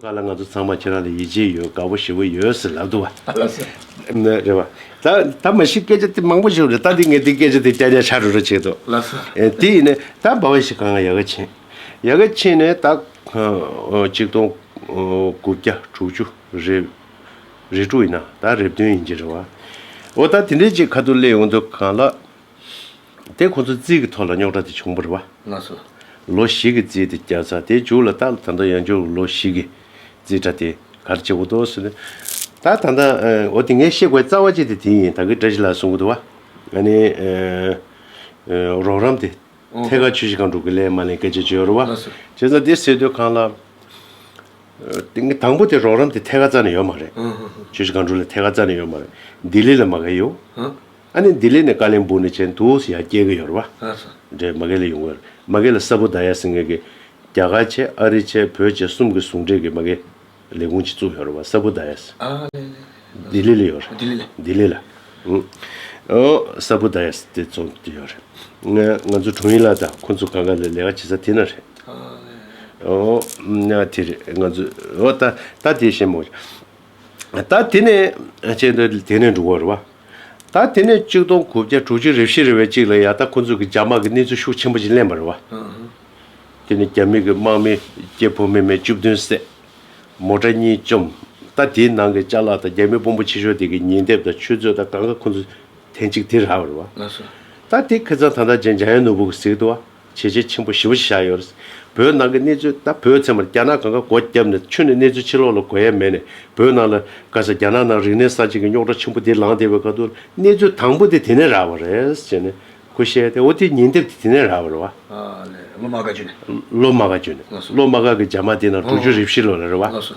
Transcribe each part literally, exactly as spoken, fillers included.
ག་ལ་ང་ཚོ་ཚང་མ་ཁྱེད་རང་ལ་ཡིད་ཆེས་ཡོད། དགའ་པོ་ཞེ་པོ་ཡོད་ཟེར་ལབ་འདུག་བ། ལགས་སོ། ནི་རེད་བ། ད་ད་མ་གཞི་སྐད་ཆ་དེ་མང་པོ་ཞིག་རེད། ད་འདི་ངས་འདི་སྐད་ཆ་དེ་བསྐྱར་བསྐྱར་ཆགས་འགྲོ་འགྲོ་བྱེད་འདུག། ལགས་སོ། ཨེ་དེ་ཡིན་ནས་ད་འབའ་བ་ཞིག་གང་ཡག་ག་ཕྱིན། ཡག་ག་ཕྱིན་ནས་ད་ཆིག་སྟོང་དགུ་བརྒྱ་དྲུག་ཅུ་རེ་རེ་དྲུག་ཡིན་ན་ད་རེ་བདུན་ཡིན་གྱི་རེད་བ། འོ་ད་དེ་འདྲའི་ཅིག་ཁ་ཐུག་སླེབས་ཡོང་དུས་གང་ལ། དེ་ཁོ་ཚོ་རྩིས་ཀྱི་ཐོག་ལ་རྙོག་དྲ་དེ་བྱུང་བ་རེད་བ། ལགས་སོ། ལོ་བཞི་གི་རྩིས་དེ་བརྒྱབ་ཚར། དེའི་མཇུག་ལ་ད་ད་ལྟ་ཡང་བསྐྱར་ལོ་བཞི་གི་རྩིས་ཁྲ་དེ་ག་རེ་བྱེད་དགོས་འདུག་ཟེར་ནས། ད་ད་ལྟ་འོ་དེ་ངས་བཤད་དགོས་རྩ་བ་གཅིག་དེ་དེ་ཡིན། ད་གི་བཀྲ་ཤིས་ལགས་གསུང་གི་འདུག་བ། ཨ་ནི་རོགས་རམ་དེ་ཨོ། ཐད་ཀར་ཆུ་བཞི་སྒང་དྲུག་གི་ལས་མ་ལས་སྐད་ཆ་བརྗོད་རེད་བ། ལགས་སོ། བྱས་ཙང་དེ་ཟེར་དུས་གང་ལ། དེ་དང་པོ་དེ་རོགས་རམ་དེ་ཐད་ཀར་རྩ་ནས་ཡོད་མ་རེད། ཨང་ཧང་ཧང་། ཆུ་བཞི་སྒང་དྲུག་ལ་ཐད་ཀར་རྩ་ནས་ཡོད་མ་རེད། ལྡི་ལི་ལ་མ་གི་ཡོད། ཨང་། ཨ་ནི་ལྡི་ལི་ནས་ཀ་ལིམ་པོང་ནས་བྱས་འདུག་ཡར་སྐྱེལ་གི་ཡོད་རེད་བ། ལགས་སོ། འདྲེ་མ་གི་ལ་ཡོང་གི་ཡོད་རེད། མ་གི་ལ་ས་བུ་ད་ཡ་ཟེར་མཁན་གྱི་རྒྱ་གར་བྱས་ཨ་རི་བྱས་བོད་བྱས་གསུམ་གྱི་ཟུང་འབྲེལ་གྱི་མ་གི་ལས་ཁུངས་ཅིག་བཙུགས་ཡོད་རེད་བ། ས་བུ་ད་ཡ་ཟེར། ཨ་ལེ་ལེ། ལྡི་ལི་ལ་ཡོད་རེད། ལྡི་ལི་ལ། ལྡི་ལི་ལ། ཨང་། ཨོ་ས་བུ་ད་ཡ་ཟེར་དེ་ཚོ་དེ་ཡོད་རེད། ང་ང་ཚོ་དྲུང་ཡིག་ལགས་དང་ཁོ་ཚོ་གང་ག་ལ་ལས་ཀ་བྱེད་ས་དེ་ན་རེད། ཨོ། ན་དེ་རེད། ང་ཚོ་ཨོ་ད་ད་དེ་ཤེས་མོ། ད་དེ་ནས་ཆེད་དུ་དེ་ནས་འགྲོ་གི་རེད་བ། ད་དེ་ནས་ཆིག་སྟོང་དགུ་བརྒྱ་དྲུག་ཅུ་རེ་བཞི་རེ་བའི་གཅིག་ལ་ཡ་ད་ཁོ་ཚོ་གི་རྒྱ་དམག་གི་གནས་ཚུལ་ཤུགས་ཆེན་པོ་ཞིག་ལེན་པ་རེད་བ། དེ་ནས་རྒྱ་མི་གི་དམག་མི་སྐྱེས་ཕོ་མེ་མེ་བཅུ་བདུན་བསད། མོ་ཊ་གཉིས་བཅོམ། ད་དེའི་ནང་གི་ཅ་ལག་དང་རྒྱ་མི་དཔོན་པོ་ཆེ་ཤོས་དེ་གི་ཉིན་དེབ་དང་ཆུ་ཚོད་དང་གང་ག་ཁོ་ཚོ་ཐེངས་གཅིག་དེ་རག་པ་རེད་བ། ལགས་སོ། ད་དེ་ཁ་སང་ད་ལྟ་ཅན་འཇམ་དབྱངས་ནོར་བུ་གིས་གཟིགས་འདུག་བ། བྱས་རྗེས་ཆེན་པོ་ཞེ་པོ་ཞིག་བཞག་ཡོད་རེད། བོད་ནང་གི་གནས་ཚུལ་ད་བོད་ཚད་མར་རྒྱ་ནག་གང་ག་སྒོ་བརྒྱབ་ནས་ཆུ་ནས་གནས་ཚུལ་ཕྱི་ལོགས་ལ་གོ་ཡ་མེད་ནས་བོད་ནང་ལ་ག་ས་རྒྱ་ནག་ནང་རིག་གནས་གསར་བརྗེ་གི་རྙོག་དྲ་ཆེན་པོ་དེ་ལངས་བསྡད་པའི་ཁ་ཐུག་གནས་ཚུལ་དང་པོ་དེ་དེ་ནས་རག་པ་རེད་ཟེར་ནས་ཁོ་བཤད་དེ། འོ་དེ་ཉིན་དེབ་དེ་དེ་ནས་རག་པ་རེད་བ། ཨ་ལེ། ལོ་མ་ག་བརྒྱུད་ནས། ལོ་མ་ག་བརྒྱུད་ནས། ལགས་སོ། ལོ་མ་ག་གི་རྒྱ་མ་དེ་ནང་དྲུག་ཅུ་རེ་བཞི་ལོ་ལ་རེད་བ། ལགས་སོ།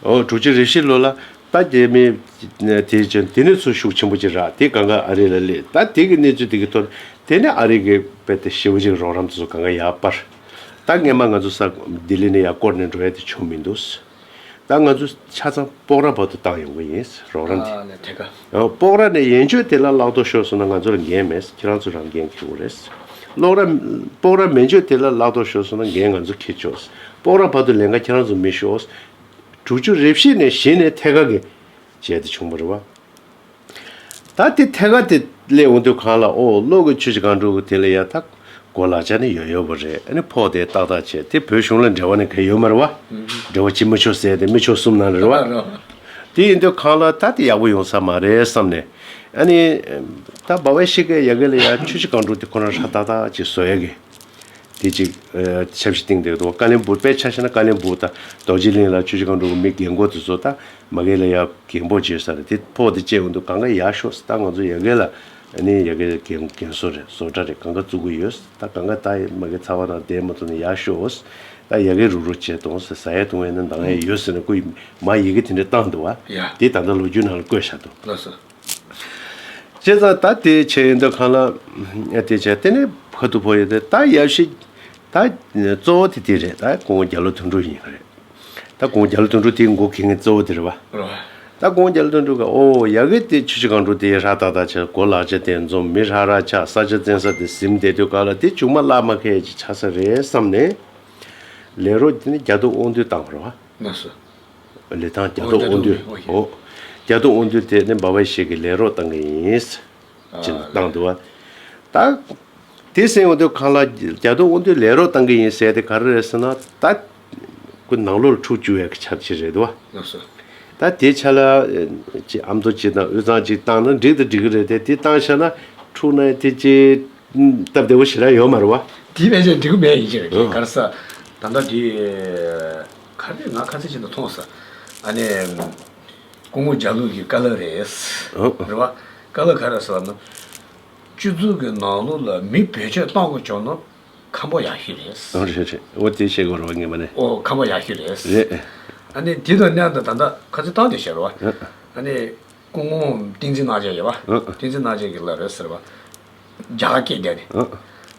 ཨོ་དྲུག་ཅུ་རེ་བཞི་ལོ་ལ་ད་རྒྱ་མི་དེ་བྱོན་དེ་ནས་ཚུར་ཤུགས་ཆེན་པོ་ཅིག་རག། དེ་གང་ག་ཨ་རི་ལ་སླེབས། ད་དེ་གི་གནས་ཚུལ་དེ་གི་ཐོག་དེ་ནས་ཨ་རི་གི་དཔེ་དེ་ཞེ་པོ་ཅིག་རོགས་རམ་དེ་ཚོ་གང་ག་ཡར་སྤར། ད་སྔས་མ་ང་ཚོ་ས་ལྡི་ལི་ནས་ཡར་བསྐོར་ནས་འགྲོ་ཡ་དེ་བྱུང་མི་འདུག། ད་ང་ཚོ་ཆ་ཚང་སྤོག་ར་བར་དུ་བཏང་ཡོང་གི་ཡིན། རོགས་རམ་དེ། ཨ་ལེ་ཐད་ཀར། ཡང་སྤོག་ར་ནས་ཡན་ཆོད་དེ་ལ་བརླག་གཏོར་ཤོར་སོང་ན་ང་ཚོ་ལ་འགན་མེད། ཁྱེད་རང་ཚོ་རང་འགན་འཁྱེར་དགོས་རེད། སློག་ར། སྤོག་ར་མན་ཆོད་དེ་ལ་བརླག་གཏོར་ཤོར་སོང་ན་འགན་ང་ཚོ་འཁྱེར་ཆོག། སྤོག་ར་བར་དུ་ལན་ཁ་ཁྱེད་རང་ཚོ་མི་ཤོག། དྲུག་ཅུ་རེ་བཞི་ནས་གཞི་ནས་ཐད་ཀར་གྱི་བྱས་ཏེ་བྱུང་བ་རེད་བ། ད་དེ་ཐད་ཀར་དེ་སླེབས་འོང་དུས་གང་ལ་ཨོ་གློག་གི་ཆུ་བཞི་སྒང་དྲུག་གི་དེ་ལ་ཡ་ད་གོ་ལག་ཆ་ནི་ཡོད་ཡོད་པ་རེད། ཨ་ནི་ཕོགས་དེ་ཏག་ཏག་བྱས། དེ་བོད་གཞུང་ལ་འབྲེལ་བ་ནི་ག་ཡོད་མ་རེད་བ། འབྲེལ་བ་བྱེད་མི་ཆོག་ཟེར་དེ་མི་ཆོག་གསུངས་གནང་རེད་བ། རེད་བ། དེ་ཡིན་དུས་གང་ལ་ད་དེ་ཡག་པོ་ཡོང་ས་མ་རེད་བསམ་ནས། ཨ་ནི་ད་འབའ་བའི་ཤི་ཀའི་ཡ་གི་ལ་ཡ་ཆུ་བཞི་སྒང་དྲུག་དེ་ཁོ་རང་ཧྲ་ཏག་ཏག་ཅིག་བཟོ་ཡ་གི་དེ་ཅིག་ཆབ་ཞིག་བཏིང་བསྡད་འདུག། ཀ་ལིམ་པུར་དཔེ་ཆ་བཞག་ན་ཀ་ལིམ་པུར་དང་རྡོ་རྗེ་གླིང་ལ་ཆུ་བཞི་སྒང་དྲུག་གི་མི་རྒན་གོག་དེ་ཚོ་ད་མ་གི་ལ་ཡ་རྒན་པོ་བྱས་ས་རེད། དེ་ཕོགས་དེ་བཅད་འོང་དུས་གང་ག་ཡག་ཤོས། ད་ང་ཚོ་ཡ་གི་ལ་ཨ་ནི་ཡ་གི་རྒན་རྒན་གསོ་རེད། བཟོ་གྲྭ་རེད། གང་ག་བཙུགས་གི་ཡོད། ད་གང་ག་ད་མ་གི་ཚ་བ་ནང་བསྡད་མ་ཐུབ་ན་ཡག་ཤོས། ད་ཡ་གི་རུག་རུག་བྱས་གཏོང་ཟེར། ཟ་ཡ་འཐུང་ཡ་ནི་འདང་ཡ་ཡོད་ཟེར་ནས་ཁོ་མ་ཡི་གེ་དེ་འདྲ་བཏང་འདུག་བ། ཡ། དེ་ད་ལྟ་ལོ་རྒྱུས་ནང་ལ་བཀོད་བཞག་འདུག། ལགས་སོ། བྱས་ཙང་ད་དེ་བྱས་ཡིན་དུས་གང་ལ་དེ་བྱས་དེ་ནས་ཁ་ཐུག་ཕོག་ཡོད་དེ། ད་ཡབ་གཞིས་ད་གཙོ་བོ་དེ་དེ་རེད། ད་སྐུ་ངོ་རྒྱ་ལོ་དོན་གྲུབ་ཡིན་རེད། ད་སྐུ་ངོ་རྒྱ་ལོ་དོན་གྲུབ་དེའི་མགོ་འཁྱེར་མཁན་གཙོ་བོ་དེ་རེད་བ། རེད་བ། ད་སྐུ་ངོ་རྒྱ་ལོ་དོན་གྲུབ་ག་ཨོ་ཡ་གི་དེ་ཆུ་བཞི་སྒང་དྲུག་དེ་ཧྲ་ཏག་ཏག་བྱས། གོ་ལག་ཆ་དེ་འཛོམས། མི་ཧྲ་ར་ཆགས། ས་ཆ་བཙན་ས་དེ་ཟིན་བསྡད་དུས་གང་ལ་དེ་ཆུང་མ་བླ་མ་ཁའི་ཅིག་ཆགས་ས་རེད་བསམ་ནས་ལས་རོགས་དེ་ནི་རྒྱ་ཐོ་དབང་འདུས་བཏང་བ་རེད་བ། ལགས་སོ། ལི་ཐང་རྒྱ་ཐོ་དབང་འདུས། ཨོ་རྒྱ་ཐོ་དབང་འདུས་དེ་ནི་འབའ་བ་ཡེ་ཤེས་ཀྱི་ལས་རོགས་བཏང་གི་ཡིན་ཟེར་བྱས་ནས་བཏང་འདུག་བ། ད་དེ་ཟེར་འོང་དུས་གང་ལ་རྒྱ་ཐོ་དབང་འདུས་ལས་རོགས་བཏང་གི་ཡིན་ཟེར་དེ་ག་རེ་རེད་ཟེར་ན། ད་ཁོ་ནང་ལོགས་ལ་འཁྲུག་བཅུག་ཡས་ཀྱི་ཆ་ཅིག་རེད་འདུག་བ། ལགས་སོ། ད་དེ་ཆ་ལ་ཅིག་ཨ་མདོ་ཅིག་དང་དབུས་གཙང་ཅིག་བཏང་ན་འགྲིག་དང་འགྲིག་གི་རེད་དེ། དེ་བཏང་བཞག་ན་འཁྲུག་ན་དེ་ཅིག་སྟབས་བདེ་བོ་ཞེ་དྲག་ཡོད་མ་རེད་བ། དེ་ཕལ་ཆེར་འགྲིག་གི་མེད་ཡིན་གྱི་རེད། ཨ། ག་རེ་ཟེར། ད་ལྟ་དེ་ག་རེ་ང་ཁ་ཚིག་ཅིག་ནས་མཐོང་སོང་། ཨ་ནི། སྐུ་ངོ་རྒྱ་ལོ་གི་བཀའ་སློབ་རེད། ཨ། རེད་བ། བཀའ་སློབ་ག་རེ་ཟེར་ལབ་ན། སྤྱི་ཚོགས་ཀྱི་ནང་ལོགས་ལ་མི་བེད་སྤྱོད་གཏོང་དགོས་བྱུང་ན་ཁམས་པ་ཡག་ཤོས་རེད། ཨ་རེད་རེད། འོ་དེ་བཤད་དགོས་རེད་བ་ངེས་པ་ནས། ཨོ་ཁམས་པ་ཡག་ཤོས་རེད། རེད། ཨ་ནི་དེ་དང་མཉམ་དུ་ད་ལྟ་ཁ་ཚིག་བཏང་དེ་བཤད་རེད་བ། ཨ། ཨ་ནི་སྐུ་ངོ་བསྟན་འཛིན་རྣམ་རྒྱལ་ཡོད་བ། ཨ། བསྟན་འཛིན་རྣམ་རྒྱལ་གྱི་བཀའ་སློབ་རེད་ཟེར་བ། རྒྱ་གར་སྐད་བསྡད་ནས།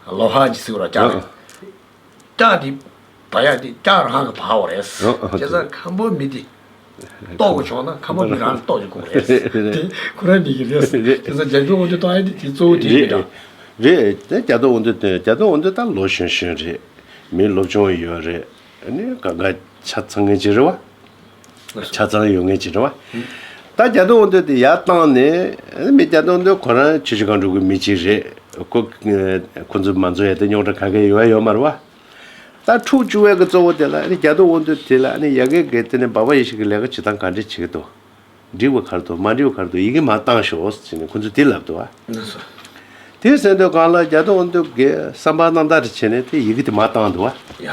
ཨ། ལོ་ཧ་ཅི་ཟེར་བ་རྒྱ་གར། ཨ། སྐྲ་དེ་བག་ཡ་དེ་སྐྲ་རང་གི་བག་པ་རེད། ཨ། ཨ། བྱས་ཙང་ཁམས་པ་མི་དེ་ལྟོགས་དགོས་བྱུང་ན་ཁམས་པ་མི་རང་ལ་ལྟོགས་ཀྱི་དགོས་རེད། རེད། དེ་ཁོ་རང་གཉིས་ཀྱི་རེད། རེད། བྱས་ཙང་རྒྱ་ཐོ་དབང་འདུས་བཏང་ཡ་དེ་དེ་གཙོ་བོ་དེ་ཡིན་པ་འདྲ། རེད། དེ་རྒྱ་ཐོ་དབང་འདུས་དེ་རྒྱ་ཐོ་དབང་འདུས་ད་ལོ་གཞོན་གཞོན་རེད། མི་སློབ་སྦྱོང་ཡོད་རེད། ཨ་ནི་གང་ག་ཆ་ཚང་མཁན་ཅིག་རེད་བ། ཆ་ཚང་ཡོད་མཁན་ཅིག་རེད་བ། ད་རྒྱ་རྡོ་དབང་འདུས་དེ་ཡར་བཏང་ནས་མི་རྒྱ་རྡོ་དབང་འདུས་ཁོ་རང་ཆུ་བཞི་སྒང་དྲུག་གི་མི་གཅིག་རེད། ཁོ་ཁོ་ཚོ་མ་འཛོམས་ཡ་དེ་རྙོག་དྲ་ག་གེ་ཡོད་ཡོད་མ་རེད་བ། ད་འཁྲུག་བཅུག་པའི་གི་གཙོ་བོ་དེ་ལ་ཨ་ནི་རྒྱ་རྡོ་དབང་འདུས་དེ་ལ་ཨ་ནི་ཡ་གི་གི་དེ་ནས་འབའ་པ་ཡེ་ཤེས་ཀྱི་ལས་ཀ་བྱེད་སྟངས་ག་འདྲས་བྱེད་ཀྱི་འདུག་འགྲིག་པ་ག་རེ་འདུག་མ་འགྲིག་པ་ག་རེ་འདུག་ཡི་གེ་མར་བཏང་ཤོག་ཟེར་ནས་ཁོ་ཚོས་དེ་ལབ་འདུག་བ། ལགས་སོ། དེ་ཟེར་དུས་སྒང་ལ་རྒྱ་རྡོ་དབང་འདུས་ཀྱིས་བསམ་པ་རྣམ་དག་རེ་བྱས་ནས་དེ་ཡི་གེ་དེ་མར་བཏང་འདུག་བ། ཡ།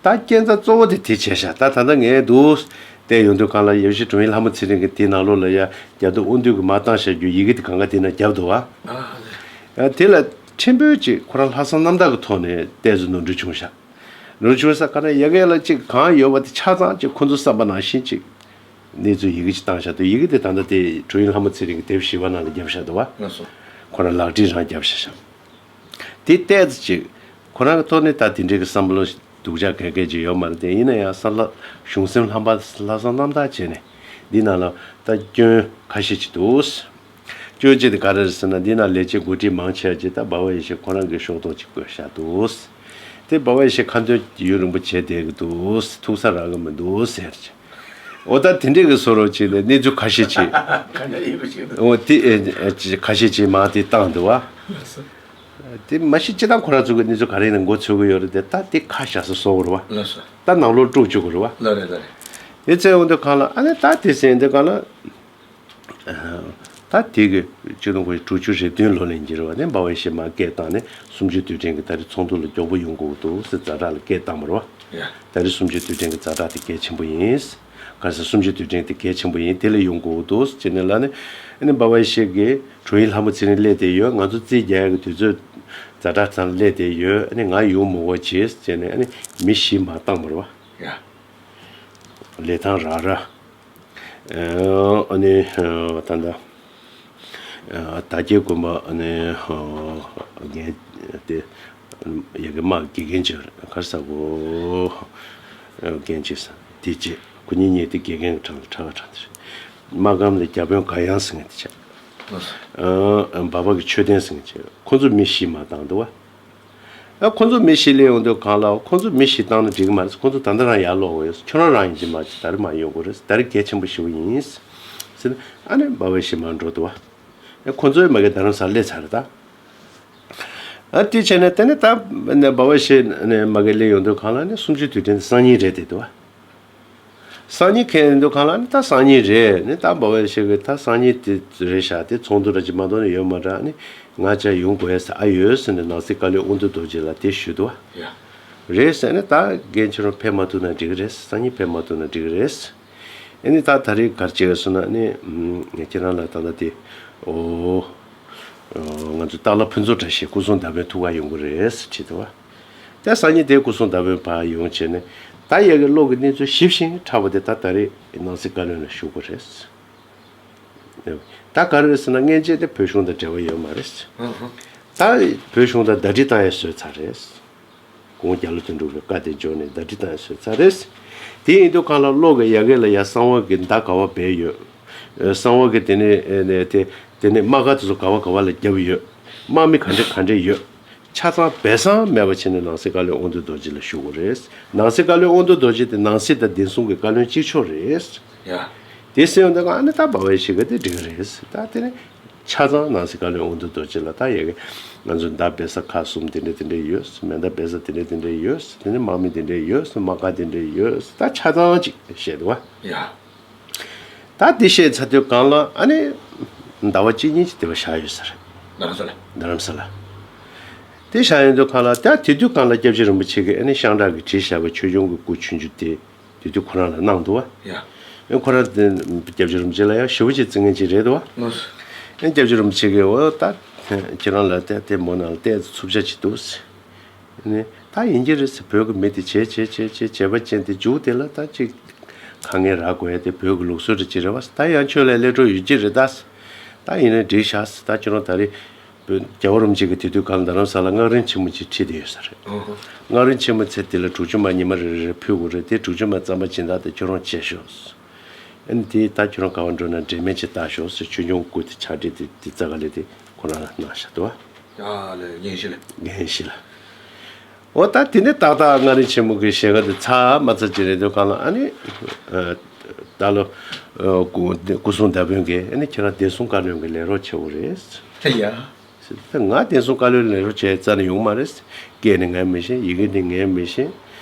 ད་རྐྱེན་རྩ་གཙོ་བོ་དེ་དེ་བྱས་ཤག་ད་ད་ལྟ་ངས་འདུག་བལྟས་ཡོང་དུས་སྒང་ལ་ཡེ་ཤེས་དྲུང་ཡིག་ལྷ་མོ་ཚེ་རིང་གི་དེའི་ནང་ལོགས་ལ་ཡ་རྒྱ་རྡོ་དབང་འདུས་ཀྱིས་མར་བཏང་བཞག་རྒྱུ་ཡི་གེ་དེ་གང་ག་དེ་ན་བརྒྱབ་འདུག་བ། ཨ་ལེ། ཡ་དེ་ལ་ཕྲན་བུ་ཅིག་ཁོ་རང་ལྷག་བསམ་རྣམ་དག་གི་ཐོག་ནས་བལྟས་ཚོ་ནོར་འཁྲུལ་བྱུང་ཤག་ནོར་འཁྲུལ་བྱུང་ས་ག་ན་ཡ་གི་ལ་ཅིག་གང་ཡོད་པ་དེ་ཆ་ཚང་ཅིག་ཁོ་ཚོ་བསམ་པ་ནང་བཞིན་ཅིག་གནས་ཚུལ་ཡི་གེ་ཅིག་བཏང་བཞག་འདུག་ཡི་གེ་དེ་ད་ལྟ་དེ་དྲུང་ཡིག་ལྷ་མོ་ཚེ་རིང་གི་དེབ་བཞི་པ་ནང་ལ་བརྒྱབ་བཞག་འདུག་བ། ལགས་སོ། ཁོ་རང་ལག་བྲིས་རང་བརྒྱབ་བཞག་ཤག་དེ་བལྟས་ཙམ་ཅིག་ཁོ་རང་གི་ཐོག་ནས་ད་དེ་འདྲའི་གི་བསམ་བློ་སྡུག་ཅག་ག་གེ་ཅིག་ཡོད་མ་རེད་དེ། ཡིན་ན་ཡང་ས་ལ་གཞུང་སེམས་ལྷག་པ་ལྷག་བསམ་རྣམ་དག་བྱས་ནས་འདི་ནང་ལ་ད་སྐྱོན་ཁ་ཤས་ཅིག་འདུག་སྐྱོན་གཅིག་དེ་ག་རེ་རེད་ཟེར་ན་འདི་ནང་ལས་བྱེད་འགོ་ཁྲིད་མང་ཆེ་བ་ཅིག་ད་འབའ་པ་ཡེ་ཤེས་ཁོ་རང་གི་ཤོག་ཐོག་ཅིག་བཀོད་བཞག་འདུག་དེ་འབའ་པ་ཡེ་ཤེས་ཁ་འདོན་ཡུན་རིང་པོ་བྱས་བསྡད་ཀྱི་འདུག་ཐུག་ས་རག་གི་མི་འདུག་ཟེར་ཅིག་འོ་ད་དེ་འདྲས་ཀྱི་བཟོ་འདྲ་ཅིག་ལ་གནས་ཚུལ་ཁ་ཤས་ཅིག་ག་འདྲ་ཡིན་པ་ཞིག་འདུག་འོ་དེ་ཨེ་ཨེ་ཅིག་ཁ་ཤས་ཅིག་མར་དེ་བཏང་འདུག་བ། དེ་མ་གཞི་སྤྱིར་བཏང་ཁོ་རང་ཚོ་གི་གནས་ཚུལ་ག་རེ་ཡིན་ན་མགོ་ཚོས་ཀྱི་ཡོད་རེད་དེ། ད་དེ་ཁ་བཞག་ས་བཟོ་དགོས་རེད་བ། ལགས་སོ། ད་ནང་ལོགས་དཀྲུག་བཅུག་དགོས་རེད་བ། ལགས་རེད་ལགས་རེད། དེ་བཙལ་འོང་དུས་སྒང་ལ་ཨ་ནི་ད་དེ་ཟེར་དུས་སྒང་ལ། ད་དེ་གི་གཅིག་སྟོང་དགུ་བརྒྱ་དྲུག་ཅུ་རེ་བདུན་ལོ་ལ་ཡིན་གྱི་རེད་བ། ནས་འབའ་པ་ཡེ་ཤེས་མར་སྐད་བཏང་ནས་གསུམ་བཅུའི་དུས་དྲན་གྱི་ད་རེས་ཚོགས་འདུ་ལ་མགྱོགས་པོ་ཡོང་དགོས་འདུག་ཟེར་ཛ་དྲག་ལ་སྐད་བཏང་བ་རེད་བ། ཡ། ད་རེས་གསུམ་བཅུའི་དུས་དྲན་གྱི་ཛ་དྲག་དེ་གལ་ཆེན་པོ་ཡིན། ག་ཟེར་གསུམ་བཅུའི་དུས་དྲན་དེ་གལ་ཆེན་པོ་ཡིན། དེ་ལ་ཡོང་དགོས་འདུག་ཟེར་ནས་ལབ་ནས། ཨ་ནི་འབའ་པ་ཡེ་ཤེས་ཀྱིས་དྲུང་ཡིག་ལྷ་མོ་ཚེ་རིང་སླེབས་བསྡད་ཡོད། ང་ཚོ་རྩིས་རྒྱག་ཡག་གི་དུས་ཚོད་ཛ་དྲག་ཙམ་སླེབས་བསྡད་ཡོད། ཨ་ནི་ང་ཡོང་མི་དགོས་བྱས་ཟེར་ནས་ཨ་ནི་མི་བཞི་མར་བཏང་བ་རེད་བ། ཡ། ལི་ཐང་ར་ར། ཨ་ནི་ད་ལྟ་དར་རྒྱས་དགོན་པ་ཨ་ནི་རྒན་དེ་ཡ་གི་དམག་དགེ་རྒན་ཅིག་ག་རེ་ཟེར་གོ་རྒན་ཅིག་དེ་བྱས་ཁོ་གཉིས་གཉིས་དེ་དགེ་རྒན་གྱི་གྲས་ལ་གྲགས་ཀ་གྲགས་དེ་རེད། དམག་སྒར་ལ་བརྒྱ་དཔོན་དགའ་དབྱངས་ཟེར་མཁན་དེ་བྱས། འབའ་པ་གི་ཆོས་ལྡན་ཟེར་མཁན་བྱས། ཁོ་ཚོ་མི་བཞི་མར་བཏང་འདུག་བ། ཨ་ཁོ་ཚོ་མི་བཞི་སླེབས་ཡོང་དུས་སྒང་ལ་ཁོ་ཚོ་མི་བཞི་བཏང་ན་འགྲིག་གི་མ་རེད། ཁོ་ཚོ་ད་ལྟ་རང་ཡར་ལོག་ཡོད། ཁྱོད་རང་རང་ཡིན་གྱི་མ་རེད། ད་རེས་མར་ཡོང་དགོས་རེད། ད་རེས་གལ་ཆེན་པོ་ཞེ་པོ་ཡིན་ཟེར་ནས་ཨ་ནི་འབའ་པ་བཞི་མར་འགྲོ་འདུག་བ། ཨ་ཁོ་ཚོའི་མ་གི་རྡ་རམ་ས་ལ་སླེབས་ཚར་རེད་ད། ཨ་དེ་བྱས་ནས་དེ་ནས་ད་འབའ་པ་བཞི་ནས་མ་གི་སླེབས་ཡོང་དུས་སྒང་ལ་ནི་གསུམ་བཅུའི་དུས་དྲན་དེ་སང་ཉིན་རེད་བསྡད་འདུག་བ། སང་ཉིན་ཁེལ་འདུག་གང་ལ་ནི་ད་སང་ཉིན་རེད། ནི་ད་འབའ་པ་ཡེ་ཤེས་ཀྱིས་ད་སང་ཉིན་དེ་རེད་ཤག་དེ་ཚོགས་འདུ་ར་ཅིག་མ་གཏོགས་ནི་ཡོད་མ་རེད། ནི་ང་ཅག་ཡོང་དགོས་ཡ་ས་ཨ་ཡོད་ཟེར་ནས་ནང་སྲིད་བཀའ་བློན་དབང་འདུས་རྡོ་རྗེ་ལ་དེ་ཞུས་འདུག་བ། ཡ། རེད་ཟེར་ནས་ད་རྒན་ཁྱེད་རང་ཕེབས་མ་ཐུབ་ན་འགྲིག་གི་རེད། སང་ཉིན་ཕེབས་མ་ཐུབ་ན་འགྲིག་གི་རེད། ཨ་ནི་ད་ད་རེས་ག་རེ་བྱེད་ཀྱི་སོང་ན་ནི་ཁྱེད་རང་ལ་ད་ལྟ་དེ་འོ་ང་ཚོ་སྟག་ལྷ་ཕུན་ཚོགས་བཀྲ་ཤིས་སྐུ་གསུང་ཟླ་བའི་ཐུགས་ཀ་ཡོང་གི་རེད་ཟེར་བྲིས་འདུག་བ། ད་སང་ཉིན་དེ་སྐུ་གསུང་ཟླ་བའི་བར་ཡོང་བྱས་ནས་ད་ཡ་གི་བློ་གི་གནས་ཚུལ་ཞིབ་ཞིང་ཕྲ་བ་དེ་ད་ད་རེས་ནང་སྲིད་བཀའ་བློན་ལ་ཞུ་དགོས་རེད། ད་ག་རེ་རེད་ཟེར་ན་སྔན་ཆད་དེ་བོད་གཞུང་དང་འབྲེལ་བ་ཡོད་མ་རེད། ད་བོད་གཞུང་དང་ཟླ་སྒྲིལ་བཏང་ཡ་བཟོས་ཚར་རེད། དགུང་བརྒྱ་ལོ་དོན་གྲུབ་ཀྱི་བཀའ་དེ་འབྱོར་ནས་ཟླ་སྒྲིལ་བཏང་ཡ་བཟོས་ཚར་རེད། དེ་ཡིན་དུས་གང་ལ་བློ་གི་ཡ་གི་ལ་ཡ་གསང་བ་གི་མདའ་ག་བ་སྦས་ཡོད། གསང་བ་གི་དེ་ནས་དེ་དེ་ནས་དམག་སྒར་དེ་ཚོ་ག་བ་ག་བ་ལ་བརྒྱབ་ཡོད། དམག་མི་ག་འདྲ་ག་འདྲ་ཡོད། ཆ་ཚང་སྦས་གསང་མེད་པ་བྱས་ནས་ནང་སྲིད་བཀའ་བློན་དབང་འདུས་རྡོ་རྗེ་ལ་ཞུ་དགོས་རེད། ནང་སྲིད་བཀའ་བློན་དབང་འདུས་རྡོ་རྗེ་དེ་ནང་སྲིད་དང་བདེ་སྲུང་གི་བཀའ་བློན་གཅིག་ལྕོགས་རེད། ཡ། དེ་སེམས་དང་ཨ་ནི་ད་འབའ་པ་ཡེ་ཤེས་ཀྱི་དེ་འགྲིག་གི་རེད། ད་དེ་ནི་ཆ་ཚང་ནང་སྲིད་བཀའ་བློན་དབང་འདུས་རྡོ་རྗེ་ལ་ད་ཡ་གི་ང་ཚོ་མདའ་སྦས་ས་ཁག་གསུམ་དེ་འདྲ་དེ་འདྲ་ཡོད། མེ་མདའ་སྦས་ས་དེ་འདྲ་དེ་འདྲ་ཡོད། དེ་ནི་དམག་མི་དེ་འདྲ་ཡོད། དམག་སྒར་དེ་འདྲ་ཡོད། ད་ཆ་ཚང་ཅིག་བཤད་འདུག་བ། ཡ། ད་དེ་བཤད་ཚར་དུས་གང་ལ་ཨ་ནི་ཟླ་བ་གཅིག་གཉིས་ཀྱི་དེ་བ་བཞག་ཡོད་ས་རེད། རྡ་རམ་ས་ལ། རྡ་རམ་ས་ལ། དེ་བཞག་ཡོང་དུས་གང་ལ་ད་དེ་དུས་གང་ལ་སྐྱབས་རྗེ་རིན་པོ་ཆེ་གིས་ཨ་ནི་ཤང་ཀྲང་གིས་བྲིས་བཞག་པའི་ཆོས་སྐྱོང་གི་སྐུ་ཆུང་ཆུང་དེ་དེ་དུས་ཁོ་རང་ལ་གནང་འདུག་བ། ཡ། ཨ་ཁོ་རང་དེ་སྐྱབས་རྗེ་རིན་པོ་ཆེ་ལ་ཡང་ཞེ་པོ་ཅིག་བརྩི་མཁན་ཅིག་རེད་འདུག་བ། ལགས་སོ། ཨ་སྐྱབས་རྗེ་རིན་པོ་ཆེ་གིས་འོ་ད་ཁྱེད་རང་ལ་ལྟས་ཏེ་མོ་ནང་ལ་ལྟས་ཚུབ་ཆ་ཅིག་འདུག་ཟེར། ནས་ད་ཡིན་གྱི་རེད་ཟེར། བོད་ཀྱི་མི་དེ་བྱས་བྱས་བྱས་བྱས་བྱས་པ་ཅན་དེ་མཇུག་དེ་ལ་ད་ཅིག་དཀའ་ངལ་རག་དགོས་ཡ་དེ་བོད་ཀྱི་ལུགས་སྲོལ་རེད་ཅེས་རེད་བ། ད་ཡང་ཁྱོད་ལ་སླེབས་འགྲོ་ཡོད་ཀྱི་རེད་ད། ད་ཡིན་ན་འགྲིག་ཤག་ཟེར། ད་ཁྱོད་རང་ད་རེས་བོད་རྒྱལ་བ་རིན་པོ་ཆེ་གི་དེ་དུས་གང་རྡ་རམ་ས་ལ་སྔགས་རིམ་ཆེན་མོ་ཅིག་ཁྲིད་བསྡད་ཡོད་ས་རེད། ཨོ་ཧོ། སྔགས་རིམ་ཆེན་མོ་ཚེ་དེ་ལ་དྲུག་ཅུ་མ་ཉི་མ་རེ་རེ་ཕུལ་དགོས་རེད། དེ་དྲུག་ཅུ་མ་རྩམ་པ་སྦྱིན་བདག་དེ་ཁྱོད་རང་བྱས་ཤོག་ཟེར། ཨ་ནི་དེ་ད་ཁྱོད་རང་ག་བ་འགྲོ་ན་འབྲེལ་མེད་ཅིག་བཏགས་ཤོག་ཟེར། ཆོས་སྐྱོང་སྐུ་དེ་ཕྱག་བྲིས་དེ་དེ་རྩ་ག་ལས་དེ་ཁོ་རང་ལ་གནང་བཞག་འདུག་བ། ཡ་ལེ་རྒན་ཤི་ལེ། རྒན་ཤི་ལ། འོ་ད་དེ་ནས་ཏག་ཏག་མངའ་རིས་ཆེན་མོ་གི་ཞལ་ཁ་དེ་ཚར་མ་ཚར་ཅིག་རེད་འདུག་གང་ལ་ཨ་ནི། ད་ལོ། སྐུ་སྐུ་སྲུང་མདའ་དཔོན་གྱིས་ཨ་ནི་ཁྱེད་རང་བདེ་སྲུང་བཀའ་བློན་གྱི་ལས་རོགས་བྱེད་དགོས་རེད། ད་ཡ། ད་ང་བདེ་སྲུང་བཀའ་བློན་ལས་རོགས་བྱས་རྩ་ནས་ཡོང་མ་རེད། སྐད་ནི་ངས་མི་ཤེས། ཡི་གེ་ནི་ངས་མི་ཤེས།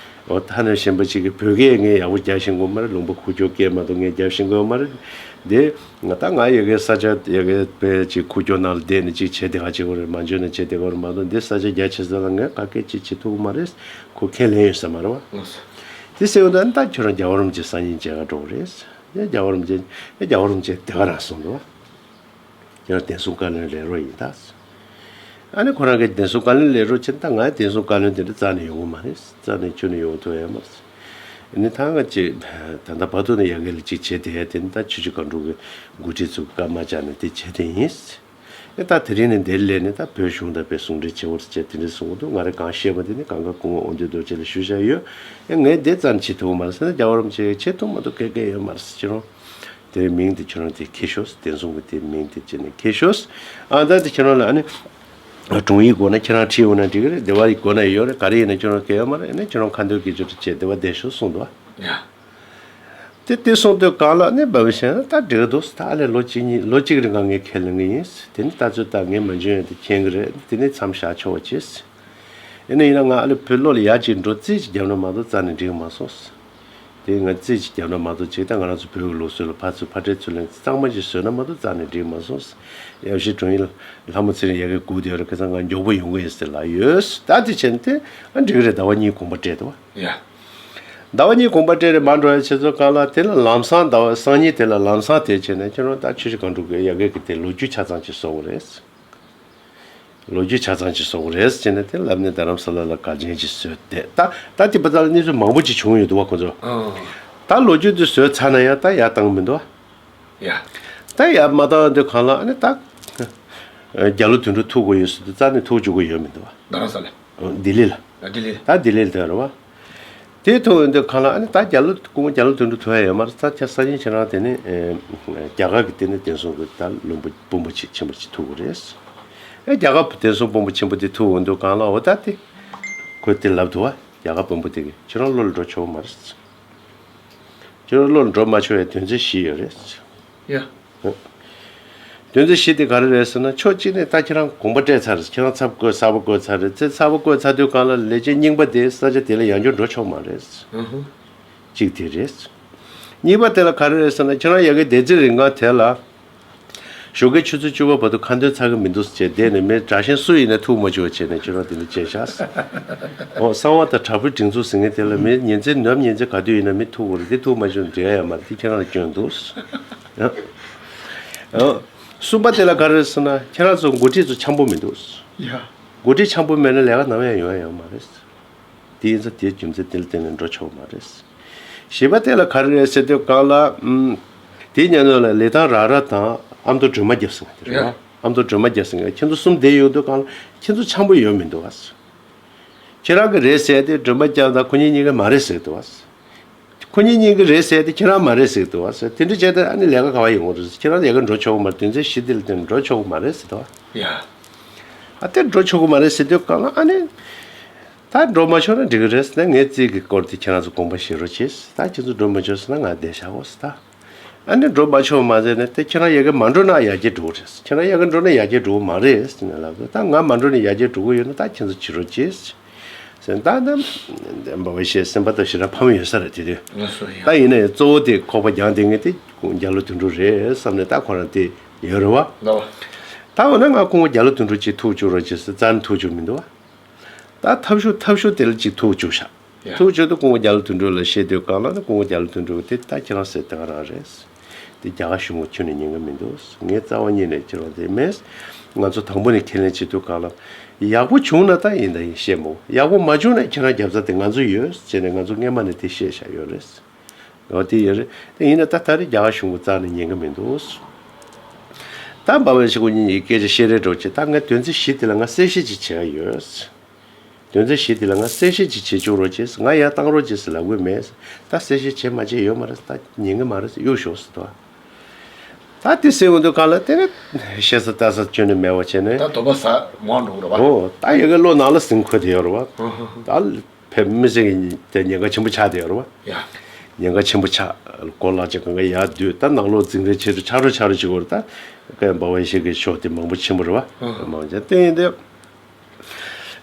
འོ་ད་ནི་གཞན་པ་ཅིག་གིས་བོད་སྐད་ངས་ཡག་པོ་རྒྱག་ཤེས་ཀྱི་ཡོད་མ་རེད། ལུང་པ་ཁུག་ཀྱོག་སྐད་མ་གཏོགས་ངས་རྒྱག་ཤེས་ཀྱི་ཡོད་མ་རེད། འདི་ང་ད་ང་ཡ་གི་ས་ཆ་ཡ་གི་བེ་ཅིག་ཁུག་ཀྱོག་ནང་ལ་བསྡད་ནས་ཅིག་བྱས་དེ་ག་བྱེད་དགོས་རེད། མ་འཇོན་ནས་བྱས་དེ་ག་རེད་མ་གཏོགས་འདི་ས་ཆ་རྒྱ་ཆེ་ས་ལ་ངས་ག་སྐད་ཅིག་བྱེད་ཐུབ་ཀྱི་མ་རེད། ཁོ་ཁས་ལེན་ཡོད་ས་མ་རེད་བ། དེ་ཟེར་བ་ད་ད་ཁྱོད་རང་རྒྱལ་བ་རིན་པོ་ཆེ་སང་ཉིན་མཇལ་ག་འགྲོ་གི་རེད། ཡ་རྒྱལ་བ་རིན་པོ་ཆེ་ཡ་རྒྱལ་བ་རིན་པོ་ཆེ་དེ་ག་རང་གསུངས་འདུག་བ། ཡང་བདེ་སྲུང་བཀའ་བློན་ལས་རོགས་ཡིན་ད། ཨ་ནི་ཁོ་རང་གིས་བདེ་སྲུང་བཀའ་བློན་ལས་རོགས་བྱས་ན་ད་ང་བདེ་སྲུང་བཀའ་བློན་དེ་འདྲ་རྩ་ནས་ཡོང་གི་མ་རེད། རྩ་ནས་ཁྱོན་ནས་ཡོང་ཐུབ་ཡ་མ་རེད། ཨ་ནི་ད་ང་ཅིག་ད་ལྟ་བར་དུ་ནས་ཡ་གི་ལ་ཅིག་བྱས་དེ་ཡ་དེ་ནི་ད་ཆུ་བཞི་སྒང་དྲུག་གི་འགོ་ཁྲིད་ཚོ་གི་བཀའ་མ་བཅག་ནས་དེ་བྱས་དེ་ཡིན། ཨེ་ད་དེ་རིང་ནས་འདིར་སླེབས་ནས་ད་བོད་གཞུང་དང་དཔེ་ཟུང་འབྲེལ་བྱེད་དགོས་རེད་ཅེས་དེ་འདྲ་གསུང་གི་འདུག་ང་རང་གང་བཤད་པ་དེ་ནི་གང་ག་སྐུ་ངོ་དབང་འདུས་རྡོ་རྗེ་ལ་ཞུས་བཞག་ཡོད། ཨེ་ངས་འདི་རྩ་ནས་བྱེད་ཐུབ་ཀྱི་མ་རེད་ཟེར་ན་རྒྱལ་བ་རིན་པོ་ཆེ་བྱེད་ཐུབ་མ་ཐུབ་ག་གེ་ཡོད་མ་རེད་ཟེར། ཁྱེད་རང་དེ་མིང་དེ་ཁྱེད་རང་དེ་འཁྱེར་ཤོག་བདེ་སྲུང་གི་དེ་མིང་དེ་བྱས་ནས་འཁྱེར་ཤོག་ཨ་ད་དེ་ཁྱེད་རང་ལ་ཨ་ནི། དྲུང་ཡིག་དགོས་ན་ཁྱེད་རང་ཁྲིད་འོང་ན་འགྲིག་གི་རེད། སྡེ་བ་ཡིག་དགོས་ན་ཡོད་རེད། ག་རེ་ཡིན་ན་ཁྱེད་རང་གལ་ཡོད་མ་རེད། ཨ་ནི་ཁྱེད་རང་ཁ་འདོན་གྱི་ཆོས་དེ་བྱས་སྡེ་བ་བསྡད་ཤོག་གསུངས་འདུག་བ། ཡ། དེ་དེ་གསུངས་དུས་གང་ལ་ནི་འབའ་བའི་ཞེ་ན་ད་འགྲིག་འདུག་ད་ཨ་ལས་ལོ་གཅིག་གཉིས་ལོ་གཅིག་རིང་ང་ངས་ཁས་ལེན་གི་ཡིན། དེ་ནི་ད་ཚོད་ད་ངས་མ་འཇོན་ཡོད་དེ་མཁྱེན་གི་རེད། དེ་ནི་མཚམས་བཞག་ཆོག་པ་བྱེད། ཡིན་ན་ཡིན་ན་ང་ཨ་ལས་བོད་ལོ་ལ་ཡར་གཅིག་འགྲོ་རྩིས་ཅིག་བརྒྱབ་ན་མ་གཏོགས་རྩ་ནས་འགྲིག་མ་སོང་། དེ་ང་རྩིས་ཅིག་བརྒྱབ་ན་མ་གཏོགས་ཅིག་ད་ང་རང་ཚོ་བོད་ཀྱི་ལུགས་སྲོལ་ལ་ཕར་ཚུར་ཕར་འགྲེལ་ཚུར་ལེན་གཙང་མ་ཅིག་བཟོས་ན་མ་གཏོགས་རྩ་ནས་འགྲིག་མ་སོང་། ཡབ་གཞིས་དྲུང་ཡིག་ལྷ་མོ་ཚེ་རིང་ཡ་གིར་སྒུག་བསྡད་ཡོད་རེད། ཁ་སང་ང་མགྱོགས་པོ་ཡོང་གི་ཡིན་ཟེར་ལབ་ཡོད། ད་དེ་བྱས་ན་དེ་ཨ་འགྲིག་གི་རེད། ཟླ་བ་གཉིས་གོམ་པ་སྤྲད་འདུག་བ། ཡ། ཟླ་བ་གཉིས་གོམ་པ་སྤྲད་རེད་མ་འགྲོ་ཡ་ཆེ་ཚོ་གང་ལ་དེ་ལ་ལམ་སང་ཟླ་བ་སང་ཉིན་དེ་ལ་ལམ་སང་དེ་བྱས་ན་ཁྱེད་རང་ད་ཆུ་བཞི་སྒང་དྲུག་གི་ཡ་གི་གི་དེ་ལོ་རྒྱུས་ཆ་ཚང་ཅིག་བཟོ་དགོས་རེད། ལོ་རྒྱུས་ཆ་ཚང་ཅིག་བཟོ་དགོས་རེད་ཟེར་ནས་དེ་ལབ་ནས་རྡ་རམ་ས་ལ་ལ་གལ་ཆེན་ཅིག་བཟོས་ཏེ་ད་ད་དེ་བར་ལ་གནས་ཚུལ་མང་པོ་ཅིག་བྱུང་ཡོད་འདུག་བ་ཁོ་ཚོ། ཨང་། ད་ལོ་རྒྱུས་དེ་བཟོས་ཚར་ན་ཡང་ད་ཡར་བཏང་མི་འདུག་བ། ཡ། ད་ཡར་མ་བཏང་དུས་གང་ལ་ཨ་ནི་ད་རྒྱ་ལོ་དོན་གྲུབ་ཐུག་དགོས་ཡོད་ཟེར་དུས་རྩ་ནས་ཐུག་བཅུག་གི་ཡོད་མི་འདུག་བ། རྡ་རམ་ས་ལ། ལྡི་ལི་ལ། ལྡི་ལི། ད་ལྡི་ལི་ལ་དེ་རེད་བ། དེ་ཐུག་ཡོང་དུས་གང་ལ་ཨ་ནི་ད་རྒྱ་ལོ་སྐུ་ངོ་རྒྱ་ལོ་དོན་གྲུབ་ཐུག་ཡ་ཡོད་མ་རེད། ད་ཁྱེད་སང་ཉིན་ཁྱེད་རང་དེ་ནི་རྒྱ་གར་གྱི་དེ་ནི་བསྟན་སྲུང་གི་ད་བློན་པོ་དཔོན་པོ་ཆེ་ཆེན་པོ་ཅིག་ཐུག་གི་རེད། ཨེ་རྒྱ་གར་བསྟན་སྲུང་དཔོན་པོ་ཆེན་པོ་དེ་ཐུག་ཡོང་དུས་གང་ལ་འོ་ད་དེ་ཁོས་དེ་ལབ་འདུག་བ། རྒྱ་གར་དཔོན་པོ་དེ་གིས་ཁྱེད་རང་བློ་ལ་འགྲོ་ཆོག་གི་མ་རེད། ཁྱེད་རང་བློ་ལ་འགྲོ་མ་ཆོག་ཡ་དོན་ཚན་བཞི་ཡོད་རེད། ཡ། དོན་ཚན་བཞི་དེ་ག་རེ་རེད་ཟེར་ན་ཕྱོགས་གཅིག་ནས་ད་ཁྱེད་རང་གོམ་པ་སྤྲད་ཚར་རེད། ཁྱེད་རང་ཚབ་བཀོད་གསར་པ་བཀོད་ཚར་རེད། ཚེ་གསར་པ་བཀོད་ཚར་དུས་གང་ལ་ལས་བྱེད་རྙིང་པ་དེ་ས་ཆ་དེ་ལ་ཡང་བསྐྱར་འགྲོ་ཆོག་མ་རེད། ཨུ་ཧུ། གཅིག་དེ་རེད། གཉིས་པ་དེ་ལ་ག་རེ་རེད་ཟེར་ན་ཁྱེད་རང་ཡ་གི་སྡེ་ཚན་རིམ་ཁག་དེ་ལ་ཞོགས་ཀའི་ཆུ་ཚོད་བཅུ་པ་བར་དུ་ཁ་འདོན་ཚར་གི་མི་འདུག་ཟེར་བྱས་བསྡད་ནས་མི་དྲག་ཞན་སུ་ཡིན་ན་ཐུག་མ་བཅུག་བྱས་ནས་ཁྱེད་རང་དེ་འདྲ་བྱས་ཤག་འོ་གསང་བ་དང་དྲག་པོའི་སྒྲིག་འཛུགས་ཟེར་མཁན་དེ་ལ་མི་ཉིན་མཚན་ནམ་ཉིན་མཚན་ག་དུས་ཡིན་ན་མི་ཐུག་དགོས་རེད། དེ་ཐུག་མ་བཅུག་ན་འགྲིག་ཡ་ཡོད་མ་རེད། དེ་ཁྱེད་རང་ལ་སྐྱོན་འདུག་ཨ། ཨ། གསུམ་པ་དེ་ལ་ག་རེ་རེད་ཟེར་ན་ཁྱེད་རང་ཚོ་འགོ་ཁྲིད་ཚོ་འཆམ་པོ་མི་འདུག་ཡ། འགོ་ཁྲིད་འཆམ་པོ་མེད་ན་ལས་ཀ་ནམ་ཡང་ཡོང་ཡ་ཡོད་མ་རེད། དེ་ཡིན་ཙང་དེའི་རྒྱུ་མཚན་དེ་ལ་བརྟེན་ནས་འགྲོ་ཆོག་མ་རེད། བཞི་པ་དེ་ལ་ག་རེ་རེད་ཟེར་དུས་གང་ལ། ཨུམ། དེའི་ཉམས་མྱོང་ལ་ལི་ཐང་ར་ར་དང་ཨ་མདོ་སྒྲོལ་མ་རྒྱབ་ཟེར་བ་དེ་རེད་བ། ཡ། ཨ་མདོ་སྒྲོལ་མ་རྒྱབ་ཟེར་མཁན་ཁྱེད་ཚོ་གསུམ་བསྡད་ཡོང་དུས་གང་ལ་ཁྱེད་ཚོ་འཆམ་པོ་ཡོད་མི་འདུག་བ། ཁྱེད་རང་གི་རེད་ཟེར་ཏེ་སྒྲོལ་མ་རྒྱབ་དང་ཁོ་གཉིས་གཉིས་ཀ་མ་རེད་ཟེར་འདུག་བ། ཁོ་གཉིས་གཉིས་ཀྱི་རེད་ཟེར་ཏེ་ཁྱེད་རང་མ་རེད་ཟེར་འདུག་བ་ཟེར། དེ་འདྲ་བྱས་ཏེ་ཨ་ནི་ལས་ཀ་ག་བ་ཡོང་གི་རེད། ཁྱེད་རང་ལས་ཀ་འགྲོ་ཆོག་གི་མ་རེད། དོན་ཚན་བཞི་དེ་ལ་བརྟེན་ནས་འགྲོ་ཆོག་གི་མ་རེད་ཟེར་འདུག་བ། ཡ། ཨ་དེ་འགྲོ་ཆོག་གི་མ་རེད་ཟེར་དུས་གང་ལ་ཨ་ནི། ད་འགྲོ་མ་ཆོག་ན་འགྲིག་གི་རེད་ཟེར་ན་ངའི་རྩིས་ཀྱི་སྐོར་དེ་ཁྱེད་རང་ཚོ་དགོངས་པ་བཞེས་རོགས་གྱིས། ད་ཁྱེད་ཚོ་འགྲོ་མ་ཆོག་ཟེར་ན་ང་བསྡད་བཞག་གོ་ཟེར་ད། ཨ་ནི་འགྲོ་མ་ཆོག་མ་ཟེར་ནས་དེ་ཁྱེད་རང་ཡ་གི་མ་འགྲོ་ན་ཡར་རྒྱས་འགྲོ་གི་རེད། ཁྱེད་རང་ཡ་གི་འགྲོ་ན་ཡར་རྒྱས་འགྲོ་གི་མ་རེད་ཟེར་ནས་ལབ་ད་ང་མ་འགྲོ་ན་ཡར་རྒྱས་འགྲོ་གི་ཡོད་ན་ད་ཁྱེད་ཚོ་བྱེད་རོགས་གྱིས་ཟེར། ད་ནི་འབའ་བ་ཞེས་སེམས་པ་ད་ཞེ་དྲག་ཕམ་ཡོད་ས་རེད་དེ་དུས། ལགས་སོ་ཡ། ད་ཡིན་ན་ཡང་གཙོ་བོ་དེ་ཁོག་པ་རྒྱང་དེ་ངས་དེ་རྒྱ་ལོ་དོན་གྲུབ་རེད་བསམ་ནས་ད་ཁོ་རང་དེ་ཡོད་རེད་བ། ལགས་བ། ད་འོ་ན་ང་ཁོང་རྒྱ་ལོ་དོན་གྲུབ་ཅིག་ཐུག་བཅུག་རོགས་གྱིས་ཟེར་རྩ་ནས་ཐུག་བཅུག་མི་འདུག་བ། ད་ཐབས་ཤུགས་ཐབས་ཤུགས་དེ་ལ་ཅིག་ཐུག་བཅུག་ཤག་ཡ། ཐུག་བཅུག་དུས་སྐུ་ངོ་རྒྱ་ལོ་དོན་གྲུབ་ལ་བཤད་དུས་གང་ལ་ནི་སྐུ་ངོ་རྒྱ་ལོ་དོན་གྲུབ་དེ་ད་ཁྱེད་རང་ཟེར་དེ་ག་རང་རེད། དེ་རྒྱ་གར་གཞུང་གི་ཁྱོན་ནས་ཉན་གི་མི་འདུག་ངས་རྩ་བ་ཉིད་ནས་ཁྱེད་རང་དེ་མེད། ང་ཚོ་དང་པོ་ནས་ཁས་ལེན་བྱེད་དུས་གང་ལ་ཡག་པོ་བྱུང་ན་ད་ཡིན་ད་ཡིན་བཤད་མོ། ཡག་པོ་མ་བྱུང་ན་ཁྱེད་རང་རྒྱབ་རྩ་དེ་ང་ཚོ་ཡོད་ཟེར་ནས་ང་ཚོ་སྔས་མ་ནས་དེ་བཤད་བཞག་ཡོད་རེད། འོ་དེ་ཡོད་རེད། དེ་ཡིན་ན་ད་ད་རེས་རྒྱ་གར་གཞུང་གི་རྩ་ནས་ཉན་གི་མི་འདུག་ད་འབའ་བའི་ཞིག་གོ་གཉིས་ཡི་སྐད་ཆ་བཤད་རེས་འགྲོ་ཆེ། ད་ངས་དོན་ཚན་བཞི་དེ་ལ་ང་གསལ་བཤད་ཅིག་བྱེད་ཡ་ཡོད། དོན་ཚན་བཞི་དེ་ལ་ང་གསལ་བཤད་ཅིག་བྱེད་བཅུག་རོགས་བྱེད། ང་ཡར་བཏང་རོགས་བྱེད་ཟེར་ལབ་གི་མེད། ད་གསལ་བཤད་བྱེད་མ་བྱེད་ཡོད་མ་རེད། ད་ཉན་གི་མ་རེད་ཟེར་གཡུག་ཞོག་ཟེར་ཏོ། ད་དེ་ཟེར་འོང་དུས་གང་ལ་དེ་ནི་ཤེས་ས་ལྟ་ས་ཁྱོན་ནས་མེད་པ་བྱས་ནས། ད་དོགས་པ་ཟ་མང་འགྲོ་གི་རེད་བ། ཨོ་ད་ཡ་གི་བློ་ནང་ལ་ཟིན་འཁོད་དེ་ཡོད་རེད་བ། ད་ཕེབས་མི་ཟིན་གི་དེ་ཉེན་ཁ་ཆེན་པོ་ཆགས་དེ་ཡོད་རེད་བ། ཡ། ཉེན་ཁ་ཆེན་པོ་ཆགས། གོ་ལག་ཅིག་གང་ག་ཡར་བསྡུས། ད་ནང་ལོགས་འཛིང་རེས་བྱེད་དུ་ཆ་རོ་ཆ་རོ་བྱེད་དགོས་རེད། ད་སྐད་འབའ་བ་ཡེ་ཤེས་ཀྱི་ཕྱོགས་དེ་མང་པོ་ཕྱིན་པ་རེད་བ། མང་ཆེ་བསྟན་ཡིན་དེ།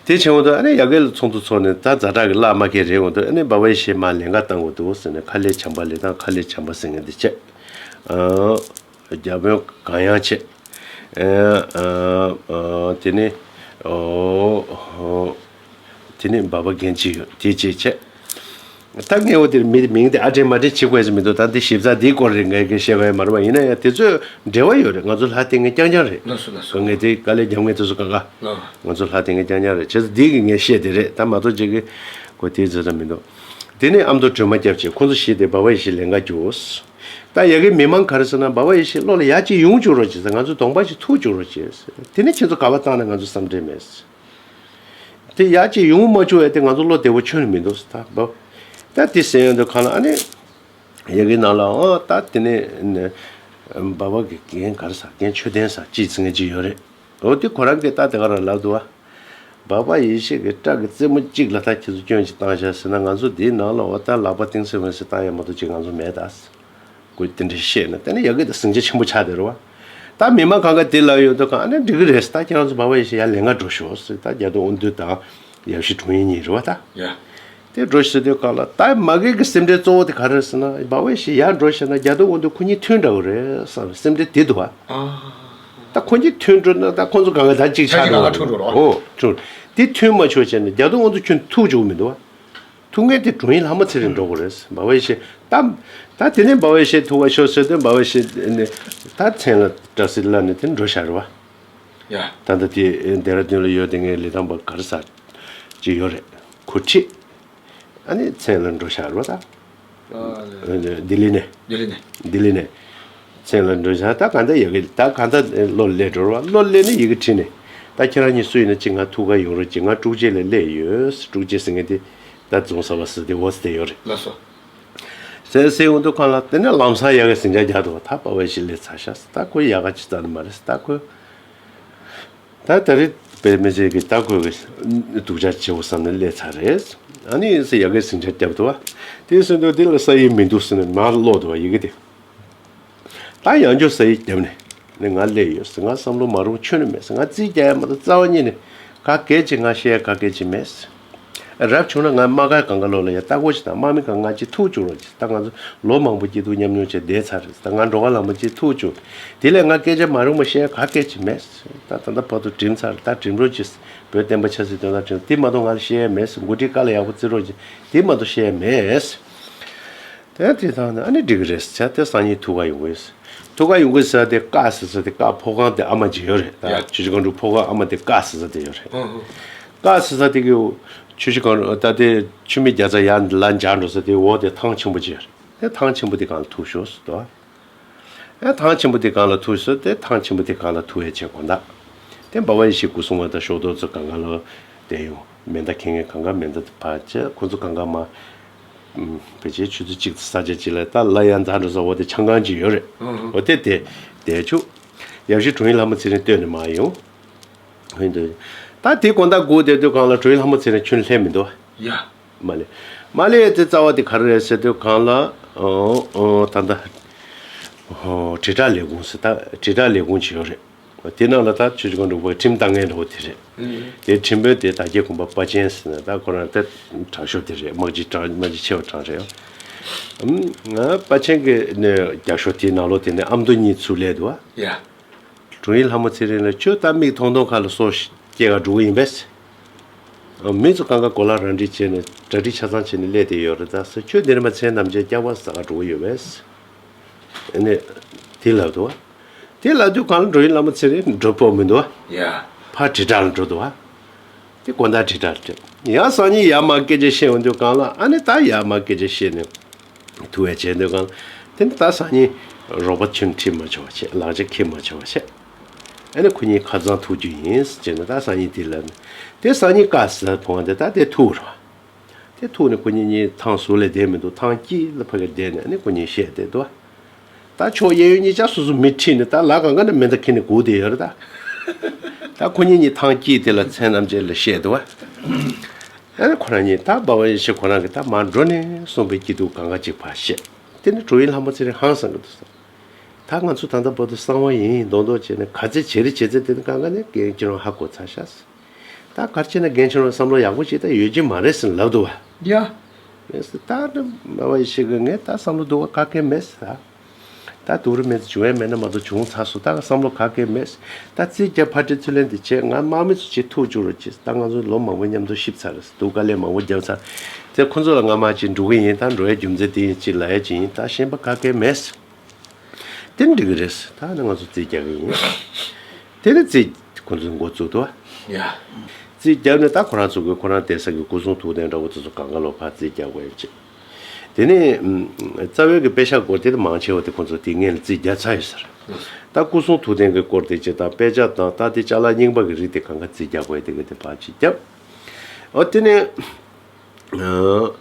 དེ་བྱས་འོང་དུས་ཨ་ནི་ཡ་གི་ལ་ཚོགས་འདུ་ཚོགས་ནས་ད་ཛ་དྲག་གི་བླ་མ་གི་རེད་འོང་དུས་ཨ་ནི་འབའ་བ་ཡེ་ཤེས་མ་ལས་ཀ་བཏང་དགོས་འདུག་ཟེར་ནས་ཁ་ལས་བྱམས་པ་ལས་དང་ཁ་ལས་བྱམས་པ་ཟེར་མཁན་དེ་བྱས། རྒྱ་དཔོན་གང་ཡང་བྱས། དེ་ནས་དེ་ནས་འབའ་བ་རྒན་གཅིག་ཡོད་དེ་བྱས་བྱས། ད་ངས་འོ་དེར་མི་མིང་དེ་ཨ་འདྲེ་མ་འདྲེ་བྱེད་དགོས་ཟེར་མི་འདུག་ད་འདི་ཞིབ་ཚགས་འདིའི་སྐོར་རེད། ངས་ཀྱི་བཤད་པ་ཡང་མ་རེད་པ། ཡིན་ན་ཡང་དེ་ཚོས་འབྲེལ་བ་ཡོད་རེད། ང་ཚོ་ལྷ་བསྟེན་མཁན་རྐྱང་རྐྱང་རེད། ལགས་སོ་ལགས་སོ། ང་ཚོའི་དཀའ་ལས་རྒྱབ་མཁན་དེ་ཚོ་གང་ག་ལགས། ང་ཚོ་ལྷ་བསྟེན་མཁན་རྐྱང་རྐྱང་རེད། བྱས་ཙང་འདི་གི་ངས་བཤད་དེ་རེད། ད་མ་གཏོགས་ཅིག་གི་གོ་དེའི་ཚོད་ཙམ་མི་འདུག་དེ་ནས་ཨ་མདོ་སྒྲོལ་མ་སྐྱབས་ཀྱིས་ཁོང་ཚོ་བཞི་དེ་འབའ་བ་ཡེ་ཤེས་ལེན་ག་རྒྱུགས། ད་ཡ་གི་མི་མང་ག་རེ་ཟེར་ན་འབའ་བ་ཡེ་ཤེས་བློ་ལ་ཡ་གཅིག་ཡོང་བཅུག་རོགས་བྱེད་ཟེར། ང་ཚོ་གདོང་པ་ཞིག་ཐུག་བཅུག་རོགས་བྱེད་ཟེར། དེ་ནས་ཁྱེད་ཚོ་ག་པར་བཏང་ན་ང་ཚོ་བསམ་འདྲེ་མེད་ཟེར། དེ་ཡར་ཅིག་ཡོང་མ་བཅུག་ཡ་དེ་ང་ཚོ་བློ་བདེ་བོ་ཁྱོན་ནས་མི་འདུག་ཟེར། ད་བབ། ད་དེ་ཟེར་ཡོང་དུས་གང་ལ་ཨ་ནི། ཡ་གི་ནང་ལ་ཨོ་ད་དེ་ནས་ནས་འབའ་བ་གི་རྒན་ག་རེ་ཟེར། རྒན་ཆོས་ལྡན་ཟེར་ཅིག་ཟེར་མཁན་ཅིག་ཡོད་རེད། འོ་དེ་ཁོ་རང་གིས་ད་དེ་ག་རང་ལབ་འདུག་བ། འབའ་བ་ཡེ་ཤེས་ཀྱི་སྐྲ་གི་རྩེ་མོ་གཅིག་ལ་ད་ཁྱེད་ཚོ་སྐྱོན་ཅིག་བཏང་བཞག་ཟེར་ན་ང་ཚོ་དེའི་ནང་ལ་འོ་ད་ལག་པ་གཏིང་སེ་འོན་སེ་བཏང་ཡ་མ་གཏོགས་ཅིག་ང་ཚོ་མེད་ད། ཁོས་དེ་འདྲ་བཤད་ན་དེ་ནས་ཡ་གི་ད་ཟིང་ཆ་ཆེན་པོ་ཆགས་བསྡད་རེད་བ། ད་མི་མང་གང་ག་དེ་ལབ་ཡོང་དུས་གང་ཨ་ནི་འགྲིག་གི་རེད་ཟེར། ད་ཁྱེད་རང་ཚོ་འབའ་བ་ཡེ་ཤེས་ཡར་ལེན་ག་འགྲོ་ཤོག་ཟེར། ད་རྒྱ་དོན་དབང་འདུས་དང་ཡབ་གཞིས་དྲུང་ཡིག་གཉིས་རེད་བ་ད། ཡ། དེ་འགྲོ་ཤོག་ཟེར་དུས་གང་ལ་ད་མ་གི་གི་སེམས་ཁྲལ་གཙོ་བོ་དེ་ག་རེ་རེད་ཟེར་ན་འབའ་བ་ཡེ་ཤེས་ཡར་འགྲོ་ཤེ་ན་རྒྱ་དོན་དབང་འདུས་ཁོ་གཉིས་མཐུན་འདྲ་བོ་རེད་བསམ་སེམས་ཁྲལ་དེ་འདུག་བ། ད་ཁོ་གཉིས་མཐུན་འགྲོ་ན་ད་ཁོ་ཚོ་གང་ག་ད་གཅིག་ཆགས་འགྲོ་བ། ཨོ་ཁྲུ། དེ་མཐུན་མ་ཆོག་བྱས་ན་རྒྱ་དོན་དབང་འདུས་ཁྱོན་ཐུག་བཅུག་མི་འདུག་བ། ཐུག་མཁན་དེ་དྲུང་ཡིག་ལྷ་མོ་ཚེ་རིང་འགྲོ་དགོས་རེད། འབའ་བ་ཡེ་ཤེས་ད། ད་དེ་ནས་འབའ་བ་ཡེ་ཤེས་ཐུག་ག་ཤོག་ཟེར་དུས་འབའ་བ་ཡེ་ཤེས་ནས་ད་མཚན་ལ་སྐྲ་སིལ་ལ་ནས་དེ་འགྲོ་བཞག་རེད་བ། ཡ། ད་ལྟ་དེ་ལྡེ་ར་ལྡུན་ལ་ཡོད་དེ་ངའི་ལི་ཐང་པ་ག་རེ་ཟ་ཅིག་ཡོད་རེད། གོ་ཁྲིད། ཨ་ནི་མཚན་ལ་འགྲོ་བཞག་རེད་བ་ད། ལྡི་ལི་ནས། ལྡི་ལི་ནས། ལྡི་ལི་ནས། མཚན་ལ་འགྲོ་བཞག་ད་གང་ལྟར་ཡ་གི་ད་གང་ལྟར་བློ་སླེབས་འགྲོ་རེད་བ། བློ་སླེབས་ནས་ཡི་གེ་བྲིས་ནས། ད་ཁྱེད་རང་གཉིས་སུ་ཡིན་ན་ཅིག་ང་ཐུག་ག་ཡོང་རོགས་གྱིས། ང་དཀྲུག་རྗེས་ལ་སླེབས་ཡོད། དཀྲུག་རྗེས་ཟེར་མཁན་དེ་ད་རྫོང་གསར་པ་ཟེར་དེ་འོ་ཟེར་དེ་ཡོད་རེད། ལགས་སོ། ཟེར་ཟེར་འོང་དུས་གང་ལ་དེ་ནས་ལམ་སང་ཡ་གི་ཟིང་ཆ་རྒྱག་འདུག་བ། ད་འབའ་བ་ཡེ་ཤེས་སླེབས་ཚར་ཤག་ཟེར། ད་ཁོ་ཡག་ག་ཅིག་རྩ་ནས་མ་རེད་ཟེར། ད་ཁོ། ད་ད་རེས་དཔེ་མི་སྲིད་ཀྱི་ད་ཁོས་སྡུག་ཅག་བྱེད་འོ་བསམ་ནས་སླེབས་ཚར་རེད། ཨ་ནི་ཡིན་ཟེར་ཡ་གི་ཟིང་ཆ་རྒྱབ་འདུག་བ། དེ་ཟེར་འདུག་དེ་ལ་ས་ཡིག་མི་འདུག་ཟེར་ནས་མར་ཀློག་འདུག་བ་ཡི་གེ་དེ། ད་ཡང་བསྐྱར་ས་ཡིག་བརྒྱབ་ནས་ནི་ང་སླེབས་ཡོད་ཟེར། ང་བསམ་བློ་མ་རུང་ཁྱོན་ནས་མེད་ཟེར། ང་རྩིས་རྒྱག་ཡ་མ་གཏོགས་རྩ་བ་ཉིད་ནས་ག་གེ་ཅིག་ང་བཤད་ཡ་ག་གེ་ཅིག་མེད་ཟེར། རབ་བྱུང་ན་ང་དམག་སྒར་གང་ག་ལོག་ལ་ཡ་ལྟ་སྐོར་ཞིག་དང་དམག་མི་གང་ང་ཅིག་ཐུག་བཅུག་རོགས་གྱིས། ད་ང་ཚོ་ལོ་མང་པོ་སྐྱིད་སྡུག་མཉམ་མྱོང་བྱས་བསྡད་ཚར་རེད། ད་ང་འགྲོ་ག་ལ་མ་ཅིག་ཐུག་བཅུག་དེ་ལས་ང་སྐད་ཆ་མ་རུང་བ་བཤད་ཡ་ག་སྐད་ཅིག་མེད། ད་ད་ལྟ་བར་དུ་འགྲིམ་ཚར། ད་འགྲིམ་རོགས་གྱིས། བོད་བསྟན་པ་ཆབ་སྲིད་དོན་དག་འགྲིམ། དེ་མ་གཏོགས་ང་ལ་བཤད་ཡ་མེད། འགོ་ཁྲིད་བཀའ་ལ་ཡག་པོ་བརྩི་རོགས་གྱིས། དེ་མ་གཏོགས་བཤད་ཡ་མེད། དེ་དེ་དང་ཨ་ནི་འགྲིག་གི་རེད་ཟེར། དེ་སང་ཉིན་ཐུག་ག་ཡོང་གི་ཡོད། ཐུག་ག་ཡོང་གི་ཟེར་དེ་ཀ་ཟེར་ས་དེ་ཀ་ཕོ་ཁང་དེ་ཨ་མ་ཅིག་ཡོད་རེད། ད་ཡ། ཆུ་བཞི་སྒང་དྲུག་ཕོ་ཁང་ཨ་མ་དེ་ཀ་ཟེར་ས་དེ་ཡོད་རེད། ཀ་ཟེར་ས་དེ་གི་ཆུ་བཞི་སྒང་དྲུག་ད་དེ་ཆུ་མིག་རྒྱ་ཚ་ཡར་ལ་འབྱར་འགྲོ་ས་དེ་འོག་དེ་ཐང་ཆེན་པོ་ཅིག་ཡོད་རེད། དེ་ཐང་ཆེན་པོ་དེ་སྒང་ལ་ཐུག་ཤོག་ཟེར་དོ། ཨེ་ཐང་ཆེན་པོ་དེ་སྒང་ལ་ཐུག་ཟེར་ཏེ་ཐང་ཆེན་པོ་དེ་སྒང་ལ་ཐུག་ཡས་བྱས་དགོངས་དག་དེ་འབའ་བ་ཡེ་ཤེས་སྐུ་སྲུང་བ་དང་ཤོག་རྡོར་ཚོ་སྒང་ག་ལ་བསྡད་ཡོང་། མེ་མདའ་འཁྱེར་མཁན་སྒང་ག་མེ་མདའ་དེ་ཕར་བྱས། ཁོ་ཚོ་སྒང་ག་མར་ཕལ་ཆེར་ཆུ་ཚོད་གཅིག་དང་ས་ཆ་གཅིག་ལ་ད་ལ་ཡང་འཛེག་འགྲོ་ས་འོ་དེ་ཆང་ཁང་ཅིག་ཡོད་རེད། འོ་དེ་དེ་བསྡད་བཅུག་ཡབ་གཞིས་དྲུང་ཡིག་ལྷ་མོ་ཚེ་རིང་སྟོད་ནས་མར་ཡོང་། ཧིན་དུ། ད་དེ་དགོང་དག་སྒུག་བསྡད་དུས་སྒང་ལ་དྲུང་ཡིག་ལྷ་མོ་ཚེ་རིང་ཁྱོན་སླེབས་མི་འདུག་ཡ། མ་ལེ། མ་ལེ་དེ་རྩ་བ་དེ་ག་རེ་རེད་ཟེར་དུས་སྒང་ལ། ཨོ་ཨོ་ད་ལྟ། ཨོ་དྲིལ་བསྒྲགས་ལས་ཁུངས་ཟེར། ད་དྲིལ་བསྒྲགས་ལས་ཁུངས་ཅིག་ཡོད་རེད། དེ་ནང་ལ་ད་ཆུ་བཞི་སྒང་དྲུག་པ་ཁྲིམས་བཏང་མཁན་འདྲ་བོ་དེ་རེད། དེ་ཁྲིམས་དཔོན་དེ་དར་རྒྱས་དགོན་པ་དཔའ་ཆེན་ཟེར་ནས་ད་ཁོ་རང་དེ་དྲག་ཤོས་དེ་རེད། དམག་སྤྱི་དྲང་དམག་སྤྱི་ཆེ་བ་དྲང་རེད། ཨམ་ང་དཔའ་ཆེན་གྱི་ནས་རྒྱབ་ཤོག་དེའི་ནང་ལོགས་དེ་ནས་ཨ་མདོ་གཉིས་ཚུར་སླེབས་འདུག་ཨ། ཡ། དྲུང་ཡིག་ལྷ་མོ་ཚེ་རིང་ལ་ཁྱོད་ད་མིག་མཐོང་མཐོང་ཁ་ལ་སོ་སྐྱེལ་ག་འགྲོ་གི་ཡིན་པས། མི་ཚོ་སྒང་ག་གོ་ལ་རང་འཁྲིད་བྱས་ནས་གྲ་སྒྲིག་ཆ་ཚང་བྱས་ནས་སླེབས་བསྡད་ཡོད་རེད་ད་ཟེར། ཁྱོད་འདི་ནས་མར་མཚན་ནམ་ཅན་སྐྱག་པ་ཟ་ག་འགྲོ་གི་ཡོད་པས། ཨ་ནི་དེ་ལབ་འདུག་བ། དེ་ལབ་དུས་སྒང་ལ་དྲུང་ཡིག་ལྷ་མོ་ཚེ་རིང་འགྲོ་སྤོབས་མི་འདུག་བ། ཡ། ཕར་དྲིལ་བསྒྲགས་ལ་འགྲོ་འདུག་བ། དེ་དགོང་དག་དྲིལ་བསྒྲགས་ལ་འགྲོ། ཡང་སང་ཉིན་ཡར་མར་སྐད་ཆ་བཤད་འོང་དུས་སྒང་ལ་ཨ་ནི་ད་ཡར་མར་སྐད་ཆ་བཤད་ནས། ཐུག་པའི་བྱས་འདོད་གང་། དེ་ནི་ད་སང་ཉིན་རོགས་པ་ཁྱོན་ཁྲིད་མ་ཆོག་བ་བྱས། ལག་ཆ་འཁྱེར་མ་ཆོག་བ་བྱས། ཨ་ནི་ཁོ་གཉིས་ཁ་སང་ཐུག་རྒྱུ་ཡིན་ཟེར་ནས་ད་སང་ཉིན་དེ་ལབ་ནས། དེ་སང་ཉིན་ཀ་ཟེར་ཕོ་བ་དེ་ད་དེ་ཐུག་རོགས། དེ་ཐུག་ནས་ཁོ་གཉིས་གཉིས་ཐང་ཟུར་ལ་བསྡད་མི་འདུག་ཐང་དཀྱིལ་ལ་ཕ་གི་བསྡད་ནས་ཨ་ནི་ཁོ་གཉིས་བཤད་བསྡད་འདུག་ད་ཕྱོགས་གཡས་གཡོན་གཉིས་ཆ་སོ་སོ་མི་ཁྲིད་ནས་ད་ལ་གང་ག་ནས་མེ་མདའ་འཁྱེར་ནས་སྒུག་བསྡད་ཡོད་རེད་ད། ད་ཁོ་གཉིས་གཉིས་ཐང་དཀྱིལ་དེ་ལ་མཚན་རྣམ་འབྱེད་ལ་བཤད་འདུག་བ། ཨ་ནི་ཁོ་རང་གཉིས་ད་འབའ་བ་ཡེ་ཤེས་ཁོ་རང་གིས་ད་མར་འགྲོ་ནས་གསུངས་པའི་སྐྱིད་སྡུག་གང་ག་ཅིག་ཕར་བཤད། དེ་ནས་གྲོ་བོའི་ལྷ་མོ་ཚེ་རིང་ཧང་སང་གི་འདུག་ཟེར། ད་ང་ཚོ་ད་ལྟ་བར་དུ་གསང་བ་ཡིན་མདོག་མདོག་བྱས་ནས་ག་ཚད་བྱེད་རེད་བྱེད་ཚད་དེ་ནི་གང་ག་ནས་རྒན་ཁྱེད་རང་ཧ་གོ་ཚར་ཤག་ཟེར། ད་ག་རེ་བྱས་ན་རྒན་ཁྱེད་རང་བསམ་བློ་ཡག་པོ་ཞིག་ད་ཡོད་ཀྱི་མ་རེད་ཟེར་ལབ་འདུག་བ། ཡ། མེད་ཟེར་ད་ནི་འབའ་བ་ཡེ་ཤེས་ཀྱིས་ངས་ད་བསམ་བློ་བསྡུ་བ་ག་གེ་མེད་ཟེར། ད་སྡུག་རུ་མེད་ཚེ་བྱུང་ཡ་མེད་ན་མ་གཏོགས་བྱུང་ཚར་སོང་། ད་བསམ་བློ་ག་གེ་མེད་ཟེར། ད་རྩིས་རྒྱག་ཕར་འགྲེལ་ཚུར་ལེན་འདི་བྱས། ང་དམག་མི་ཚོ་ཆེད་ཐུག་བཅུག་རོགས་གྱིས། ད་ང་ཚོ་ལོ་མང་པོ་མཉམ་དུ་གཤིབ་ཚར་རེད། སྡུག་དཀའ་ལས་མང་པོ་བརྒྱབ་ཚར། དེ་ཁོ་ཚོ་ལ་ང་མར་ཅིག་འགྲོ་གི་ཡིན། ད་འགྲོ་ཡ་རྒྱུ་མཚན་དེ་ཡིན་ཅིག་ལབ་ཡ་ཅིག་ཡིན། ད་ཤེས་པ་ག་གེ་མེད་ཟེར། དེ་འགྲིག་གི་རེད་ཟེར། ད་ནི་ང་ཚོ་རྩིས་རྒྱག་གི་ཡིན། དེ་ནི་རྩིས་ཁོ་ཚོས་འགོ་བཙུགས་འདུག་བ། ཡ། རྩིས་བརྒྱབ་ནས་ད་ཁོ་རང་ཚོ་གི་ཁོ་རང་བསྡད་ས་གི་སྐུ་སྲུང་ཐུགས་རྟེན་འདྲ་བོ་དེ་ཚོ་གང་ག་ལོག་ཕར་རྩིས་རྒྱག་དགོས་ཡ་ཅིག། དེ་ནས་ཨུམ། རྩ་བའི་གི་པེ་ཤག་སྐོར་དེ་མང་ཆེ་བ་དེ་ཁོ་ཚོ་དེ་སྔོན་ལ་རྩིས་བརྒྱབ་ཚར་ཡོད་ཟེར། ད་སྐུ་སྲུང་ཐུགས་རྟེན་གི་སྐོར་དེ་ཅིག་དང་དཔེ་ཆ་དང་ད་དེ་ཅ་ལག་རྙིང་པ་གི་རིགས་དེ་གང་ག་རྩིས་རྒྱག་དགོས་དེ་གི་དེ་ཕར་ཅིག་བརྒྱབ། ཨོ་དེ་ནས་ཨ།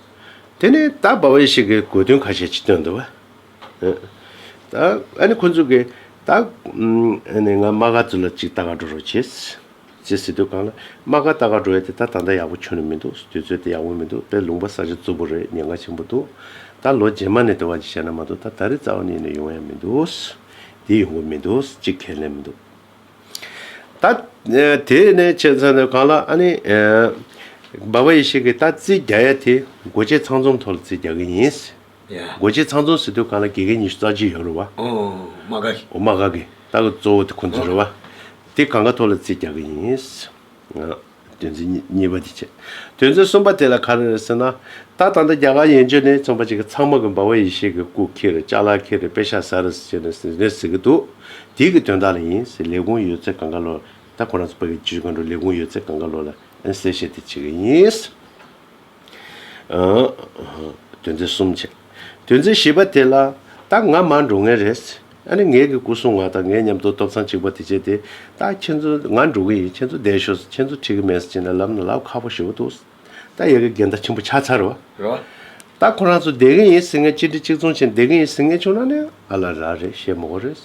དེ་ནས་ད་འབའ་བ་ཡེ་ཤེས་ཀྱིས་དགོས་དོན་ཁ་ཤས་ཅིག་བཏོན་འདུག་བ། ཨ། ད་ཨ་ནི་ཁོ་ཚོ་གིས་ད་ཨ་ནི་ང་དམག་སྒར་ཚོ་ལ་ཅིག་ལྟ་ག་འགྲོ་རོགས་བྱེད། ཅེས་ཟེར་དུས་སྒང་ལ་དམག་སྒར་ལྟ་ག་འགྲོ་ཡ་དེ་ད་ད་ལྟ་ཡག་པོ་ཁྱོན་ནས་མི་འདུག། དུས་ཚོད་དེ་ཡག་པོ་མི་འདུག། དཔེ་ལུང་པ་ས་ཆ་རྩུབ་པོ་རེད། ཉེན་ཁ་ཆེན་པོ་འདུག། ད་ལོ་རྗེས་མ་ནས་དེ་བ་ཅིག་བྱས་ན་མ་གཏོགས་ད་ད་རེས་རྩ་བ་ནས་ནས་ཡོང་ཡ་མི་འདུག། དེ་ཡོང་གི་མི་འདུག། ཅིག་ཁས་ལེན་མི་འདུག། ད་དེ་ནས་བྱས་ཙང་ནས་སྒང་ལ་ཨ་ནི་འབའ་བ་ཡེ་ཤེས་ཀྱིས་ད་རྩིས་རྒྱག་ཡ་དེ་སྒོ་འབྱེད་ཚང་འཛོམས་ཐོག་ལ་རྩིས་རྒྱག་གི་ཡིན། ཡ། སྒོ་འབྱེད་ཚང་འཛོམས་ཟེར་དུས་སྒང་ལ་དགེ་རྒན་ཉི་ཤུ་རྩ་གཅིག་ཡོད་རེད་བ། ཨོ། དམག་སྒར་གྱི། ཨོ་དམག་སྒར་གྱི་ད་གི་གཙོ་བོ་དེ་ཁོ་ཚོ་རེད་བ། དེ་གང་ག་ཐོག་ལ་རྩིས་རྒྱག་གི་ཡིན། ཨ། དོན་ཚན་གཉིས་གཉིས་པ་དེ་བྱས། དོན་ཚན་གསུམ་པ་དེ་ལ་ག་རེ་རེད་ཟེར་ན། ད་ད་ལྟ་རྒྱ་གར་ཡན་ཆོད་ནས་ཚོང་པ་ཅིག་གི་ཚང་མ་གི་འབའ་བ་ཡེ་ཤེས་ཀྱི་སྐུ་འཁྱེར་ཅ་ལག་འཁྱེར་པེ་ཤག་ཟ་རེད་ཟེར་ནས་ཟེར་ཟེར་གི་འདུག། དེ་གི་དོན་དག་ལ་ཡིན་ཟེར། ལས་ཁུངས་ཡོད་ཚད་གང་ག་ལོག་ད་ཁོ་རང་ཚོ་ཕ་གི་ཅིག་གང་འགྲོ་ལས་ཁུངས་ཡོད་ཚད་གང་ག་ལོག་ལ་ཨ་གསལ་བཤད་དེ་བྱེད་གི་ཡིན། ཨ། དོན་ཚན་གསུམ་བྱས། དོན་ཚན་བཞི་པ་དེ་ལ་ད་ང་མར་འགྲོ་མཁན་རེད། ཨ་ནི་ངའི་གི་སྐུ་སྲུང་ང་དང་ངའི་མཉམ་དུ་ཐོབ་ཐང་གཅིག་པ་དེ་བྱས་ཏེ་ད་ཁྱེད་ཚོ་ང་འགྲོ་གི་ཡིན། ཁྱེད་ཚོ་བསྡད་ཤོག་ཟེར། ཁྱེད་ཚོ་ཁྲིད་གི་མེད་ཟེར་ནས་ལབ་ན་ལབ་ཁག་པོ་ཞེ་པོ་འདུག། ད་ཡ་གི་འགལ་ཟླ་ཆེན་པོ་ཆགས་ཚར་བ། རེད་བ། ད་ཁོ་རང་ཚོ་བསྡད་གི་ཡིན་ཟེར་མཁན་གཅིག་སྒྲིལ་གཅིག་མཚུངས་བྱས་བསྡད་གི་ཡིན་ཟེར་མཁན་བྱུང་ན་ནི་ཨ་ལ་རག་རེད། བཤད་མི་དགོས་རེད།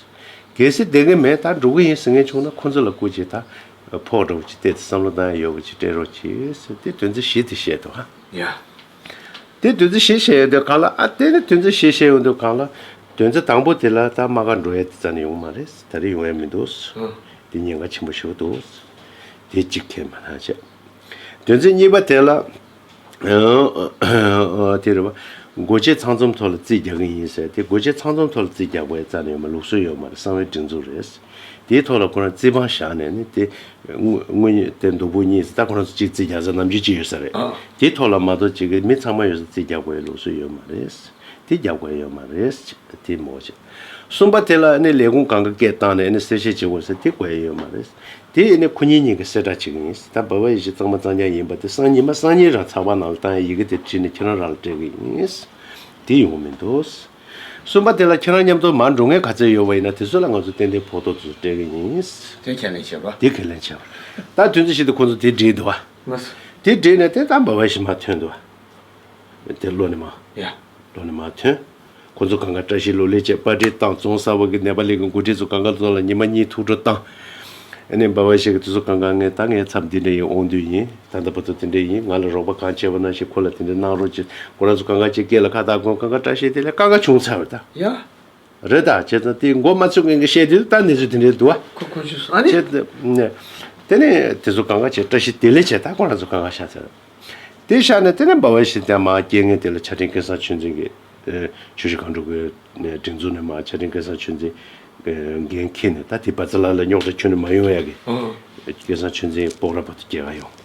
གལ་སྲིད་བསྡད་གི་མེད་ད་འགྲོ་གི་ཡིན་ཟེར་མཁན་བྱུང་ན་ཁོ་ཚོ་ལ་སྐུ་མཁྱེན་ད་ཕོགས་འདྲ་བོ་ཅིག་སྤྲད་དེ་བསམ་བློ་བཏང་ཡ་ཡོད་པ་ཅིག་སྤྲད་རོགས་གྱིས་ཟེར་ཏེ་དོན་ཚན་བཞི་དེ་བཤད་འདུག་ཨ། ཡ། དེ་དོན་ཚན་བཞི་བཤད་ཡོང་དུས་སྒང་ལ་ཨ་དེ་ནི་དོན་ཚན་བཞི་བཤད་ཡོང་དུས་སྒང་ལ་དོན་ཚན་དང་པོ་དེ་ལ་ད་དམག་སྒར་འགྲོ་ཡ་དེ་རྩ་ནས་ཡོང་མ་རེད། ད་རེས་ཡོང་ཡ་མི་འདུག། ཨ། དེ་ཉེན་ཁ་ཆེན་པོ་ཞེ་པོ་འདུག། དེ་གཅིག་ཁས་མ་བླངས་བྱས། དོན་ཚན་གཉིས་པ་དེ་ལ། ཨ། དེ་རེད་བ། སྒོ་འབྱེད་ཚང་འཛོམས་ཐོག་ལ་རྩིས་རྒྱག་གི་ཡིན་ཟེར་དེ། སྒོ་འབྱེད་ཚང་འཛོམས་ཐོག་ལ་རྩིས་རྒྱག་དགོས་ཡ་རྩ་ནས་ཡོད་མ། ལུགས་སྲོལ་ཡོད་མ་རེད། གསང་བའི་སྒྲིག་འཛུགས་རེད། དེའི་ཐོག་ལ་ཁོ་རང་རྩིས་འབངས་བཞག་ནས་ནི་དེ་དངུལ་དངུལ་དེ་བདུན་པོ་གཉིས་ད་ཁོ་རང་ཚོ་གཅིག་རྩིས་རྒྱག་ས་ནམ་རྒྱུན་གཅིག་ཡོད་ས་རེད། ཨ། དེའི་ཐོག་ལ་མ་གཏོགས་གཅིག་གི་མི་ཚང་མ་ཡོད་ས་རྩིས་རྒྱག་དགོས་ཡ་ལུགས་སྲོལ་ཡོད་མ་རེད། དེ་རྒྱག་དགོས་ཡ་ཡོད་མ་རེད། དེ་མོ་བྱས། གསུམ་པ་དེ་ལ་ནི་ལས་ཁུངས་གང་ག་སྐད་བཏང་ནས་ནི་གསལ་བཤད་བྱེད་དགོས་ས་དེ་དགོས་ཡ་ཡོད་མ་རེད། དེ་ནི་ཁོ་གཉིས་གཉིས་ཀྱིས་གསལ་བསྒྲགས་བྱེད་ཀྱི་ཡིན། ད་འབའ་བ་ཡེ་ཤེས་གཙང་མ་གཙང་རྐྱང་ཡིན་པ་དེ་སང་ཉིན་མ་སང་ཉིན་རང་ཚགས་པར་ནང་ལ་བཏང་ཡ་ཡི་གེ་དེ་བྲིས་ནས་ཁྱེད་རང་རང་ལ་སྤྲད་ཀྱི་ཡིན། དེ་ཡོང་གི་མི་འདུག། གསུམ་པ་དེ་ལ་ཁྱེད་རང་མཉམ་དུ་མར་འགྲོ་མཁན་ག་ཚོད་ཡོད་པ་ཡིན་ན་དེ་ཚོ་ལ་ང་ཚོ་ཏན་ཏན་ཕོགས་ཐོག་ཚོ་སྤྲད་ཀྱི་ཡིན། དེ་ཁས་ལེན་བྱས་པ། དེ་ཁས་ལེན་བྱས་པ། ད་དོན་ཚན་བཞི་དེ་ཁོ་ཚོ་དེ་བྲིས་འདུག་བ། ལགས་སོ། དེ་བྲིས་ནས་དེ་ད་འབའ་བ་ཡེ་ཤེས་མར་ཐོན་འདུག་བ། དེ་ལོ་ནས་མར། ཡ། ལོ་ནས་མར་ཐོན། ཁོ་ཚོ་གང་ག་བཀྲ་ཤིས་གློག་ཀླད་བཅས་པར་སྐྲུན་བཏང་། རྫོང་གསར་པ་གི་ནེ་པ་ལི་གི་འགོ་ཁྲིད་ཚོ་གང་ག་ཚོ་ལ་ཉི་མ་གཉིས་ཐུགས་སྤྲོ་བཏང་། ཨ་ནི་འབའ་བ་ཡེ་ཤེས་ཀྱིས་དེ་ཚོ་གང་ག་ངས་ད་ངའི་ཚབ་འདི་འདྲ་ཡིན། དབང་འདུས་ཡིན། ད་ལྟ་བར་དུ་དེ་འདྲ་ཡིན། ང་ལ་རོགས་པ་གང་བྱས་པ་ནང་བཞིན་ཁོ་ལ་དེ་འདྲ་གནང་རོགས་བྱེད། ཁོ་རང་ཚོ་གང་ག་ཅིག་སྐད་ལ་ཁ་བཏགས་དགོས། གང་ག་བཀྲ་ཤིས་བདེ་ལེགས། གང་ག་བྱུང་ཚར་བ་ད། ཡ། རེད་ད། བྱས་ཙང་དེ་མགོ་མ་ཚོས་མཁན་གྱི་བཤད་དུས་ད་གནས་ཚུལ་དེ་འདྲའི་འདུག་བ། ཁོ་ཁོ་ཆུ་སོང་ཨ་ནི། བྱས་ཏེ། དེ་ནས་དེ་ཚོ་གང་ག་བྱས་བཀྲ་ཤིས་བདེ་ལེགས་བྱས། ད་ཁོ་རང་ཚོ་གང་ག་བཞག་ཚར། དེ་བཞག་ནས་དེ་ནས་འབའ་བ་ཡེ་ཤེས་དེ་མར་སྐྱེལ་མཁན་དེ་ལ་ཆ་འཕྲིན་སྐལ་བཟང་ཆོས་འཛིན་གྱི་ཆུ་བཞི་སྒང་དྲུག་གི་སྒྲིག་འཛུགས་ནས་མར་ཆ་འཕྲིན་སྐལ་བཟང་ཆོས་འཛིན་འགན་འཁྱེར་ནས། ད་དེ་བ་ཙ་ལ་ལ་རྙོག་དྲ་ཁྱོན་ནས་མ་ཡོང་ཡ་གི། ཨོ། སྐལ་བཟང་ཆོས་འཛིན་སྤོག་ར་བར་དུ་སྐྱེལ་ག་ཡོང་།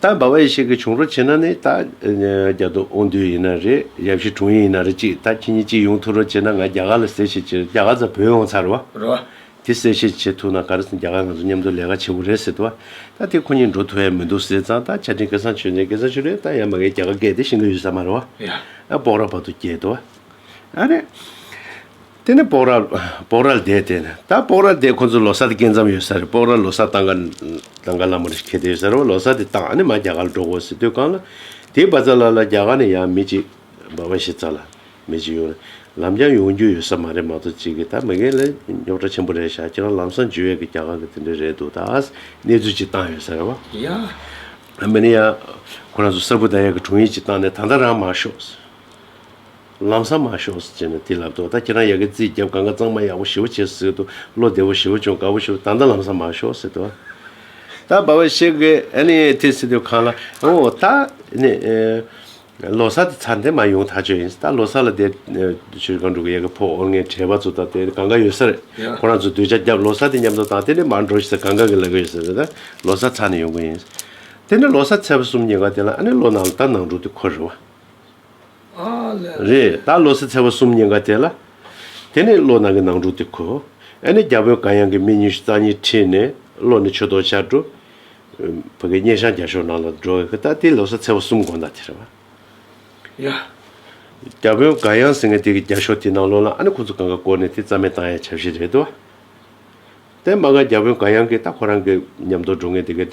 ད་འབའ་བ་ཡེ་ཤེས་ཀྱིས་བྱུང་རོགས་བྱེད་ན་ནི་ད་རྒྱ་རྡོ་དབང་འདུས་ཡིན་ན་རེད། ཡབ་གཞིས་དྲུང་ཡིག་ཡིན་ན་རེད། ཅིག་ད་ཁྱེད་གཉིས་གཅིག་ཡོང་ཐུབ་རོགས་བྱེད་ན་ང་རྒྱ་གར་ལ་གསལ་བཤད་བྱེད། རྒྱ་གར་ཚ་བོད་ཡོང་ཚར་བ། རེད་བ། དེ་གསལ་བཤད་བྱེད་ཐུབ་ན་ག་རེ་ཟེར་ན་རྒྱ་གར་ང་ཚོ་མཉམ་དུ་ལས་ཀ་བྱེད་དགོས་རེད་ཟེར་འདུག་བ། ད་དེ་ཁོ་གཉིས་འགྲོ་ཐུབ་ཡ་མི་འདུག་ཟེར་ཙང་ད་ཆ་འཕྲིན་སྐལ་བཟང་ཆོས་འཛིན། སྐལ་བཟང་ཆོས་འཛིན་ད་ཡ་མ་གའི་རྒྱ་གར་སྐད་དེ་ཤེས་ཀྱི་ཡོད་ས་མ་རེད་བ། ཡ། ཨ་སྤོག་ར་བར་དུ་སྐྱེལ་འདུག་བ། ཨ་རེ། དེ་ནས་སྤོག་ར་སྤོག་ར་ལ་བསྡད། དེ་ནས་ད་སྤོག་ར་ལ་བསྡད། ཁོ་ཚོ་ལོ་གསར་དེ་སྐྱེལ་མཚམས་ཡོད་ས་རེད། སྤོག་ར་ལོ་གསར་བཏང་ག་བཏང་ག་ལ་མོ་རེ་ཁེལ་བསྡད་ཡོད་ས་རེད་བ། ལོ་གསར་དེ་བཏང་ཨ་ནི་མར་རྒྱ་གར་ལ་འགྲོ་དགོས་ཟེར་དུས་སྒང་ལ་དེའི་བ་ཙ་ལ་ལ་རྒྱ་གར་ནས་ཡང་མི་གཅིག་འབའ་བ་ཡེ་ཤེས་རྩ་ལ་མི་གཅིག་ཡོང་ནས། ལམ་རྒྱག་ཡོང་རྒྱུ་ཡོད་ས་མ་རེད་མ་གཏོགས་གཅིག་གིས་ད་མི་རྒན་ལ་རྙོག་དྲ་ཆེན་པོ་རེད་ཤག་ཁྱེད་རང་ལམ་སང་འཇུ་ཡས་ཀྱི་རྒྱ་གར་གྱི་དེ་འདྲ་རེད་འདུག་ད་གནས་ཚུལ་ཅིག་བཏང་ཡོད་ས་རེད་བ། ཡ། མི་ནི་ཡ། ཁོ་རང་ཚོ་གསར་བུ་ད་ཡ་གི་དྲུང་ཡིག་ཅིག་བཏང་ནས་ད་ལྟ་རང་མ་ཤོག་ལམ་སང་མ་ཤོག་ཟེར་ནས་དེ་ལབ་འདུག་ད་ཁྱེད་རང་ཡ་གི་རྩིས་རྒྱབ་གང་ག་གཙང་མ་ཡག་པོ་ཞེ་པོ་བྱས་ཟེར་འདུག་བློ་བདེ་པོ་ཞེ་པོ་བྱུང་དགའ་པོ་ཞེ་པོ། ད་ལྟ་ལམ་སང་མ་ཤོག་ཟེར་འདུག་ད་བ་བ་ཤེ་གི་ཨ་ནི་དེ་ཟེར་དུས་གང་ལ་འོ་ད་ནི། ལོ་གསར་དེ་ཚར་འདི་མ་ཡོང་ཐག་ཆོད་ཡིན། ད་ལོ་གསར་ལ་དེ་ཆོས་སྒང་འགྲོ་གི་ཡ་གི་ཕོ་ཨོ་ངའི་བྲེལ་བ་ཚོ་ད་དེ་གང་ག་ཡོད་ས་རེད། ཡ། ཁོ་རང་ཚོ་སྡོད་ཆ་རྒྱབ་ལོ་གསར་དེ་མཉམ་དུ་བཏང་དེ་ནས་མར་འགྲོ་ཤི་ས་གང་ག་གི་ལ་གི་ཡོད་ས་རེད། ད་ལོ་གསར་ཚར་ནས་ཡོང་གི་ཡིན། དེ་ནས་ལོ་གསར་ཚེས་པ་གསུམ་ཉིན་ག་དེ་ལ་ཨ་ནི་ལོ་ནང་ལ་ད་ནང་འགྲོ་དེ་ཁོ་རེད་བ། ཨ་ལས། རེད། ད་ལོ་གསར་ཚེས་པ་གསུམ་ཉིན་ག་དེ་ལ། དེ་ནས་ལོ་ནང་གི་ནང་འགྲོ་དེ་ཁོ། ཨ་ནི་རྒྱ་བོད་ག་ཡང་གི་མི་ཉི་ཤུ་རྩ་གཉིས་ཁྲིད་ནས་ལོ་ནས་ཆུ་ཐོག་ཤར་འགྲོ། ཕ་གི་སྙེ་ཤང་རྒྱ་ཤོག་ནང་ལ་འགྲོ་གི་ད་དེ་ལོ་གསར་ཚེས་པ་གསུམ་དགོང་དག་དེ་རེད་བ། ཡ། རྒྱ་བོད་ག་ཡང་ཟེར་མཁན་དེ་གི་རྒྱ་ཤོག་དེ་ནང་ལོགས་ལ་ཨ་ནི་ཁོ་ཚོ་གང་ག་བསྐོར་ནས་དེ་རྩ་མེད་བཏང་ཡ་འཆར་གཞི་རེད་དོ། དེ་མ་ག་རྒྱ་བོད་ག་ཡང་གི་ད་ཁོ་རང་གི་མཉམ་དུ་འགྲོ་མཁན་དེ་གི་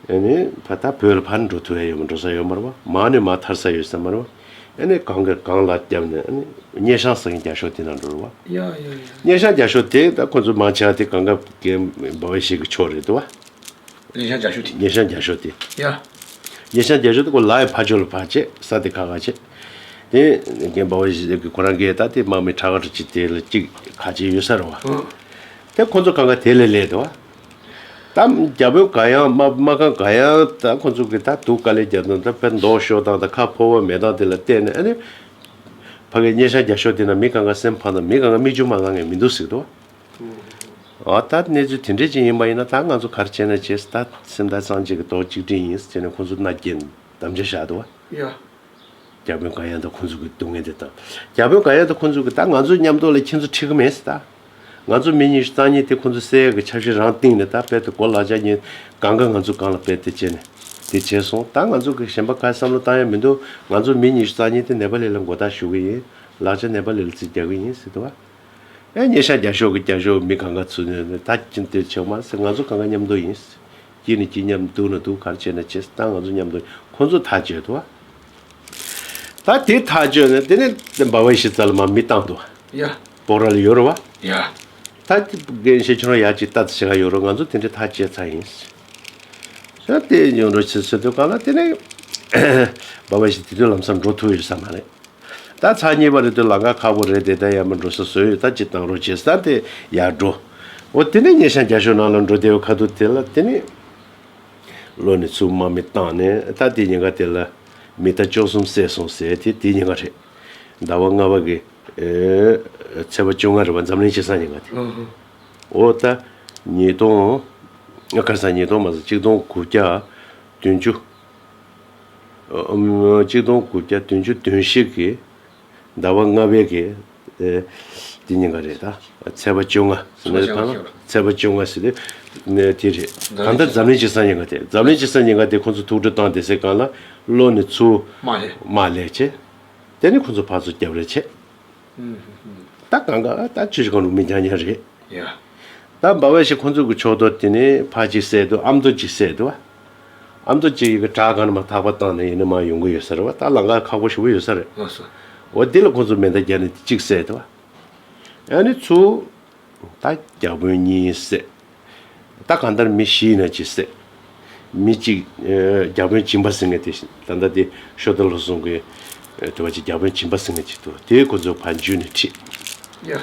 ཨ་ནི་ཕ་ད་བོད་ལ་ཕར་འགྲོ་ཐུབ་ཡ་ཡོད་མ་འགྲོ་ས་ཡོད་མ་རེད་བ། མར་ནས་མར་ཐར་ས་ཡོད་ས་མ་རེད་བ། ཨ་ནི་གང་གི་གང་ལ་བརྒྱབ་ནས་ཨ་ནི་སྙེ་ཤང་ཟེར་མཁན་རྒྱ་ཤོག་དེ་ནང་འགྲོ་རེད་བ། ཡ་ཡ་ཡ། སྙེ་ཤང་རྒྱ་ཤོག་དེ་ད་ཁོ་ཚོ་མང་ཆེ་བ་དེ་གང་ག་གི་འབའ་བ་ཞིག་གི་ཕྱོགས་རེད་དོ་བ། ཉེ་ཤང་རྒྱ་ཤོག་དེ། ཉེ་ཤང་རྒྱ་ཤོག་དེ། ཡ། ཉེ་ཤང་རྒྱ་ཤོག་དེ་ཁོ་ལ་ཡི་ཕ་ཇོ་ལ་ཕར་བྱས་ས་དེ་ཁ་ཁ་བྱས། དེ་རྒན་པ་བ་ཞིག་གི་ཁོ་རང་གིས་ད་དེ་དམག་མི་ཁྲ་ཁ་ཁྲ་ཅིག་དེ་ལ་གཅིག་ཁ་ཅིག་ཡོད་ས་རེད་བ། ཨང་། དེ་ཁོ་ཚོ་གང་ག་དེ་ལས་ལས་དེ་བ། ད་རྒྱ་བོད་ག་ཡང་དམག་དམག་ཁང་ག་ཡང་ད་ཁོ་ཚོ་གི་ད་དུག་དཀའ་ལས་རྒྱབ་དང་ད་དཔེ་མདོག་ཤོར་དང་ད་ཁ་ཕོ་བ་མེད་དང་དེ་ལ་བལྟས་ནས་ཨ་ནི། ཕ་གི་ཉེ་ཤང་རྒྱ་ཤོག་དེ་ན་མི་གང་ག་སེམས་ཕམ་དང་མི་གང་ག་མིག་ཆུ་མ་ལང་ངེས་མི་འདུག་ཟེར་དོ། ཨ་ད་གནས་ཚུལ་དེ་འདྲས་ཅིག་ཡིན་པ་ཡིན་ན་ད་ང་ཚོ་ག་རེ་བྱས་ན་བྱས་ད་སེམས་ཐག་གཙང་བཅད་ཀྱི་ཏོག་གཅིག་སྒྲིལ་ཡིན་ཟེར་ནས་ཁོང་ཚོ་མནའ་སྐྱེལ་དམ་བཅའ་བཞག་འདུག་བ། ཡ། རྒྱ་བོད་ག་ཡང་དང་ཁོང་ཚོ་གི་སྡུག་བསྔལ་དེ་དང་། རྒྱ་བོད་ག་ཡང་དང་ཁོང་ཚོ་གི་ད་ང་ཚོ་མཉམ་དུ་ལ་ཁྱེད་ཚོ་ཁྲིད་གི་མེད་ཟེར་ད། ང་ཚོ་མི་ཉི་ཤུ་རྩ་གཉིས་དེ་ཁོང་ཚོ་བསད་ཡག་གི་འཆར་གཞི་རང་བཏིང་ནས་ད་དཔེ་དེ་གོ་ལག་ཆ་གཉིས་གང་ག་ང་ཚོ་གང་ལ་དཔེ་དེ་བྱས་ནས་དེ་བྱས་སོང་། ད་ང་ཚོ་གི་གཞན་པ་ག་བསམ་བློ་བཏང་ཡ་མི་འདུག་ང་ཚོ་མི་ཉི་ཤུ་རྩ་གཉིས་དེ་ནེ་པ་ལི་ལ་མགོ་བཏགས་ཞུ་གི་ཡིན། ལག་ཆ་ནེ་པ་ལི་ལ་རྩིས་རྒྱག་གི་ཡིན་ཟེར་འདུག་བ། ཨེ་ཉེ་ཤང་རྒྱ་ཤོག་གི་རྒྱ་ཤོག་མི་གང་ག་ཚུད་ནས་ད་ཅི་འདི་བྱེད་མ་ཟེར། ང་ཚོ་གང་ག་མཉམ་དུ་ཡིན། སྐྱིད་ནི་སྐྱིད་མཉམ་སྡུག་ནི་སྡུག་ག་རེ་བྱས་ན་བྱས། ད་ང་ཚོ་མཉམ་དུ་ཁོ་ཚོ་ཐག་གཅོད་དོ། ད་དེ་ཐག་གཅོད་ནས་དེ་ནས་འབའ་བ་ཡེ་ཤེས་རྩ་ལ་མ་མི་བཏང་དོ། ཡ། སྤོག་ར་ལ་ཡོད་རེད་བ། ཡ། ད་རྒན་ཤེས་ཆུང་ར་ཡག་ཅིག་ལྟ་ཚེ་ཤེས་ག་ཡོད་རེད། ང་ཚོ་དེ་འདྲའི་ཐག་བཅད་ཚར་ཡིན། ད་དེ་ཡོང་རོགས་བྱེད་ཟེར་དུས་གང་ལ་དེ་ནས་འབའ་བ་ཡེ་ཤེས་དེ་དུས་ལམ་སང་འགྲོ་ཐུབ་ཡོད་ས་མ་རེད། ད་ཚར་གཉིས་པ་རེད་དུས་ལམ་ཁ་ཁག་པོ་རེད་དེ། ད་ཡར་མར་འགྲོ་ས་བཟོས་ཡོད། ད་ཅི་བཏང་རོགས་བྱེད་ས་དེ་ཡར་འགྲོ། འོ་དེ་ནས་ཉེ་ཤང་རྒྱ་ཤོག་ནང་ལ་འགྲོ་བསྡད་པའི་ཁ་ཐུག་དེ་ལ་དེ་ནས་ལོ་ནས་ཚུར་དམག་མི་བཏང་ནས་ད་དེ་ཉིན་ཀ་དེ་ལ་མི་ད་བཅུ་གསུམ་བསད་སོང་ཟེར་དེ་དེ་ཉིན་ཀ་རེད། ཟླ་བ་ལྔ་པ་གི་ཚེས་པ་བཅོ་ལྔ་རེད་བ། འཛམ་གླིང་སྤྱི་བསང་ཉིན་ཀ་དེ། ཨ་ཧ། འོ་ད་ཉིས་སྟོང་། ཁ་སང་ཉིས་སྟོང་མ་ཟད་གཅིག་སྟོང་དགུ་བརྒྱ་བདུན་ཅུ། ཨམ། གཅིག་སྟོང་དགུ་བརྒྱ་བདུན་ཅུ་དོན་བཞི་གི་ཟླ་བ་ལྔ་པའི་གི་ཨེ། འདི་ཉིན་ཀ་རེད་ད། ཚེས་པ་བཅོ་ལྔ་ཟེར་ན་རེད་ད། ཚེས་པ་བཅོ་ལྔ་ཟེར་ཏེ་ནས་དེ་རེད། གང་ལྟར་འཛམ་གླིང་སྤྱི་བསང་ཉིན་ཀ་དེ། འཛམ་གླིང་སྤྱི་བསང་ཉིན་ཀ་དེ་ཁོང་ཚོ་ཐུགས་སྤྲོ་བཏང་བསྡད་སའི་སྒང་ལ་གློ་ནས་ཚུར་དམག་ལས་དམག་ལས་བྱས། དེ་ནས་ཁོང་ཚོ་ཕར་ཚུར་རྒྱབ་རེས་བྱས། ད་གང་ག་ད་ཆུ་ཞིག་གང་རུ་མི་འགྱངས་འགྱངས་རེད། ཡ། ད་འབའ་བ་ཡེ་ཤེས་ཁོང་ཚོ་གི་ཕྱོགས་གཏོགས་དེ་ནས་ཕ་གཅིག་བསད་འདུག་ཨ་མདོ་གཅིག་བསད་འདུག་ཨ་མདོ་གཅིག་ཡི་གི་བྲག་སྒང་ནས་མར་ཐག་པ་བཏང་ནས་ཡིན་ན་མར་ཡོང་གི་ཡོད་ས་རེད་བ། ད་ལམ་ཁ་ཁག་པོ་ཞེ་པོ་ཡོད་ས་རེད། ལགས་སོ། འོ་དེ་ལ་ཁོང་ཚོ་མེ་མདའ་བརྒྱབ་ནས་གཅིག་བསད་འདུག་ཨ་ནི་ཚུར་ད་རྒྱ་དཔོན་གཉིས་བསད། ད་གང་ལྟར་མི་བཞི་ཡིན་ན་གཅིག་བསད། མི་གཅིག་ཨེ། རྒྱ་དཔོན་སྦྱིན་པ་ཟེར་མཁན་དེ་ད་ལྟ་དེ་ཤོ་ཏ་ལོ་སོང་གི་ཨེ། དེ་བ་ཅིག་རྒྱ་དཔོན་སྦྱིན་པ་ཟེར་མཁན་ཅིག་འདུག་དེ་ཁོ་ཚོ་ཕར་འཇུས་ནས་ཁྲིད། ཡ།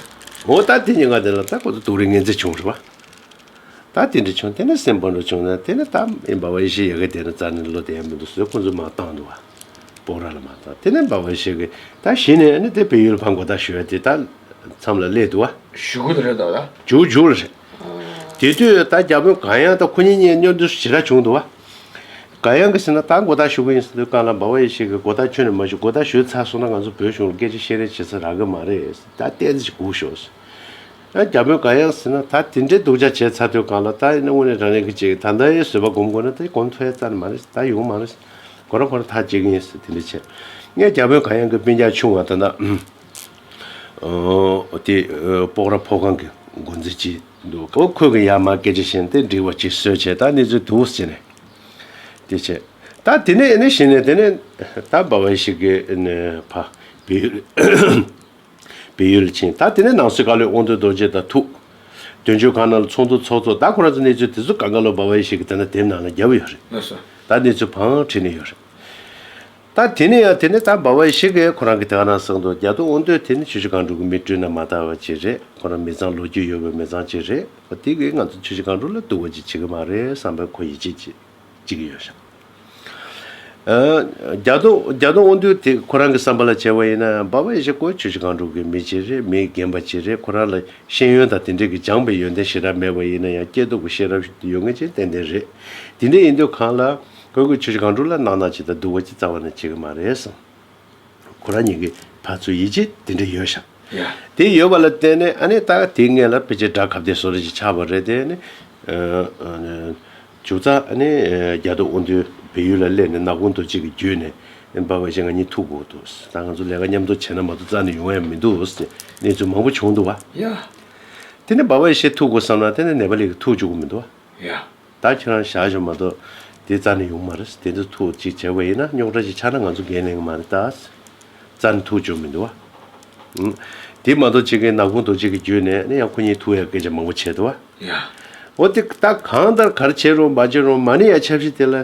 འོ་ད་དེ་ཉིན་ཀ་དེ་ལ་ད་ཁོ་ཚོ་སྡུག་རུས་ངན་ཚད་བྱུང་རེད་བ། ད་དེ་འདྲ་བྱུང་། དེ་ནས་སེམས་ཕམ་འགྲོ་བྱུང་ན་དེ་ནས་ད་ཨེ་འབའ་བ་ཡེ་ཤེས་ཡ་གི་དེ་ནས་རྩ་ནས་བློ་བདེ་ཡ་མི་འདུག་ཟེར་ཁོ་ཚོ་མར་བཏང་འདུག་བ། སྤོག་ར་ལ་མར་བཏང་། དེ་ནས་འབའ་བ་ཡེ་ཤེས་ཀྱིས་ད་གཞི་ནས་ནི་དེ་བལ་ཡུལ་ཕར་མགོ་བཏགས་ཞུ་ཡ་དེ་ད་མཚམས་ལ་སླེབས་འདུག་བ། ཞུ་གི་རེད་ད་ད། མཇུག་མཇུག་ལ་རེད། དེ་དུས་ད་རྒྱ་དཔོན་ག་ཡང་ད་ཁོ་གཉིས་གཉིས་མཉམ་དུ་ཞེ་དྲག་བྱུང་འདུག་བ། ག་ཡང་གི་ཟེར་ན་ད་མགོ་བཏགས་ཞུ་གི་ཡིན་ཟེར་དུས་གང་ལ་འབའ་བ་ཡེ་ཤེས་ཀྱིས་མགོ་བཏགས་ཁྱོན་ནས་མ་ཞུ། མགོ་བཏགས་ཞུས་ཚར་སོང་ན་ང་ཚོ་བོད་གཞུང་ལ་སྐད་ཆ་བཤད་རེས་བྱེད་ས་རག་གི་མ་རེད། ད་ཏོག་ཙམ་ཞིག་སྒུག་ཤོག་ཟེར། ཨ་རྒྱ་དཔོན་ག་ཡང་ཟེར་ན་ད་དེ་འདྲའི་སྡུག་ཅག་བྱས་ཚར་དུས་གང་ལ་ད་ཡིན་ན་དངོས་གནས་དྲང་གནས་ཀྱི་ཅིག་ད་ལྟ་ཡི་བཟོད་པ་སྒོམ་དགོས་ན་ད་སྒོམ་ཐུབ་ཡ་རྩ་ནས་མ་རེད། ད་ཡོང་མ་རེད། ཁོ་རང་ཁོ་རང་ཐག་བཅད་ཀྱི་ཡིན་ཟེར་དེ་འདྲ་བྱས། ངས་རྒྱ་དཔོན་ག་ཡང་གི་སྤུན་ཀྱག་ཆུང་བ་ད་ལྟ་ཨ་དེ་སྤོག་ར་ཕོ་ཁང་གི་འགོ་འཛིན་ཅིག་འདུག་འོ་ཁོས་གི་ཡར་མར་སྐད་ཆ་བཤད་དེ་འགྲིག་པ་ཅིག་བཟོས་བྱས། ད་གནས་ཚུལ་འདུག་ཟེར་ནས་དེ་བྱས། ད་དེ་ནས་ནི་གཞི་ནས་དེ་ནས་ད་འབའ་བ་ཡེ་ཤེས་ཀྱིས་ནས་ཕ་བལ་ཡུལ། བལ་ཡུལ་ལ་ཕྱིན། ད་དེ་ནས་ནང་སོའི་བཀའ་བློན་དབང་འདུས་རྡོ་རྗེ་དང་ཐུག་དོན་གཅོད་ཁང་ནང་ལ་ཚོགས་འདུ་ཚོགས་ཚོགས། ད་ཁོ་རང་ཚོ་གནས་ཚུལ་དེ་ཚོ་གང་ག་ལོ་སྦ་བ་ཡེ་ཤེས་ཀྱིས་དེ་ན་དེབ་ནང་ལ་བརྒྱབ་ཡོད་རེད། ལགས་སོ། ད་གནས་ཚུལ་བང་བྲིས་ནས་ཡོད་རེད། ད་དེ་ནས་ཡང་དེ་ནས་ད་སྦ་བ་ཡེ་ཤེས་ཀྱིས་ཁོ་རང་གི་དེ་ག་ནང་གསུངས་འདུག་རྒྱ་མདོ་དབང་འདུས་དེ་ནི་ཆུ་བཞི་སྒང་དྲུག་གི་མི་སྤྲུལ་ན་མ་དག་པ་ཅིག་རེད། ཁོ་རང་མི་ཚང་ལོ་རྒྱུས་ཡོད་པའི་མི་ཚང་ཅིག་རེད། དེ་གིས་ང་ཚོ་ཆུ་བཞི་སྒང་དྲུག་ལ་གཏུག་པ་ཅིག་བྱེད་ཀྱི་མ་རེད་བསམ་པའི་ཁོ་ཡིད་ཆེས་ཅིག་བྱེད་ཀྱི་ཡོད་ཤག་ཨ། རྒྱ་མདོ་རྒྱ་མདོ་དབང་འདུས་དེ་ཁོ་རང་གི་བསམ་པ་ལ་བྱས་པ་ཡིན་ན་སྦ་བ་ཡེ་ཤེས་ཁོ་ཆུ་བཞི་སྒང་དྲུག་གི་མི་ཅིག་རེད། མི་རྒན་པ་ཅིག་རེད། ཁོ་རང་ལ་ཤེས་ཡོན་དང་དེ་འདྲས་ཀྱི་སྦྱངས་པའི་ཡོན་ཏན་ཞེ་དྲག་མེད་པ་ཡིན་ན་ཡང་སྐྱེས་སྟོབས་ཀྱི་ཤེས་རབ་ཡོད་མཁན་ཅིག་ཏན་ཏན་རེད། དེ་འདྲས་ཡིན་དུས་གང་ལ་ཁོས་ཁོ་ཆུ་བཞི་སྒང་དྲུག་ལ་གནང་གནང་ཅིག་དང་སྡུག་པ་ཅིག་རྩ་བ་ནས་བྱེད་ཀྱི་མ་རེད་བསམ། ཁོ་རང་གཉིས་ཀྱི་ཕར་ཚུར་ཡིད་ཆེས་དེ་འདྲ་ཡོད་ཤག་ཡ། དེ་ཡོད་པ་ལ་བརྟེན་ནས་ཨ་ནི་ད་དེའི་སྔོན་ལ་ཕལ་ཆེར་དགྲ་ཁ་གཏད་བཟོ་འདྲ་ཞིག་ཆགས་པ་རེད། དེ་ནི་ཨ་ཨ་མཇུག་རྩ་ཨ་ནི་རྒྱ་མདོ་དབང་འདུས་བལ་ཡུལ་ལ་སླེབས་ནས་ནག་ཁུང་རྡོ་རྗེ་གི་བརྒྱུད་ནས་སྦ་བ་ཡེ་ཤེས་ང་གཉིས་ཐུག་དགོས་འདུག་ད་ང་ཚོ་ལས་ཀ་མཉམ་དུ་བྱས་ན་མ་གཏོགས་རྩ་ནས་ཡོང་ཡ་མི་འདུག་ཟེར་གནས་ཚུལ་མང་པོ་བྱུང་འདུག་བ། ཡ། དེ་ནི་སྦ་བ་ཡེ་ཤེས་ཐུག་དགོས་བསམ་ན་དེ་ནི་ནེ་པ་ལི་གིས་ཐུག་བཅུག་གི་མི་འདུག་བ། ཡ། ད་ཁྱེད་རང་བཞག་བཞག་མ་གཏོགས་དེ་རྩ་ནས་ཡོང་མ་རེད། དེ་ཚོ་ཐུག་ཅིག་བྱས་པ་ཡིན་ན་རྙོག་དྲ་ཅིག་ཆགས་ན་ང་ཚོ་འགན་ལེན་གི་མ་རེད་ད། རྩ་ནས་ཐུག་བཅུག་མི་འདུག་བ། ཨང་། དེ་མ་གཏོགས་ཅིག་གི་ནག་ཁུང་རྡོ་རྗེ་གི་བརྒྱུད་ནས་ནི་ཡང་ཁོ་གཉིས་ཐུག་ཡ་སྐད་ཆ་མང་པོ་བྱས་འདུག་བ། ཡ། འོ་དེ་ད་གང་ལྟར་ག་རེ་བྱས་རུང་མ་བྱས་རུང་མ་ཎི་ཡ་ཆབ་གཞི་དེ་ལ་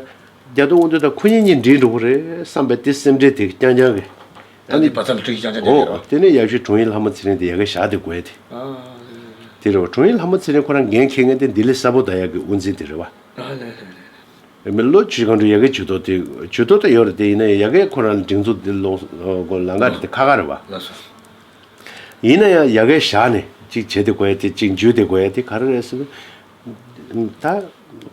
རྒྱ་མདོ་དབང་འདུས་དང་ཁོ་གཉིས་གཉིས་འགྲིག་འགྲོ་གི་རེད་བསམ་པའི་དེ་སེམས་ཁྲལ་དེ་རྐྱང་རྐྱང་གི་ཨ་ནི་བ་ཚ་ལ་ཁྲིག་ཅང་ཅང་ཅང་ཨོ་ཡོད་རེད། དེ་ནས་ཡག་ཤོས་དྲུང་ཡིག་ལྷ་མོ་ཚེ་རིང་དེ་ཡ་གི་བཞག་དེ་དགོས་དེ། ཨ་དེ་རེད་བ། དྲུང་ཡིག་ལྷ་མོ་ཚེ་རིང་ཁོ་རང་འགན་འཁྱེར་མཁན་དེ་ལྡི་ལི་གསར་པོ་ད་ཡག་གི་དབུ་འཛིན་དེ་རེད་བ། ཨ་ལེ་ལེ་ལེ། མི་ལོ་ཆུ་སྒང་དྲུག་ཡ་གི་ཇུས་གཏོགས་དེ་ཇུས་གཏོགས་ད་ཡོད་རེད་དེ་ཡིན་ན་ཡ་གི་ཁོ་རང་ལ་སྒྲིག་འཛུགས་དེ་ལོ་ལམ་ཁ་དེ་ཁ་ཁ་རེད་བ། ལགས་སོ། ཡིན་ན་ཡང་ཡ་གི་བཞག་ནས་གཅིག་བྱེད་དེ་དགོས་ཡ་དེ་གཅིག་འཇུས་དེ་དགོས་ཡ་དེ་ག་རེ་རེད་ཟེར་ན། ད་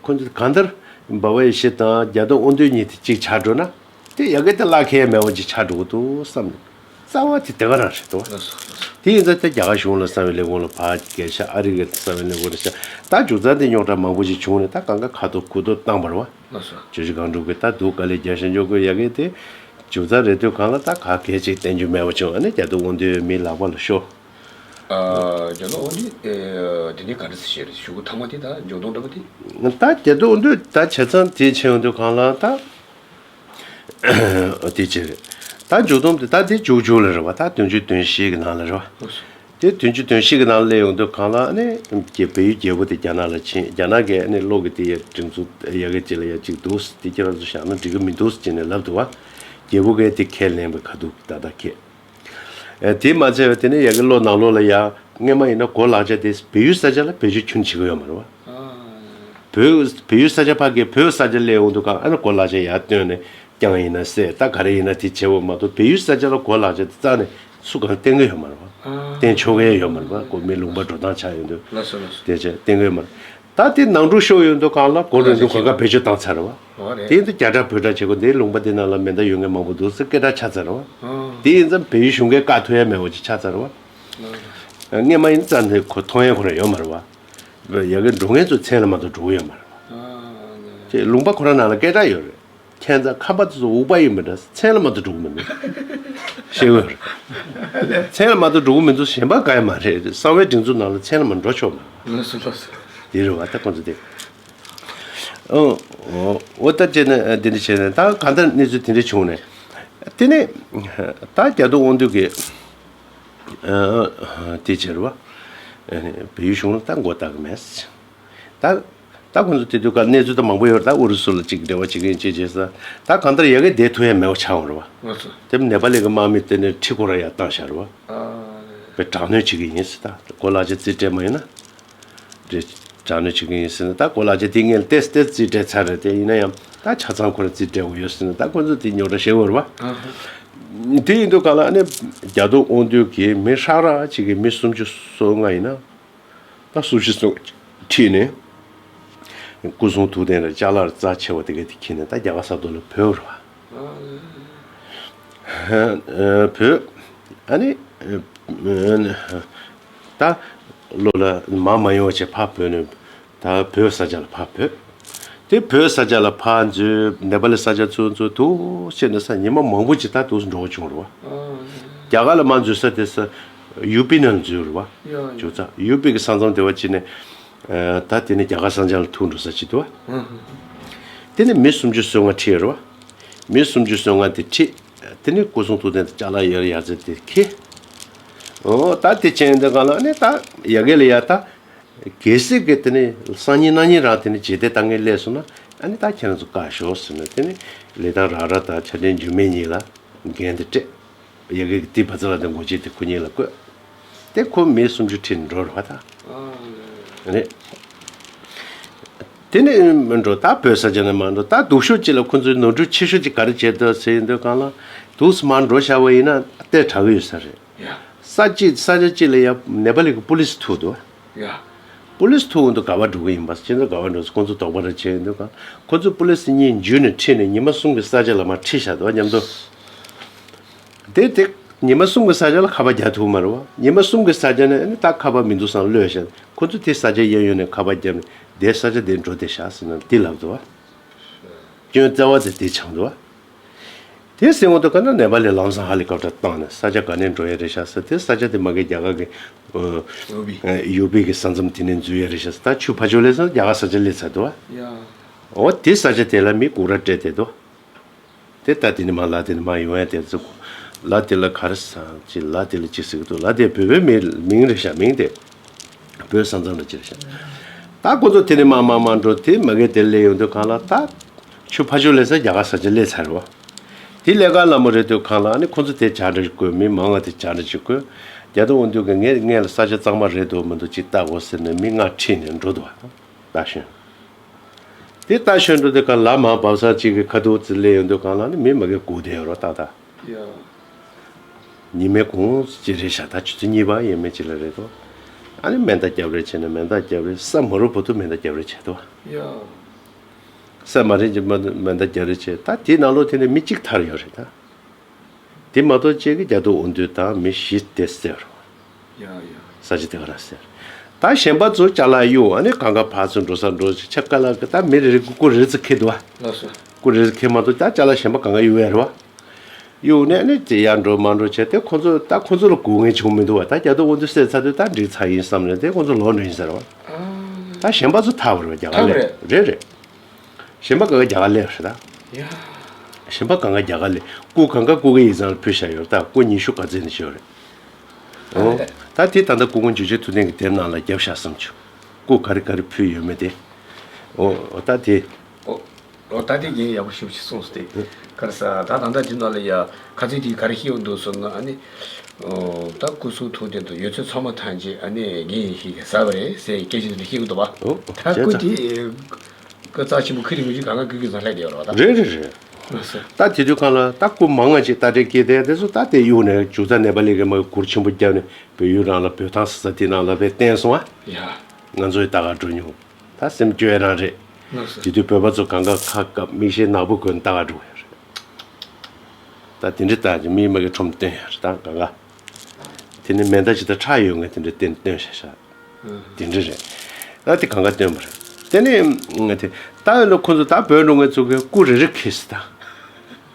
ཁོ་ཚོ་གང་ལྟར་སྦ་བ་ཡེ་ཤེས་དང་རྒྱ་མདོ་དབང་འདུས་གཉིས་དེ་གཅིག་ཆགས་འགྲོ་ན་དེ་ཡ་གི་དེ་བརླག་ཁེལ་མེད་པ་ཅིག་ཆགས་འགྲོ་གི་འདུག་བསམ་ནས་རྩ་བ་དེ་དེ་ག་རང་རེད་དོ། ལགས་སོ་ལགས་སོ། དེ་ཡིན་ཙང་དེ་རྒྱ་གར་གཞུང་ལ་གསང་བའི་ལས་ཁུངས་ལ་ཕར་བསྐྱལ་ཤག་ཨ་རི་གི་གསང་བའི་ལས་ཁུངས་ལ་ཤག་ད་མཇུག་མཐར་དེ་རྙོག་དྲ་མང་པོ་ཞིག་བྱུང་ནས་ད་གང་ག་ཁ་ཐོར་ཁུ་ཐོར་བཏང་བ་རེད་བ། ལགས་སོ། ཆུ་བཞི་སྒང་དྲུག་གི་ད་སྡུག་དཀའ་ལས་རྒྱག་བཞིན་འཇོག་དགོས་ཡ་གི་དེ། མཇུག་རྩ་རེད་དུས་གང་ལ་ད་ག་གལ་ཅིག་བསྟན་རྒྱུ་མེད་པ་བྱུང་ཨ་ནི་རྒྱ་མདོ་དབང་འདུས་མི་ལག་པ་ལ་ཤོར། ཨ་རྒྱ་མདོ་དབང་འདུས་ཨེ་དེ་ནས་ག་འདྲ་ཞིག་བྱས་རེད། གཞུག་གུ་ཐ་མ་དེ་ད་མཇུག་སྡོམ་འདྲ་པོ་དེ། ད་རྒྱ་མདོ་དབང་འདུས་ད་བྱས་ཙང་དེ་བྱས་ཡོང་དུས་གང་ལ་ད། དེ་བྱས་རེད། ད་མཇུག་སྡོམ་དེ་ད་དེ་མཇུག་མཇུག་ལ་རེད་བ། ད་བདུན་ཅུ་དོན་བཞི་གི་ནང་ལ་རེད་བ། དེ་བདུན་ཅུ་དོན་བཞི་གི་ནང་ལ་སླེབས་ཡོང་དུས་གང་ལ་ཨ་ནི་རྒྱ་བལ་ཡུལ་རྒྱལ་པོ་དེ་རྒྱ་ནག་ལ་ཕྱིན། རྒྱ་ནག་གིས་ཨ་ནི་བློ་གི་དེ་ཡ་སྒྲིག་འཛུགས་ཡ་གི་ཅི་ལ་ཡ་གཅིག་འདུག་དེ་ཁྱེད་རང་ཚོ་བཞག་ན་འགྲིག་གི་མི་འདུག་ཅེས་ནས་ལབ་འདུག་བ། རྒྱལ་པོ་གིས་དེ་ཁས་ལེན་པའི་ཁ་ཐུག་ད་ལྟ་ཁས། ཨ་དེ་མ་ཚད་པ་དེ་ནས་ཡ་གི་བློ་ནང་ལོགས་ལ་ཡ་སྔས་མ་ཡིན་ན་གོ་ལག་ཆ་དེ་བལ་ཡུལ་ས་ཆ་ལ་བེད་སྤྱོད་ཁྱོན་བྱེད་ཀྱི་ཡོད་མ་རེད་བ། བོད་བལ་ཡུལ་ས་ཆ་ཕ་གིའི་བོད་ས་ཆ་སླེབས་ཡོང་དུས་གང་ཨ་ནི་གོ་ལག་ཆ་ཡར་བཏོན་ནས་རྐྱང་ཡིན་ན་བསད་ད་ག་རེ་ཡིན་ན་དེ་བྱེད་འོ་མ་གཏོགས་བལ་ཡུལ་ས་ཆ་ལ་གོ་ལག་ཆ་དེ་རྩ་ནས་སུ་གང་བསྟན་གྱི་ཡོད་མ་རེད་བ། བསྟན་ཆོག་གི་ཡོད་མ་རེད་བ། ཁོ་མི་ལུང་པ་འགྲོ་སྟངས་ཆགས་ཡོང་དུས་ལགས་སོ་ལགས་སོ། དེ་བྱས་བསྟན་གྱི་ཡོད་མ་རེད། ད་དེ་ནང་འཁྲུག་ཤོར་ཡོང་དུས་གང་ལ་གོ་ལག་ཆ་ལོན་དུས་གོ་སྐབས་བེད་སྤྱོད་བཏང་ཚར་བ། འོ་རེད། དེ་ཡིན་དུས་རྒྱ་གྲ་བོད་གྲ་བྱེད་དགོས་འདིའི་ལུང་པ་འདི་ནང་ལ་མེ་མདའ་ཡོད་མཁན་མང་པོ་འདུག་ཟེར་སྐད་གྲགས་ཆགས་ཚར་བ། ཨང་། དེ་ཡིན་ཙང་བལ་ཡུལ་གཞུང་གིས་བཀག་ཐུབ་ཡ་མེད་པ་ཅིག་ཆགས་ཚར་བ། ཨང་། སྔས་མ་ཡིན་ཙང་དེ་ཁོ་མཐོང་ཡ་ཁོ་རང་ཡོད་མ་རེད་བ། ཡ་གི་འགྲོ་མཁན་ཚོ་མཚན་ལ་མ་གཏོགས་འགྲོ་གི་ཡོད་མ་རེད་བ། ཨང་། དེ་ལུང་པ་ཁོ་རང་ནང་ལ་སྐད་གྲགས་ཡོད་རེད། ཁྱད་མཚར་ཁམས་པ་དེ་ཚོ་འུག་པ་ཡིན་མི་འདྲ་མཚན་ལ་མ་གཏོགས་འགྲོ་གི་མི་འདུག་ཤེས་དགོས་རེད། མཚན་ལ་མ་གཏོགས་འགྲོ་གི་མི་འདུག་གཞན་པ་གང་ཡང་མ་རེད། གསང་བའི་སྒྲིག་འཛུགས་ནང་ལ་མཚན་ལ་མ་འགྲོ་ཆོག་མ་རེད། ལགས་སོ་ལགས་སོ། དེ་རེད་བ་ད་ཁོང་ཚོ་དེ། ཨོ། ཨོ་ད་བྱས་ན་འདི་འདྲ་བྱས་ན་ད་གང་ལྟར་གནས་ཚུལ་དེ་འདྲ་བྱུང་ནས། དེ་ནས་ད་རྒྱ་མདོ་དབང་འདུས་ཀྱིས་དེ་བྱས་རེད་བ། བལ་ཡུལ་གཞུང་ལ་ད་མགོ་བཏགས་ཀྱི་མེད། ད་ད་ཁོང་ཚོ་དེ་དུས་ཀ་གནས་ཚུལ་ད་མང་པོ་ཡོད་རེད། ད་ཨུ་རུ་སུ་ལ་ཅིག་འབྲེལ་བ་བྱེད་ཀྱི་ཡིན་ཅེས་བྱས་ཙང་ད་གང་ལྟར་ཡ་གི་བསྡད་ཐུབ་ཡ་མེད་པ་ཆགས་འོང་རེད་བ། ལགས་སོ། དེ་ནེ་པ་ལི་གི་དམག་མི་དེ་ནས་ཁྲིད་ཁོ་ར་ཡར་བཏང་བཞག་རེད་བ། ཨ། བས་དྲག་གནོན་བྱེད་ཀྱི་ཡིན་ཟེར། ད་གོ་ལག་ཆ་རྩིས་སྤྲད་མ་ཡོང་ན། རེད། དྲག་གནོན་བྱེད་ཀྱི་ཡིན་ཟེར་ན་ད་གོ་ལག་ཆ་དེ་ངས་ཏེས་ཏེས་རྩིས་སྤྲད་ཚར་རེད་དེ་ཡིན་ན་ཡང་ད་ཆ་ཚང་ཁོ་རང་རྩིས་སྤྲད་དགོས་ཡོད་ཟེར་ན་ད་ཁོ་ཚོ་དེ་རྙོག་དྲ་བཤད་དགོས་རེད་བ། ཨ་ཧ། དེ་ཡིན་དུས་ག་ལ་ཨ་ནི་རྒྱ་མདོ་དབང་འདུས་ཀྱིས་མི་ཧྲག་རག་ཅིག་གིས་མི་སུམ་ཅུ་སོ་ལྔ་ཡིན་ན་ད་སུམ་ཅུ་སོ་ལྔ་ཁྲིད་ནས་སྐུ་སྲུང་ཐུགས་རྟེན་ར་ཅ་ལག་རྩ་ཆེ་བ་དེ་ག་དེ་ཁྱེར་ནས་ད་རྒྱ་གར་ས་ཐོག་ལ་བྲོས་རེད་བ། བྲོས། ཨ་ནི། ད་ལོ་ལ་མ་མ་ཡོང་བ་བྱས་ཕར་བྲོས་ནས་ད་བོད་ས་ཆ་ལ་ཕར་བྲོས། དེ་བོད་ས་ཆ་ལ་ཕར་འཛུལ་ནེ་པ་ལི་ས་ཆ་ཚུར་འཛུལ་འདུག་བྱས་ནས་ས་ཉི་མ་མང་པོ་ཅིག་ད་འདུག་སེ་འགྲོ་བ་བྱུང་རེད་བ། རྒྱ་གར་ལ་མ་འཛུལ་ས་དེ་ས་ཡུ་པི་ནང་འཛུལ་རེད་བ། ཡ་ཡ། བྱུང་ཙང་ཡུ་པི་གི་ས་མཚམས་དེ་བ་ཅིག་ནས་ད་དེ་ནས་རྒྱ་གར་ས་ཆ་ལ་ཐུག་འགྲོ་ས་ཅིག་འདུག་བ། དེ་ནས་མི་སུམ་ཅུ་སོ་ལྔ་ཁྲིད་རེད་བ། མི་སུམ་ཅུ་སོ་ལྔ་དེ་ཁྲིད། དེ་ནས་སྐུ་སྲུང་ཐུགས་རྟེན་དང་ཅ་ལག་ཡར་ཡར་ཙེ་དེ་ཁྱེར། ཨོ་ད་དེ་བྱས་འདི་ག་ལ་ནི་ད་ཡ་གི་ལ་ཡ་ད་གལ་སྲིད་ཀྱི་དེ་ནི་སང་ཉིན་གནངས་ཉིན་རང་དེ་ནི་བྱེད་དེ་ད་ངས་སླེབས་སོང་ན་ཨ་ནི་ད་ཁྱེད་རང་ཚོ་བཀག་ཤོག་ཟེར་ནས་དེ་ནི་ལི་ཐང་རང་རང་དང་ཆ་ལྡན་འཇུ་མེད་གཉིས་ལ་འགན་དེ་སྤྲད། ཡ་གི་དེ་བ་ཚ་ལ་དེ་འགོ་བྱེད་དེ་ཁོ་གཉིས་ལ་བསྐོས། དེ་ཁོ་མི་སུམ་ཅུ་ཁྲིད་འགྲོ་ར་བ་ད། རེད། དེ་ནས་མི་འགྲོ་ད་བོད་ས་ཆ་ནས་མ་འགྲོ་ད་སྡུག་ཤོས་ཅིག་ལ་ཁོ་ཚོའི་ནོར་འཁྲུལ་ཆེ་ཤོས་ཅིག་ག་རེ་བྱས་འདུག་ཟེར་ཡིན་དུས་གང་ལ་འདུག་སེ་མར་འགྲོ་བཞག་པ་ཡིན་ན་ལྟས་དྲག་གི་ཡོད་ས་རེད། ཡ། ས་གཅིག་ས་ཆ་གཅིག་ལ་ཡ་ནེ་པ་ལི་གི་པུ་ལི་སི་ཐུག་འདུག་ཡ། པུ་ལི་སི་ཐུག་འདུག་ག་པར་འགྲོ་གི་ཡིན་པ་ཁྱེད་ཚོ་ག་པར་འགྲོ་ཁོ་ཚོ་དོགས་པ་རེ་བྱས་ཡིན་དུས་གང་ཁོ་ཚོ་པུ་ལི་སི་གཉིས་འཇུས་ནས་ཁྲིད་ནས་ཉི་མ་གསུམ་གྱི་ས་ཆ་ལ་མར་ཁྲིད་བཞག་འདུག་མཉམ་དུ། དེ་དེ་ཉི་མ་གསུམ་གྱི་ས་ཆ་ལ་ཁ་པར་རྒྱག་ཐུབ་མ་རེད་བ། ཉི་མ་གསུམ་གྱི་ས་ཆ་ནས་ཨ་ནི་ད་ཁ་པར་མི་འདུག་བསམ་གློད་བཞག་ཁོ་ཚོ་དེ་ས་ཆ་གཡས་གཡོན་ནས་ཁ་པར་བརྒྱབ་ནས་དེ་ས་ཆ་དེ་འགྲོ་བསྡད་བཞག་ཟེར་ན་དེ་ལབ་འདུག་བ། སྐྱོན་རྩ་བ་དེ་དེ་ཆགས་འདུག་བ། དེ་ཟེར་འོང་དུས་ག་ན་ནེ་པ་ལས་ལམ་སང་ཧེ་ལི་ཀོབ་ཊར་བཏང་ནས་ས་ཆ་ག་ནས་འགྲོ་ཡ་རེད་བཞག་ཟེར་དེ་ས་ཆ་དེ་མ་གི་རྒྱ་གར་གི་ཡུ་པི་གི་ས་མཚམས་དེ་ནས་འཛུལ་ཡ་རེད་བཞག་ཟེར་ད་ཆུ་ཕར་ཕྱོགས་སླེབས་ཚར་རྒྱ་གར་ས་ཆ་སླེབས་ཚར་འདུག་བ། ཡ། འོ་དེ་ས་ཆ་དེ་ལ་མི་སྒུག་ར་སྤྲད་བསྡད་འདུག་དེ་ལྟ་དེ་ནི་མ་ལ་དེ་ནི་མ་ཡོང་ཡ་དེ་ཚོ་ལ་དེ་ལ་ག་རེ་ཟ་ཅི་ལ་དེ་ལ་ཅི་ཟེར་གི་འདུག་ལ་དེ་བོད་པའི་མི་མིང་རེད་ཤག་མིང་དེ་བོད་ས་མཚམས་ལ་ཅི་རེད་ཤག་ད་ཁོ་ཚོ་དེ་ནི་མ་མ་མ་འགྲོ་དེ་མ་གི་དེ་སླེབས་ཡོང་དུས་གང་ལ་ད་ཆུ་ཕ་ཆུ་སླེབས་ས་རྒྱ་གར་ས་ཆ་སླེབས་ཚར་རེད་བ། དེ་ལས་ཀ་ལ་མོ་རེད་དུས་གང་ལ་ཨ་ནི་ཁོ་ཚོ་དེ་བྱ་འདྲ་ཞིག་དགོས་མི་མང་བ་དེ་བྱ་འདྲ་ཞིག་དགོས་རྒྱ་དུ་འོང་དུས་གི་ངས་ངས་ལ་ས་ཆ་གཙང་མ་རེད་འདུག་མི་འདུག་ཅིག་ལྟ་དགོས་ཟེར་ནས་མི་ལྔ་ཁྲིད་ནས་འགྲོ་འདུག་བ་ད་ཤོད། དེ་ལྟ་ཤོད་འགྲོ་དུས་ག་ལ་མ་བབས་ས་གཅིག་གི་ཁ་ཐུག་ཙི་སླེབས་ཡོང་དུས་གང་ལ་ནི་མི་མ་གི་སྒུག་བསྡད་ཡོད་རོགས་ཏག་ཏག་ཡ། ཉི་མའི་གུང་ཅི་རེད་ཤག་ད་ཆུ་ཚོད་གཉིས་པ་ཡས་མས་ཅི་ལ་རེད་དོ། ཨ་ནི་མེ་མདའ་རྒྱབ་རེས་བྱས་ནས་མེ་མདའ་རྒྱབ་རེས་ས་མ་རུབ་བར་དུ་མེ་མདའ་རྒྱབ་རེས་བྱས་དོ། ཡ། ས་མ་རེད་ཀྱི་མེ་མདའ་རྒྱབ་རེས་བྱས་ད་དེའི་ནང་ལོགས་དེ་ནས་མི་གཅིག་ཐར་ཡོད་རེད་ད། དེ་མ་གཏོགས་ཅིག་གི་རྒྱ་དུ་འོང་དུས་དང་མི་བཞི་དེ་བསད་རོ། ཡ་ཡ། ས་ཆ་དེ་ག་རང་བསད། ད་གཞན་པ་ཚོ་ཅ་ལག་གཡུག་ཨ་ནི་གང་ག་ཕར་ཚུར་འགྲོ་ས་འགྲོ་ཆ་ག་ལ་གི་ད་མི་རེ་རེ་སྐུ་རེ་རེ་ཙི་ཁེ་འདུག་ཨ། ལགས་སོ། སྐུ་རེ་རེ་ཁེ་མ་གཏོགས་ད་ཅ་ལག་གཞན་པ་གང་ག་གཡུག་ཡ་རེད་བ། གཡུག་ནས་ཨ་ནི་དེ་ཡར་འགྲོ་མར་འགྲོ་བྱས་ཏེ་ཁོ་ཚོ་ད་ཁོ་ཚོ་ལ་སྒུག་མཁན་བྱུང་མི་འདུག་བ། ད་རྒྱ་དུ་འོང་དུས་བསད་ཚར་དུས་ད་འགྲིག་ཚར་ཡིན་བསམ་ནས་དེ་ཁོ་ཚོ་ལོག་འགྲོ་ཡིན་ཟེར་བ། ད་གཞན་པ་ཚོ་ཐར་བ་རེད་བ་རྒྱ་གར་ཐར་ལས་རེད། རེད་རེད། གཞན་པ་གང་ག་རྒྱ་གར་སླེབས་རེད་ད། ཡ། གཞན་པ་གང་ག་རྒྱ་གར་སླེབས་སྐུ་གང་ག་སྐུ་གི་ཡིག་ཚང་ལ་ཕུལ་བཞག་ཡོད་རེད་ད་སྐུ་ཉི་ཤུ་ག་ཚད་ནས་བཞག་ཡོད་རེད། ཨོ། ད་དེ་ད་ལྟ་སྐུ་ངོ་འཇུ་ཆེན་ཐུབ་བསྟན་གྱི་དེབ་ནང་ལ་བརྒྱབ་བཞག་བསམ་བྱུང་། སྐུ་ག་རེ་ག་རེ་ཕུལ་ཡོད་མེད་དེ། ཨོ་ད་དེ། ཨོ། ཨོ་ད་དེ་རྒན་ཡག་པོ་ཞེ་པོ་ཅིག་གསུངས་སོང་དེ། ག་རེ་ཟ་ད་ད་ལྟ་དེ་ནང་ལ་ཡ་ཁ་ཚིག་དེ་ག་རེ་བཤད་ཡོང་འདུག་ཟེར་ན་ཨ་ནི། ཨོ་ད་སྐུ་གསུང་ཐུགས་རྟེན་དུ་ཡོད་ཚད་ཚང་མ་ཐམས་ཅད་ཨ་ནི་རྒན་ཡིན་ཞིག་གིས་ཟ་བ་རེད་ཟེར་སྐད་ཆ་དེ་འདྲ་བཤད་ཀྱི་འདུག་བ། ཨོ་ད་བྱས་སྐུ་ཙང་དེ། སྐུ་རྩ་ཆེན་པོ་ཁི་རི་མི་ཆུ་གང་ག་གི་གི་ཟ་ལྷད་དེ་ཡོད་རེད་བ་ད། རེད་རེད་རེད། ལགས་སོ། ད་དེ་དུས་གང་ལ་ད་སྐུ་མང་ང་ཅིག་རྟ་དྲེལ་སྐྱེས་དེ་དེ་ཚོ་ད་དེ་གཡུག་ནས་ཇུ་རྩ་ནེ་པ་ལི་གི་མ་གི་གུར་ཆེན་པོ་བརྒྱབ་ནས་བོད་ཡུལ་རང་ལ་བོད་ཐང་ཟེར་ས་དེ་ནང་ལ་བས་བསྟན་སོང་ཨ། ཡ། ང་ཚོའི་ལྟ་ག་འགྲོ་མྱོང་། ད་སེམས་སྐྱོ་ཡ་རང་རེད། ལགས་སོ། དེ་དུས་བོད་པ་ཚོ་གང་ག་ཁ་བཀབ་མིག་ཤེལ་ནག་པོ་གོན་ལྟ་ག་འགྲོ་གི་རེད། ད་དེ་འདྲའི་ལྟ་ཅི་མིའི་མ་གི་ཁྲོམ་སྟོན་ཡ་རེད་ད་གང་ག་དེ་ནི་མེ་མདའ་ཅི་ད་ཁྲག་ཡོད་ངེས་དེ་འདྲའི་སྟོན་སྟོན་ཤ་ཤ། དེ་འདྲ་རེད། ཨ་དེ་གང་ག་སྟོན་པ་རེད། དེ་ནས་ང་དེ་ད་ཡོད་ལ་ཁོ་ཚོ་ད་བོད་འགྲོ་མཁན་ཚོ་གི་སྐུ་རེ་རེ་ཁྱེར་སི་ད།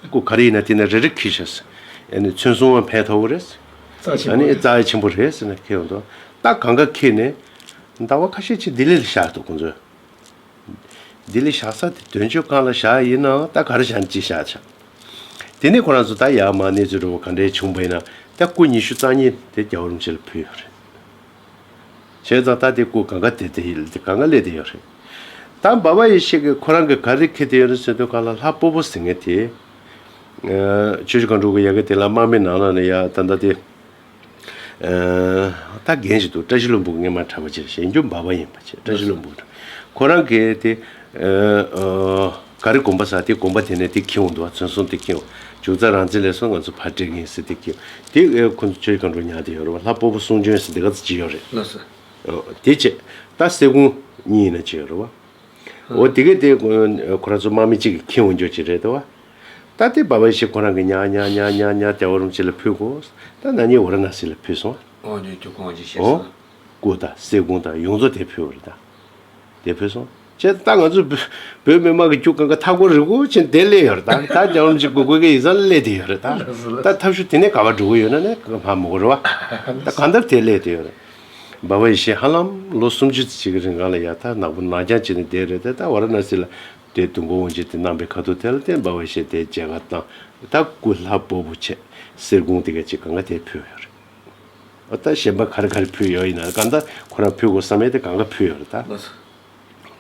སྐུ་ག་རེ་ཡིན་ན་དེ་ན་རེ་རེ་ཁྱེར་ཤག་སི། ཨ་ནི་མཚོན་སྲུང་བ་ཕན་ཐོགས་རེད། རྩ་ཆེན་ཨ་པོ་ནི་རེད། རྩ་ཆེན་པོ་རེད་ཟེར་ནས་ཁྱེར་ཡོང་དོ། ད་གང་ག་ཁྱེར་ནས་ཟླ་བ་ཁ་ཤས་ཅིག་ལྡི་ལི་ལ་བཞག་འདུག་ཁོ་ཚོས། ལྡི་ལི་བཞག་ས་དེ་དོན་གཅོད་ཁང་ལ་བཞག་ཡིན་ནའང་ད་ག་རེ་བཞག་ཅི་བཞག་ཆགས། དེ་ནས་ཁོ་རང་ཚོ་ད་ཡར་མར་གནས་ཚུལ་འདྲ་བོ་ག་འདྲའི་བྱུང་བ་ཡིན་ན་ད་སྐུ་ཉི་ཤུ་རྩ་གཉིས་དེ་རྒྱལ་བ་རིན་པོ་ཆེ་ལ་ཕུལ་ཡོད་རེད། བྱས་ཙང་ད་དེ་སྐུ་གང་ག་དེ་དེ་ཡིན་དེ་གང་ག་སླེབས་བསྡད་ཡོད་རེད། ད་འབའ་པ་ཡེ་ཤེས་ཀྱིས་ཁོ་རང་གི་ག་རེ་ཁྱེར་བསྡད་ཡོད་རེད་ཟེར་དུས་གང་ལ་ལྷ་སྤོ་བོ་ཟེར་མཁན་དེ། ཆོས་རྗེ་མཁའ་འགྲོ་གི་ཡ་གི་དེ་ལ་དམག་མི་ནང་ལ་ནས་ཡ་ད་ལྟ་དེ། ད་རྒན་ཞིག་འདུག་བཀྲ་ཤིས་ལྷུན་པོ་གི་སྔས་མ་གྲྭ་པ་ཅིག་རེད་གཞན་རྒྱུ་འབའ་པ་ཡིན་པ་ཅིག་བཀྲ་ཤིས་ལྷུན་པོ་གི་གྲྭ་ཁོ་རང་གིས་དེ་ག་རེ་དགོན་པ་ཟེར་དེ་དགོན་པ་དེ་ནས་དེ་ཁྱེར་འོང་འདུག་བ་མཚོན་སྲུང་དེ་ཁྱེར་འོང་ཇུ་རྩ་རང་བཙན་ལས་སོང་ང་ཚོ་ཕར་སྤྲད་གི་ཡིན་ཟེར་དེ་ཁྱེར་འོང་དེ་ཁོ་ཚོ་ཆོས་རྗེ་མཁའ་འགྲོ་ཉར་དེ་ཡོད་རེད་བ་ལྷ་སྤོ་བོ་གསུང་བྱོན་ཟེར་དེ་ག་ཚོད་ཅིག་ཡོད་རེད། ལགས་སོ། དེ་བྱས་ད་གསེར་ཀོང་གཉིས་ཡིན་ན་ཅིག་ཡོད་རེད་བ། འོ་དེ་གས་དེ་ཁོ་རང་ཚོ་དམག་མི་གཅིག་གིས་ཁྱེར་འོང་རྒྱུ་ཅིག་རེད་དོ། ད་དེ་འབའ་པ་ཡེ་ཤེས་ཁོ་རང་གིས་ཉར་ཉར་ཉར་ཉར་ཉར་རྒྱལ་བ་རིན་པོ་ཆེ་ལ་ཕུལ་གོ། ད་ན་ནིང་ཝཱ་ར་ཎ་སི་ལ་ཕུལ་སོང་། ཨོ་ནི་དུ་ཁོང་ཅིག་བཤད་ཨོ། སོང་། སྐུ་དང་གསེར་ཀོང་དང་ཡོངས་རྫོགས་དེ་ཕུལ་བ་རེད་ད། དེ་ཕུལ་སོང་། བྱས་ད་ང་ཚོ་བོད་བོད་མི་དམངས་ཀྱི་རྒྱུ་གང་ག་མཐའ་འཁོར་རི་བོ་ཆེན་དེ་སླེབས་ཡོད་རེད་ད་ད་རྒྱལ་བ་རིན་པོ་ཆེ་སྐུ་སྒེར་གྱི་ཡིག་ཚང་ལ་སླེབས་བསྡད་ཡོད་རེད་ད། ད་ཐབས་ཤུགས་དེ་ནས་ག་པར་འགྲོ་གི་ཡོད་ན་ནས་ག་པར་མ་གོ་རེད་བ། ད་གང་ལྟར་དེ་སླེབས་བསྡད་ཡོད་རེད། འབའ་པ་ཡེ་ཤེས་ཧ་ལམ་ལོ་སུམ་ཅུ་ཙམ་ཅིག་གི་རིང་གང་ལ་ཡ་ད་ནག་པོ་ནག་རྐྱང་བྱས་ནས་བསྡད་རེད་དེ་ད་ཝཱ་ར་ཎ་སི་ལ་དེ་དུས་འཁོར་དབང་ཆེན་དེ་གནང་པའི་ཁ་ཐུག་དེ་ལ་བརྟེན་འབའ་པ་ཡེ་ཤེས་དེ་མཇལ་ཁ་བཏང་ད་སྐུ་ལྷ་སྤོ་བོ་བྱས་གསེར་ཀོང་དེ་ག་ཅིག་གང་ག་དེ་ཕུལ་ཡོད་རེད། ཨ་ད་གཞན་པ་ག་རེ་ག་རེ་ཕུལ་ཡོད་ཡིན་ན་གང་ལྟར་ཁོ་རང་ཕུལ་དགོས་བསམ་ཡས་དེ་གང་ག་ཕུལ་ཡོད་རེད་ད། ལགས་སོ།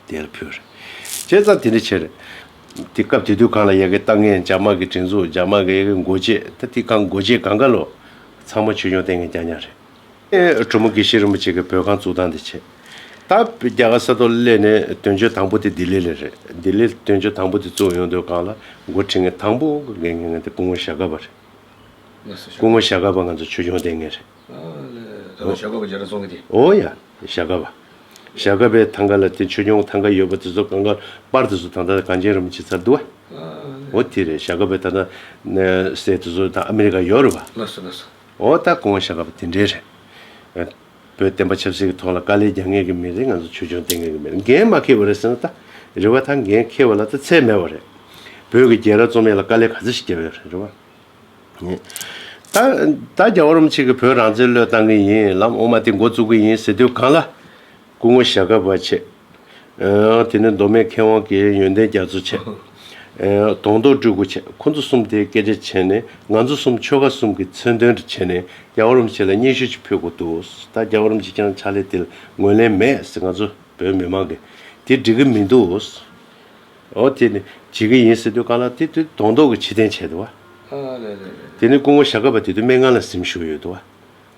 དེ་ལ་ཕུལ་རེད། བྱས་ཙང་དེ་འདྲ་བྱས་རེད། དེ་སྐབས་དེ་དུས་གང་ལ་ཡ་གི་ལྟ་ངན་རྒྱ་དམག་གི་སྒྲིག་འཛུགས་རྒྱ་དམག་གི་ཡ་གི་འགོ་བྱེད་ད་དེ་གང་འགོ་བྱེད་གང་ག་ལོ། ཚང་མ་ཆོས་སྐྱོང་ལྟས་ངན་རྐྱང་རྐྱང་རེད། ཨེ་གྲོ་མོ་དགེ་བཤེས་རིན་པོ་ཆེ་གི་བོད་ཁང་བཙུགས་སྟངས་དེ་བྱས། ད་རྒྱ་གར་ས་ཐོག་སླེབས་ནས་དོན་གཅོད་དང་པོ་དེ་ལྡི་ལི་ལ་རེད། ལྡི་ལིར་དོན་གཅོད་དང་པོ་དེ་བཙུགས་ཡོང་དུས་གང་ལ་འགོ་ཁྲིད་མཁན་དང་པོ་གི་འགན་འཁྱེར་མཁན་དེ་སྐུ་ངོ་ཞྭ་སྒབ་པ་རེད། ལགས་སོ། སྐུ་ངོ་ཞྭ་སྒབ་པ་ང་ཚོ་ཆོས་སྐྱོང་ལྟས་ངན་རེད། ཨ་ལས། ད་ལོ་ཞྭ་སྒབ་པ་རྒྱ་ར་སོང་གི་དེ། ཨོ་ཡ། ཞྭ་སྒབ་པ། ཞྭ་སྒབ་པའི་ཐང་ག་ལ་དེ་ཆོས་སྐྱོང་ཐང་ག་ཡོད་པ་དེ་ཚོ་གང་ག་པར་དེ་ཚོ་ད་ལྟ་གངས་ཅན་རིན་པོ་ཆེ་ཚར་འདུག་བ། ཨ་ལས། ཨོ་དེ་རེད། ཞྭ་སྒབ་པའི་ད་ལྟ་ནས་སྲས་དེ་ཚོ་ད་ཨ་མི་རི་ཀ་ཡོད་རེད་བ། ལགས་སོ་ལགས་སོ། ཨོ་ད་སྐུ་ངོ་ཞྭ་སྒབ་པ་དེ་འདྲས་རེད། ཨ། བོད་བསྟན་པ་ཆབ་སྲིད་ཀྱི་ཐོག་ལ་དཀའ་ལས་རྒྱག་མཁན་གྱི་མི་རེད། ང་ཚོ་ཆོས་སྐྱོང་ལྟས་ངན་གྱི་མི་རེད། འགན་མ་འཁྱེར་བ་རེད་ཟེར་ན་ད། རེད་བ། ད་འགན་འཁྱེར་བ་ལ་ད་ཚད་མེད་པ་རེད། བོད་ཀྱི་རྒྱལ་རབས་རྩོམ་ཡས་ལ་དཀའ་ལས་ག་ཚོད་ཞིག་བརྒྱབ་ཡོད་རེད། རེད་བ། ད་ད་རྒྱལ་བ་རིན་པོ་ཆེ་གིས་བོད་རང་བཙན་བློས་བཏང་གི་ཡིན། ལམ་དབུ་མ་དེ་འགོ་བཙུགས་ཀྱི་ཡིན་ཟེར་དུས་གང་ལ། སྐུ་ངོ་ཞྭ་སྒབ་པ་བྱས། ཨ། དེ་ནས་མདོ་སྨད་མཁས་དབང་དགེ་ཡོན་ཏན་རྒྱ་མཚོ་བྱས། ཨ། དོན་རྡོར་སྤྲུལ་སྐུ་བྱས། ཁོ་ཚོ་གསུམ་དེ་སྐད་ཆ་བྱས་ནས་ང་ཚོ་གསུམ་ཆོལ་ཁ་གསུམ་གྱི་མཚན་དོན་དུ་བྱས་ནས་རྒྱལ་བ་རིན་པོ་ཆེ་ལ་སྙན་ཞུ་ཅིག་ཕུལ་དགོས་འདུག། ད་རྒྱལ་བ་རིན་པོ་ཆེ་ཀྱང་ཕྱག་ལས་དེ་ལ་ངོས་ལེན་མེད་ཟེར། ང་ཚོ་བོད་མི་མང་གིས་དེ་འགྲིག་གི་མི་འདུག། ཨོ་དེ་ནི་བྱེད་ཀྱི་ཡིན་ཟེར་དུས་གང་ལ་དེ་དུས་དོན་རྡོར་གྱིས་ཕྱིར་འཐེན་བྱས་འདུག་བ། ཨ་ལས་ལས་ལས། དེ་ནི་སྐུ་ངོ་ཞྭ་སྒབ་པ་དེ་དུས་སྨན་ཁང་ལ་གཟིམ་བཞུགས་ཡོད་འདུག་བ།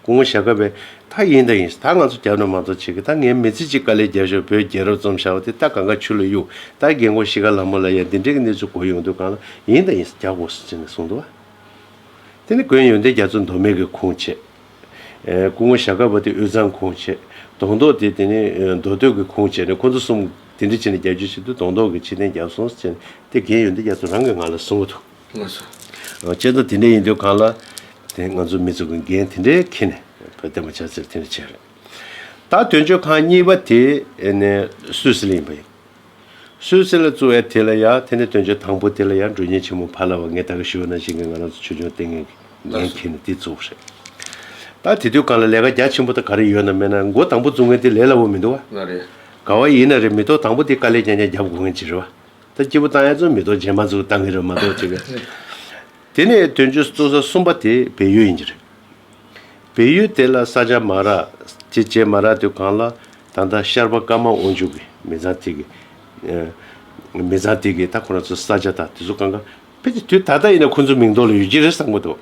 སྐུ་ངོ་ཞྭ་སྒབ་པས་ད་ཡིན་ད་ཡིན། ད་ང་ཚོ་རྒྱབ་ན་མ་གཏོགས་བྱེད་ཀྱི། ད་ངའི་མི་ཚེ་གཅིག་དཀའ་ལས་བརྒྱབ་ཤོག། བོད་རྒྱལ་རབས་རྩོམ་བཞག་པ་དེ་ད་གང་ག་ཆུ་ལ་གཡུག། ད་རྒན་གོག་ཤི་ཁ་ལ་མོ་ལ་ཡ་འདི་འདྲའི་གི་གནས་ཚུལ་གོ་ཡོང་དུས་གང་ལ་ཡིན་ད་ཡིན་རྒྱག་དགོས་ཟེར་ནས་གསུངས་འདུག་བ། དེ་ནི་དགེ་ཡོན་ཏན་རྒྱ་མཚོ་མདོ་སྨད་ཀྱི་ཁུངས་བྱས། ཨེ། སྐུ་ངོ་ཞྭ་སྒབ་པ་དེ་དབུས་གཙང་ཁུངས་བྱས། དོན་རྡོར་དེ་དེ་ནི་ཨེ་མདོ་སྟོད་ཀྱི་ཁུངས་བྱས་ནས་ཁོ་ཚོ་གསུམ་དེ་འདྲ་བྱས་ནས་རྒྱབ་སྐྱོར་བྱེད་དུས་དོན་རྡོར་གྱིས་ཕྱིར་འཐེན་བརྒྱབ་སོང་ཟེར་ནས་དེ་དགེ་ཡོན་ཏན་རྒྱ་མཚོ་རང་གིས་ང་ལ་གསུངས་འདུག། ལགས་སོ། ཨ། བྱས་ཙང་དེ་འདྲ་ཡིན་དུས་གང་ལ། དེ་ང་ཚོ་མི་ཚོ་གི་འགན་དེ་འདྲའི་འཁྱེར་ནས་བོད་བསྟན་པ་ཆབ་སྲིད་དེ་འདྲ་བྱས་རེད། ད་དོན་གཅོད་ཁང་གཉིས་པ་དེ་ཨེ་ནས་སུད་སི་ལ་ཡིན་པ་ཡིན། སུད་སི་ལ་བཙུགས་ཡས་དེ་ལ་ཡ་དེ་ནས་དོན་གཅོད་དང་པོ་དེ་ལ་ཡ་མགྲོན་གཉེར་ཆེན་མོ་ཕ་ལ་བ་ངས་ད་ག་ཞུས་པ་ནང་བཞིན་གྱི་ང་རང་ཚོ་ཆོས་སྐྱོང་ལྟས་ངན་གྱི་འགན་འཁྱེར་ནས་དེ་བཙུགས་པ་རེད། ད་དེ་དུས་གང་ལ་ལས་ཀ་རྒྱ་ཆེན་པོ་ད་ག་རེ་ཡོད་ན་མེད་ན་འགོ་དང་པོ་བཙུགས་མཁན་དེ་ལས་སླ་པོ་མི་འདུག་བ། ང་རེད། ག་བ་ཡིན་ན་རེད། མི་ཐོག་དང་པོ་དེ་དཀའ་ལས་རྐྱང་རྐྱང་རྒྱབ་དགོས་མཁན་ཅིག་རེད་བ། ད་སྐྱིད་པོ་བཏང་ཡ་ཚོ་མི་ཐོག་རྗེས་མ་ཚོ་བཏང་གི་རེད་མ་གཏོགས་ཅིག། དེ་ནས་དོན་གཅོད་བཙུགས་ས་གསུམ་པ་དེ་བལ་ཡུལ་ཡིན་གྱི་རེད། བལ་ཡུལ་དེ་ལ་ས་ཆ་མ་རག་ཅེས་བྱས་མ་རག་དུས་གང་ལ་ད་ལྟ་ཤར་པ་ཀརྨ་དབང་ཕྱུག་གི་མི་ཚང་དེ་གི་ཨ་མི་ཚང་དེ་གི་ད་ཁོ་རང་ཚོ་ས་ཆ་དང་དེ་ཚོ་གང་ག་ཕལ་ཆེར་དུས་ད་ལྟ་ཡིན་ན་ཁོ་ཚོའི་མིང་ཐོག་ལ་ཡོད་ཀྱི་རེད་བསམ་གྱི་འདུག།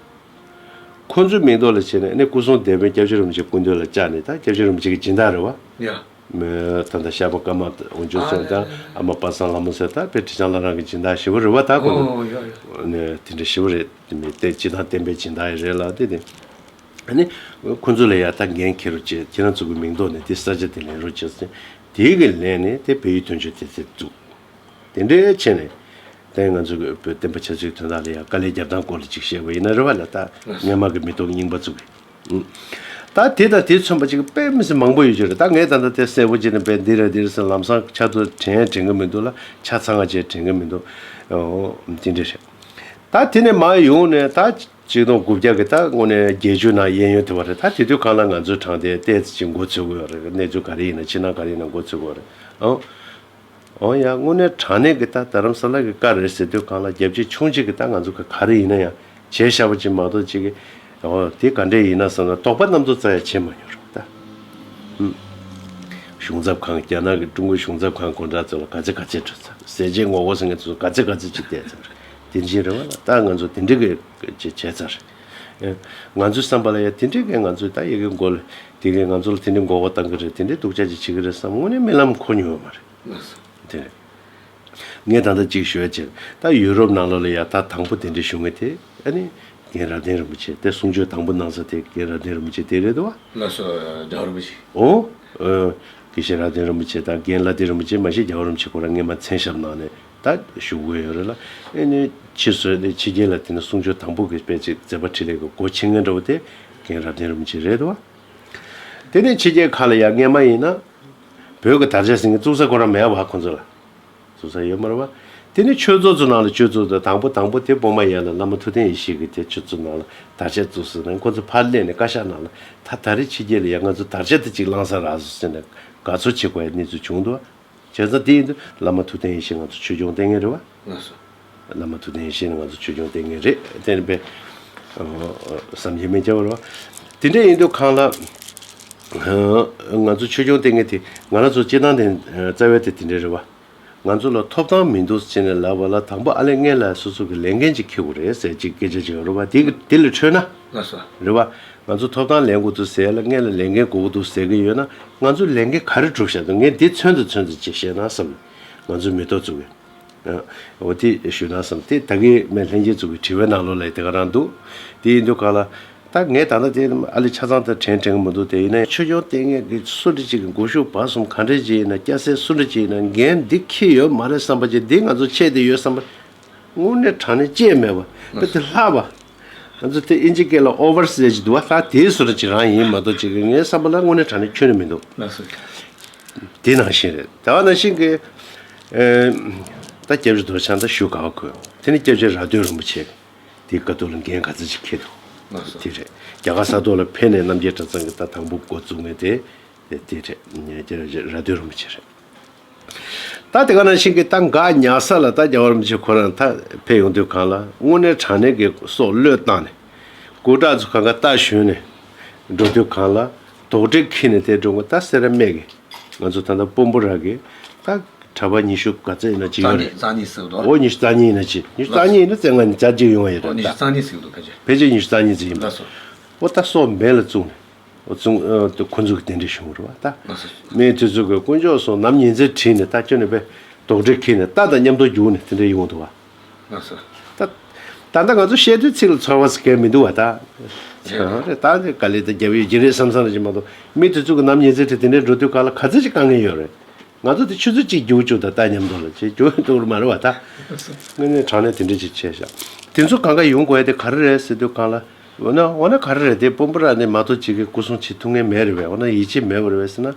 ཁོ་ཚོའི་མིང་ཐོག་ལ་བྱས་ནས་ཨ་ནི་སྐུ་སྲུང་སྡེ་དཔོན་སྐྱབས་རྗེ་རིན་པོ་ཆེ་སྐུ་མདུན་ལ་བཅར་ནས། ད་སྐྱབས་རྗེ་རིན་པོ་ཆེ་གི་སྦྱིན་བདག་རེད་བ། ཡ། མི་ད་ལྟ་ཤར་པ་ཀརྨ་དབང་ཕྱུག་ཟེར་དང་ཨ་མ་པ་སངས་ལྷ་མོ་ཟེར། ད་དཔེ་ཁྲི་བྱང་བླ་བྲང་གི་སྦྱིན་བདག་ཞེ་པོ་རེད་བ། ད་ཁོ་ཨོ་ཡ་ཡ། ནས་དེ་འདྲ་ཞེ་པོ་རེད། དེ་མི་དེ་སྤྱི་བཏང་བསྟན་པའི་སྦྱིན་བདག་ཡི་རེད་ལ་དེ་དེ། ཨ་ནི་ཁོ་ཚོ་ལ་ཡ་ད་འགན་འཁྱེར་རོགས་བྱེད། ཁྱེད་རང་ཚོ་གི་མིང་ཐོག་ནས་དེ་ས་ཆ་དེ་ལེན་རོགས་བྱེད་ཟེར། དེ་གི་ལན་ནས་དེ་བལ་ཡུལ་དོན་གཅོད་དེ་དེ་འདུག། དེ་འདྲའི་ཆེད་ནས་དེ་ང་ཚོ་གི་བོད་བསྟན་པ་ཆབ་སྲིད་དོན་དག་ལ་ཡང་དཀའ་ལས་རྒྱབ་སྟངས་སྐོར་ལ་ཅིག་བཤད་པ་ཡིན་ན་རེད་བ་ལ། ད་སྔོན་མ་གི་མི་ཐོག་རྙིང་པ་ཚོ་གི། ཨུ། ད་དེ་དང་དེ་མཚོན་པ་ཅིག་དཔེ་མི་སྲིད་མང་པོ་ཡོད་ཀྱི་རེད། ད་ངས་ད་ལྟ་དེ་གསལ་པོ་བྱས་ནས་བས་འདི་རེད་འདི་རེད་ཟེར་ལམ་སང་ཆ་ཚང་དྲན་དྲན་གི་མི་འདུག་ལ། ཆ་ཚང་བ་བྱས་དྲན་གི་མི་འདུག། ཨོ། དེ་འདྲ་རེད། ད་དེ་ནས་མར་ཡོང་ནས་ད་ཆིག་སྟོང་དགུ་བརྒྱ་གི་ད་དངོས་གནས་བརྒྱད་ཅུ་ནང་གཡས་གཡོན་དེ་བ་རེད། ད་དེ་དུས་གང་ལ་ང་ཚོའི་དྲང་བདེན་ཏོག་ཙམ་ཅིག་མགོ་ཚོས་ཀྱི་ཡོད་རེད། གནས་ཚུལ་ག་རེ་ཡིན་ན་ཕྱི་ནང་ག་རེ་ཡིན་ན་མགོ་ཚོས་ཀྱི་ཡོད་རེད། ཨང་། འོ་ཡ། དངོས་གནས་དྲང་གནས་ཀྱི་ད་རྡ་རམ་ས་ལ་གི་བཀའ་རེད་ཟེར་དུས་གང་ལ་རྒྱབ་ཆེ་ཆུང་ཆེ་གི་ད་ང་ཚོ་ག་ག་རེ་ཡིན་ན་ཡང་བྱས་བཞག་པ་ཅིག་མ་གཏོགས་ཅིག་གི། འོ་དེ་ག་འདྲས་ཡིན་ན་བསམ་ན་དོགས་པ་རྣམ་རྟོག་རྩ་ཡ་བྱེད་མ་མྱོང་རེད་ད། ཧུམ། གཞུང་ཚབ་ཁང་། རྒྱ་ནག་གི་ཀྲུང་གོའི་གཞུང་ཚབ་ཁང་སྒོ་འགྲམ་ཚོ་ལ་ག་ཚོད་ག་ཚོད་འགྲོ་ཚར། ཟས་བཅད་ངོ་རྒོལ་ཟེར་མཁན་ཚོ་ག་ཚོད་ག་ཚོད་ཅིག་བསྡད་ཚར། དེ་འདྲ་རེད་བ་ལ། ད་ང་ཚོ་དེ་འདྲས་གི་ཅིག་བྱས་ཚར། ཨེ། ང་ཚོའི་བསམ་པ་ལ་ཡ་དེ་འདྲས་གི་ང་ཚོས་ད་ཡ་གི་མགོ་ལ་དེ་གི་ང་ཚོ་ལ་དེ་འདྲས་མགོ་སྐོར་བཏང་གི་རེད། དེ་འདྲས་སྡུག་ཅག་ཅིག་བྱེད་ཀྱི་རེད་བསམ་དངོས་གནས་རྨི་ལམ་འཁོར་མྱོང་ཡོད་མ་རེད། དེ་རེད། ངས་ད་ལྟ་གཅིག་ཞུ་ཡ་བྱས། ད་ཡུ་རོབ་ནང་ལོགས་ལ་ཡ་ད་དང་པོ་དེ་འདྲའི་ཞུ་མཁན་དེ་ཨ་ནི་རྒན་རབ་བརྟན་རིན་པོ་ཆེ། དེ་གསུང་ཆོས་དང་པོ་གནང་ས་དེ་རྒན་རབ་བརྟན་རིན་པོ་ཆེ་དེ་རེད་དོ། ལགས་སོ། རྒྱལ་བ་རིན་པོ་ཆེ། ཨོ། ཨ། དགེ་བཤེས་རབ་བརྟན་རིན་པོ་ཆེ་དང་རྒན་ལྷ་ལྡན་རིན་པོ་ཆེ་མ་གཞི་རྒྱལ་བ་རིན་པོ་ཆེ་ཁོ་རང་སྔས་མ་མཚན་ཞབས་གནང་ནས་ད་བཞུགས་ཡོད་རེད་ལ། ཨ་ནི་ཕྱིས་སུ་ནི་ཕྱི་རྒྱལ་ལ་དེ་ནི་གསུང་ཆོས་དང་པོ་གི་དཔེ་ཅིག་མཛད་པ་འཕྲིན་ལས་ཀྱི་སྒོ་ཕྱེ་མཁན་འདྲ་བོ་དེ་རྒན་རབ་བརྟན་རིན་པོ་ཆེ་རེད་དོ། དེ་ནས་ཕྱི་རྒྱལ་ཁག་ལ་ཡང་སྔས་མ་ཡིན་ན་བོད་ཀྱི་དར་ཆ་ཟིན་གྱི་བཙུགས་ས་ཁོ་རང་མེད་པ་ཁོ་ཚོ་ལ། བཙུགས་ས་ཡོད་མ་རེད་བ། དེ་ནི་ཆོས་ཚོགས་ཚོ་ནང་ལ་ཆོས་ཚོགས་དང་དང་པོ་དང་པོ་དེ་སྤོ་མ་ཡན་ལ་བླ་མ་ཐུབ་བསྟན་ཡེ་ཤེས་ཀྱིས་དེ་ཆོས་ཚོགས་ནང་ལ་དར་ཆ་བཙུགས་ས་ནས་ཁོ་ཚོ་ཕར་སླེབས་ནས་བཀའ་ཤག་ནང་ལ་ད་ད་རེས་ཕྱི་རྒྱལ་ལ་ཡ་ང་ཚོ་དར་ཆ་དེ་གཅིག་བླངས་ས་རག་སོང་ཟེར་ནས་དགའ་ཚོར་བྱེད་དགོས་ཡ་གནས་ཚུལ་བྱུང་འདུག། བྱས་ཙང་དེ་ཡིན་དུས་བླ་མ་ཐུབ་བསྟན་ཡེ་ཤེས་ང་ཚོ་ཆོས་སྐྱོང་ལྟས་ངན་རེད་བ། ལགས་སོ། བླ་མ་ཐུབ་བསྟན་ཡེ་ཤེས་ནི་ང་ཚོ་ཆོས་སྐྱོང་ལྟས་ངན་རེད། དེ་ནི་དཔེ་བསམ་གྱིས་མི་ཁྱབ་པ་རེད་ དེ་འདྲ་ཡིན་དུས་གང་ལ། ང་ཚོ་ཆོས་སྐྱོང་ལྟས་ངན་དེ་ང་རང་ཚོ་སྤྱིར་བཏང་དེ་རྩ་བའི་དེ་དེ་འདྲ་རེད་བ། ང་ཚོ་ལ་ཐོབ་ཐང་མི་འདུག་ཟེར་ནས་ལབ་པ་ལ་དང་པོ་ཨ་ལས་སྔོན་ལ་སོ་སོ་གི་ལས་འགན་ཅིག་འཁྱེར་དགོས་རེད་ཟེར་ཅིག་སྐད་ཆ་ཅིག་ཡོད་རེད་བ། དེ་གི་དེ་ལ་འཕྲོས་ན། ལགས་སོ། རེད་བ། ང་ཚོ་ཐོབ་ཐང་ལེན་དགོས་འདུག་ཟེར་ལ་སྔོན་ལ་ལས་འགན་དགོས་ཀྱི་འདུག་ཟེར་གི་ཡོད་ན་ང་ཚོ་ལས་འགན་ག་རེ་སྒྲུབ་བཞག་འདུག་ངས་འདི་ཚོད་འདི་ཚོད་འདི་ཅིག་བཤད་ན་བསམ། ང་ཚོའི་མི་ཐོག་ཚོ་གི་འོ་དེ་ཞུས་ན་བསམ། དེ་ད་གིན་མེད་ལྷན་རྒྱས་ཚོ་གི་དྲི་བའི་ནང་ལོགས་ལ་དེ་ག་རང་འདུག་དེ་ཡིན་དུས་ག་ལ། ད་ངས་ད་ལྟ་དེ་ཨ་ལེ་ཆ་ཚང་ད་དྲན་དྲན་གི་མི་འདུག་དེ་ཡིན་ན་ཆོས་སྐྱོང་ལྟས་ངན་གི་སུ་འདྲ་ཅིག་གི་མགོ་གཞུག་བར་གསུམ་ག་འདྲ་ཅིག་ཡིན་ན་སྐྱ་སེར་སུ་འདྲ་ཅིག་ཡིན་ན་འགན་འདི་འཁྱེར་ཡོད་མ་རེད་བསམ་པ་ཅིག་འདི་ང་ཚོ་ཆད་དེ་ཡོད་བསམ་པ། དངོས་གནས་དྲང་གནས་ཅེས་མེད་པ་དཔེ་དེ་ལྷག་པ། ང་ཚོ་དེ་ཨིན་ཇི་སྐད་ལ་ཨོ་ཝར་ཟེར་གྱི་འདུག་བ། ལྷག་དེའི་བཟོ་འདྲ་ཅིག་རང་ཡིན་མ་གཏོགས་ཅིག་གི་ངའི་བསམ་པ་ལ་དངོས་གནས་དྲང་གནས་ཁྱོན་ནས་མི་འདུག་ལགས་སོ། དེ་ནང་བཞིན་རེད། ད་ག་ནང་བཞིན་གྱི། ཨེ། ད་སྐྱབས་རྗེ་རྡོ་རྗེ་འཆང་ད་ཞུ་དགའ་བ་དགོས། དེ་ནི་སྐྱབས་རྗེ་ར་སྟོད་རིན་པོ་ཆེ། དེའི་སྐབས་ཐོག་ལ་འགན་ག་ཚོད་ཅིག་འཁྱེར་འདུག་ལགས་སོ། དེ་རེད། རྒྱ་གར་ས་ཐོག་ལ་ཕེབས་ནས་རྣམ་རྒྱལ་གྲྭ་ཚང་གི་ད་དང་པོ་འགོ་བཙུགས་མཁན་དེ། དེ་དེ་རེད། སྐྱབས་རྗེ་ར་སྟོད་རིན་པོ་ཆེ་རེད། ད་དེ་ག་ནང་བཞིན་གྱི་ད་འགག་ཉག་ས་ལ་ད་རྒྱལ་བ་རིན་པོ་ཆེ་ཁོ་རང་ད་ཕེབས་ཡོང་དུས་གང་ལ་དངོས་གནས་དྲང་གནས་ཀྱི་སྲོག་བློས་བཏང་ནས་སྐུ་དྲག་ཚོ་གང་ག་རྟ་ཞོན་ནས་འགྲོ་དུས་གང་ལ་དོགས་འདྲི་འཁྱེར་ནས་དེ་འགྲོ་དགོས། ད་སེ་ར་སྨད་ཀྱི་ང་ཚོ་ད་ལྟ་སྤོམ་པོ་ར་གི་ད་གྲྭ་པ་ཉི་ཤུ་ག་ཚད་ཡིན་ན་ཅིག་ཡོད་རེད། རྩ་གཉིས་ཟེར་གི་འདུག་འོ་ཉི་ཤུ་རྩ་གཉིས་ཡིན་ན་ཅིག་ཉི་ཤུ་རྩ་གཉིས་ཡིན་ན་བཙན་ང་ཉི་ཤུ་རྩ་གཅིག་ཡོང་བ་ཡོད་རེད། ད་ཉི་ཤུ་རྩ་གཉིས་ཟེར་གི་འདུག་ཕལ་ཆེར། ཕལ་ཆེར་ཉི་ཤུ་རྩ་གཉིས་ཙམ་ཡིན་པ། ལགས་སོ། འོ་ད་སྲོག་འབེན་ལ་བཙུགས་ནས། ཨོ་ཙུང་། ཨོ་ཏུ་ཁོ་ཚོ་གི་དེ་འདྲའི་བྱུང་རེད་བ་ད། ལགས་སོ། མིའི་དུས་ཚོད་ཀྱི་དཀོན་མཆོག་གསུམ་ནམ་ཉིན་མཚན་བྲིས་ནས་ད་ཁྱོད་ནས་པས་དོགས་འདྲི་ཁྱེར་ནས་ད་དང་མཉམ་དུ་རྒྱུགས་ནས་དེ་འདྲ་ཡོང་འདུག་བ། ལགས་སོ། ད། ད་ལྟ་ང་ཚོ་བཤད་དུས་ཚིག་ལ་ཚོར་བ་ཟེར་མཁན་མི་འདུག་བ་ད། རེད། རེད་ད་དེ་ག་ལེ་ད་རྒྱབ་ཡོད་ཀྱི་རེད་བསམ་བསམ་ལ་ཅི་མ་གཏོགས་མིའི་དུས་ཚོད་ཀྱི་ནམ་ཉིན་མཚན་བྲིས་དེ་འདྲའི་འགྲོ་དུས་ག་ལ་ག་ཚོད་ཅིག་དཀའ་ངལ་ཡོད་རེད། ང་ཚོ་དེ་ཆུ་ཚོད་གཅིག་རྒྱུགས་བཅུག་དང་ད་མཉམ་དུ་ལ་ཅིག་རྒྱུགས་འདུག་མ་རེད་བ་ད། དངོས་གནས་དྲང་གནས་དེ་འདྲ་ཅིག་བྱས་ཤག་དེ་ཚོ་གང་ག་ཡོང་དགོས་ཡ་དེ་ག་རེ་རེད་ཟེར་དུས་གང་ལ། འོ་ན་འོ་ན་ག་རེ་རེད་དེ་སྤོམ་པོ་ར་ནས་མ་གཏོགས་ཅིག་གི་སྐུ་སྲུང་བྱེད་ཐུབ་མཁན་མེད་རེད་བས། འོ་ན་ཡིད་ཆེས་མེད་པ་རེད་བས་ཟེར་ན།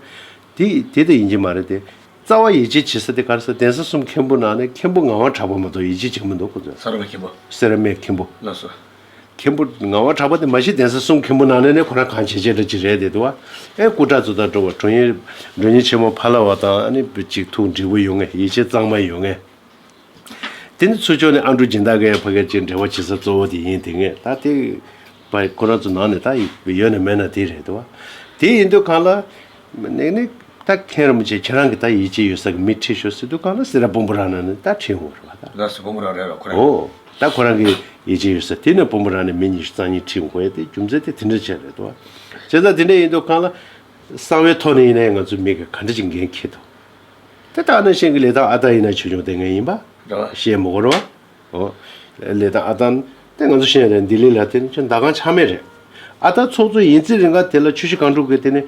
དེ་དེ་དེ་ཡིན་གྱི་མ་རེད་དེ། རྩ་བ་ཡིད་ཆེས་བྱེད་ས་དེ་ག་རེ་ཟེར་གདན་ས་གསུམ་མཁན་པོ་ནང་ནས་མཁན་པོ་ངག་དབང་གྲགས་པ་མ་གཏོགས་ཡིད་ཆེས་བྱེད་མི་འདུག་ཁོ་ཚོས། ས་ར་བ་མཁན་པོ། སེ་ར་སྨད་མཁན་པོ། ལགས་སོ། མཁན་པོ་ངག་དབང་གྲགས་པ་དེ་མ་གཞི་གདན་ས་གསུམ་མཁན་པོ་ནང་ནས་ནས་ཁོ་རང་གང་བྱེད་བྱེད་འདྲ་ཅིག་རེད་དེ་འདུག་བ། ཨེ་སྐུ་དྲག་ཚོ་དང་འགྲོ་བ་དྲུང་ཡིག་མགྲོན་གཉེར་ཆེན་མོ་ཕ་ལ་བ་དང་ཨ་ནི་ཅིག་ཐུགས་འདྲིས་པོ་ཡོང་ངེས་ཡིད་ཆེས་གཙང་མ་ཡོང་ངེས། དེ་ནི་ཚུར་ཕྱོགས་ནས་ཨ་འབྲུག་སྦྱིན་བདག་གིས་ཕ་གིར་ཅིག་འབྲེལ་བ་བྱེད་ས་གཙོ་བོ་དེ་ཡིན་དེ་ངས་ད་དེ་བ་ཁོ་རང་ཚོ་ནང་ནས་ད་ཡོད་ན་མེད་ན་དེ་རེད་དོ། དེ་ཡིན་དུས་གང་ལ་ནས་ནི་ད་མཁན་རིན་པོ་ཆེ་ཁྱེད་རང་གི་ད་ཡིད་ཆེས་ཡོད་ས་གི་མི་ཁྲིད་ཤོག་ཟེར་དུས་གང་ལ་སེ་ར་སྤོམ་པོ་རང་ནང་ནས་ད་ཁྲིད་འོང་རེད་བ་ད། ལགས་སོ་སྤོམ་པོ་རང་རེད་རོ་ཁོ་རང་། ཨོ། ད་ཁོ་རང་གི་ཡིད་ཆེས་ཡོད་ས་དེ་ནས་སྤོམ་པོ་རང་ནས་མི་ཉི་ཤུ་རྩ་གཉིས་ཁྲིད་འོང་ཡ་དེ་རྒྱུ་མཚན་དེ་དེ་འདྲ་བྱས་རེད་དོ། བྱས་ཙང་དེ་འདྲ་ཡིན་དུས་གང་ལ་གསང་བའི་ཐོག་ནས་ཡིན་ན་ཡང་ང་ཚོ་མི་གི་ག་འདྲ་ཅིག་འགན་འཁྱེར་འདུག་དེ་ལྟར་ན་ཤིང་གི་ལས་དང་ཨ་ཏ་ཡིན་ན་ཆོས་སྐྱོང་ལྟས་ངན་ཡིན་པ། རེད་བ། ཤེས་མི་དགོས་རེད་བ། ཨོ། ལས་དང་ཨ་ཏ་དེ་ང་ཚོ་ཤེས་རེད་ལྡི་ལི་ལ་དེ་ནི་ཁྱོད་མདའ་ཁང་ཆགས་མེད་རེད། ཨ་ཏ་ཚོགས་གཙོ་ཡིན་ཚེ་རིང་ག་དེ་ལ་ཆུ་བཞི་སྒང་དྲུག་གི་དེ་ནི།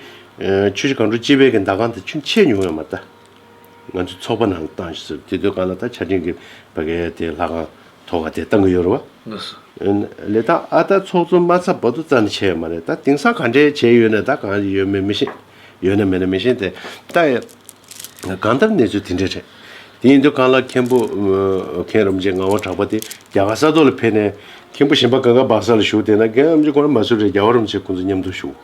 ཆུ་བཞི་སྒང་དྲུག་སྤྱི་པའི་གི་མདའ་ཁང་དེ་ཁྱོད་ཆད་མྱོང་ཡོད་མ་ད། ང་ཚོ་ཚོགས་པ་ནང་ལ་བཏང་ཞིག་ཟེར་དེ་དུས་གང་ལ་ད་ཆ་འཕྲིན་གི་བ་གའི་དེ་ལྷ་ཁང་ཐོག་ཁ་དེ་བཏང་གི་ཡོད་རེད་བ། ལགས་སོ། ལས་དང་ཨ་ཏ་ཚོགས་གཙོ་མ་ཚབ་བར་དུ་རྩ་ནས་བྱས་ཡོད་མ་རེད་ད་དེང་སང་ག་འདྲའི་བྱས་ཡོད་ན་ད་གང་ཡོད་མེད་མི་ཤེས། ཡོད་ན་མེད་ན་མི་ཤེས་ཏེ། ད་གང་ལྟར་གནས་ཚུལ་དེ་འདྲ་རེད། དེ་ཡིན་དུས་གང་ལ་མཁན་པོ་མཁན་རིན་པོ་ཆེ་ངག་དབང་གྲགས་པ་དེ་རྒྱ་གར་ས་ཐོག་ལ་ཕེབས་ནས་མཁན་པོ་གཞན་པ་གང་ག་སྦག་ས་ལ་བཞུགས་བསྡད་ན་རྒན་རིན་པོ་ཆེ་ཁོ་རང་མ་སུ་རེད་རྒྱལ་བ་རིན་པོ་ཆེ་ཁོང་ཚོ་མཉམ་དུ་བཞུགས།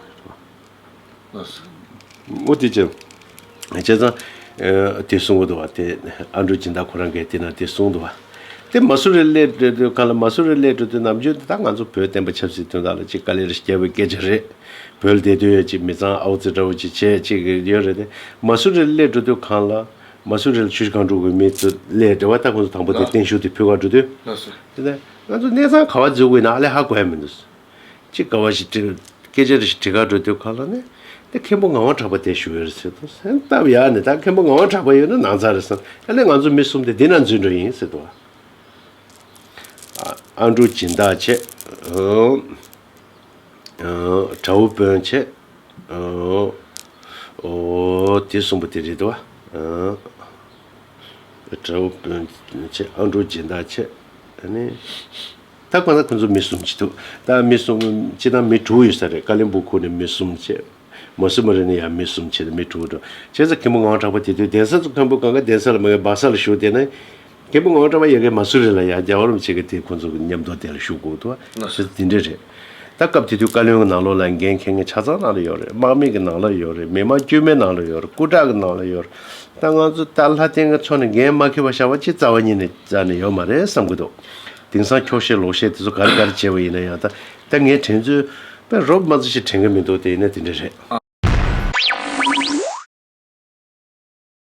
ལགས་སོ། འོ་དེ་ཅི། བྱས་ཙང་། དེ་གསུང་གི་འདུག་བ་དེ་ཨ་འབྲུག་སྦྱིན་བདག་ཁོ་རང་གིས་དེ་ན་དེ་གསུང་འདུག་བ། དེ་མ་སུ་རི་སླེབས་འགྲོ་དུས་གང་ལ་མ་སུ་རི་སླེབས་འགྲོ་དུས་ནམ་རྒྱུན་དེ་ད་ང་ཚོ་བོད་བསྟན་པ་ཆབ་སྲིད་དོན་དག་ལ་ཅིག་དཀའ་ལས་རེ་བརྒྱབ་པའི་སྐད་ཆ་རེད། བོད་ལ་བསྡད་དུས་ཡོད་ཅིག་མི་ཚང་ཨའུ་ཙི་འདྲ་བོ་ཅིག་བྱས་ཅིག་ཡོད་རེད་དེ། མ་སུ་རི་སླེབས་འགྲོ་དུས་གང་ལ་མ་སུ་རི་ལ་ཆུ་བཞི་སྒང་དྲུག་གི་མི་ཚོ་སླེབས་འགྲོ་བ་ད་ཁོང་ཚོ་དང་པོ་དེ་ལགས། བརྟན་བཞུགས་དེ་ཕུལ་ག་འགྲོ་དུས། ལགས་སོ། དེ་ནས་ང་ཚོ་གནས་ཚང་ག་བ་འཛུལ་དགོས་ཡིན་ན་ཨ་ལས་ཧ་གོ་ཡ་མི་འདུག་ཅིག་ག་བ་ཞིག་དྲི། སྐད་ཆ་རེ་ཞིག་དྲི་གར་འགྲོ་དུས་ག་ལ་ནས་དེ་མཁན་པོ་ངག་དབང་གྲགས་པ་དེ་ཞུ་ཡོད་རེད་ཟེར་དུས་སེམས་སྟབས་ཡག་ནས་ད་མཁན་པོ་ངག་དབང་གྲགས་པ་ཡོད་ན་ནང་ཚ་རེད་བསམ་ཨ་ནས་ང་ཚོ་མི་གསུམ་དེ་འདི་ན་འཛུལ་འགྲོ་ཡིན་ཟེར་དུས། ཨ་འབྲུག་སྦྱིན་བདག་བྱས། ཨོ། ཨོ། དགྲ་བོ་དཔོན་བྱས། ཨོ། ཨོ། དེ་གསུམ་པོ་དེ་རེད་དོ། ཨོ། དགྲ་བོ་དཔོན་བྱས་ཨ་འབྲུག་སྦྱིན་བདག་བྱས། ཨ་ནི། ད་ཁོ་ན་ཁོ་ཚོ་མི་གསུམ་ཅིག་འདུག་ད་མི་གསུམ་སྤྱིར་བཏང་མི་དྲུག་ཡོད་ས་རེད། ཀ་ལིམ་པོང་ཁུལ་ནས་མི་གསུམ་བྱས། མ་སུ་མ་རི་ནས་ཡང་མི་གསུམ་བྱས་ཏེ་མི་དྲུག་འགྲོ། བྱས་ཙང་མཁན་པོ་ངག་དབང་གྲགས་པ་དེ་དུས་གདན་ས་ཚོ་མཁན་པོ་གང་ག་གདན་ས་ལ་མ་ཡོད་སྦག་ས་ལ་བཞུགས་བསྡད་ན། མཁན་པོ་ངག་དབང་གྲགས་པ་ཡ་གི་མ་སུ་རི་ལ་ཡ་རྒྱལ་བ་རིན་པོ་ཆེ་གི་དེ་ཁོ་ཚོ་གི་མཉམ་དུ་དེ་ལ་བཞུགས་དགོས་འདུག་བ། བྱས་ཙང་དེ་འདྲ་རེད། ད་སྐབས་དེ་དུས་བཀའ་བློན་གྱི་ནང་ལོགས་ལ་འགན་འཁྱེར་མཁན་ཆ་ཚང་ནང་ལ་ཡོད་རེད། དམག་མི་གི་ནང་ལ་ཡོད་རེད། མི་མང་དཀྱུས་མའི་ནང་ལ་ཡོད་རེད། སྐུ་དྲག་གི་ནང་ལ་ཡོད་རེད། ད་ང་ཚོ་ད་ལྷ་ལྡན་གྱི་ཕྱོགས་ནས་འགན་མ་འཁྱེར་བ་བཞག་པ་ཅིག་རྩ་བ་ཉིད་ནས་རྩ་ནས་ཡོད་མ་རེད་བསམ་གི་འདུག་དེང་སང་འཁྱོག་བཤད་ལོག་བཤད་དེ་ཚོ་ག་རེ་ག་རེ་བྱས་པ་ཡིན་ན་ཡང་ད་ད་ངས་དྲན་ཚོད་ པས་རོབ་མ་ཚོ་ཞིག་དྲན་གི་མི་འདུག་དེ་ཡིན་ན་དེ་འདྲ་རེད།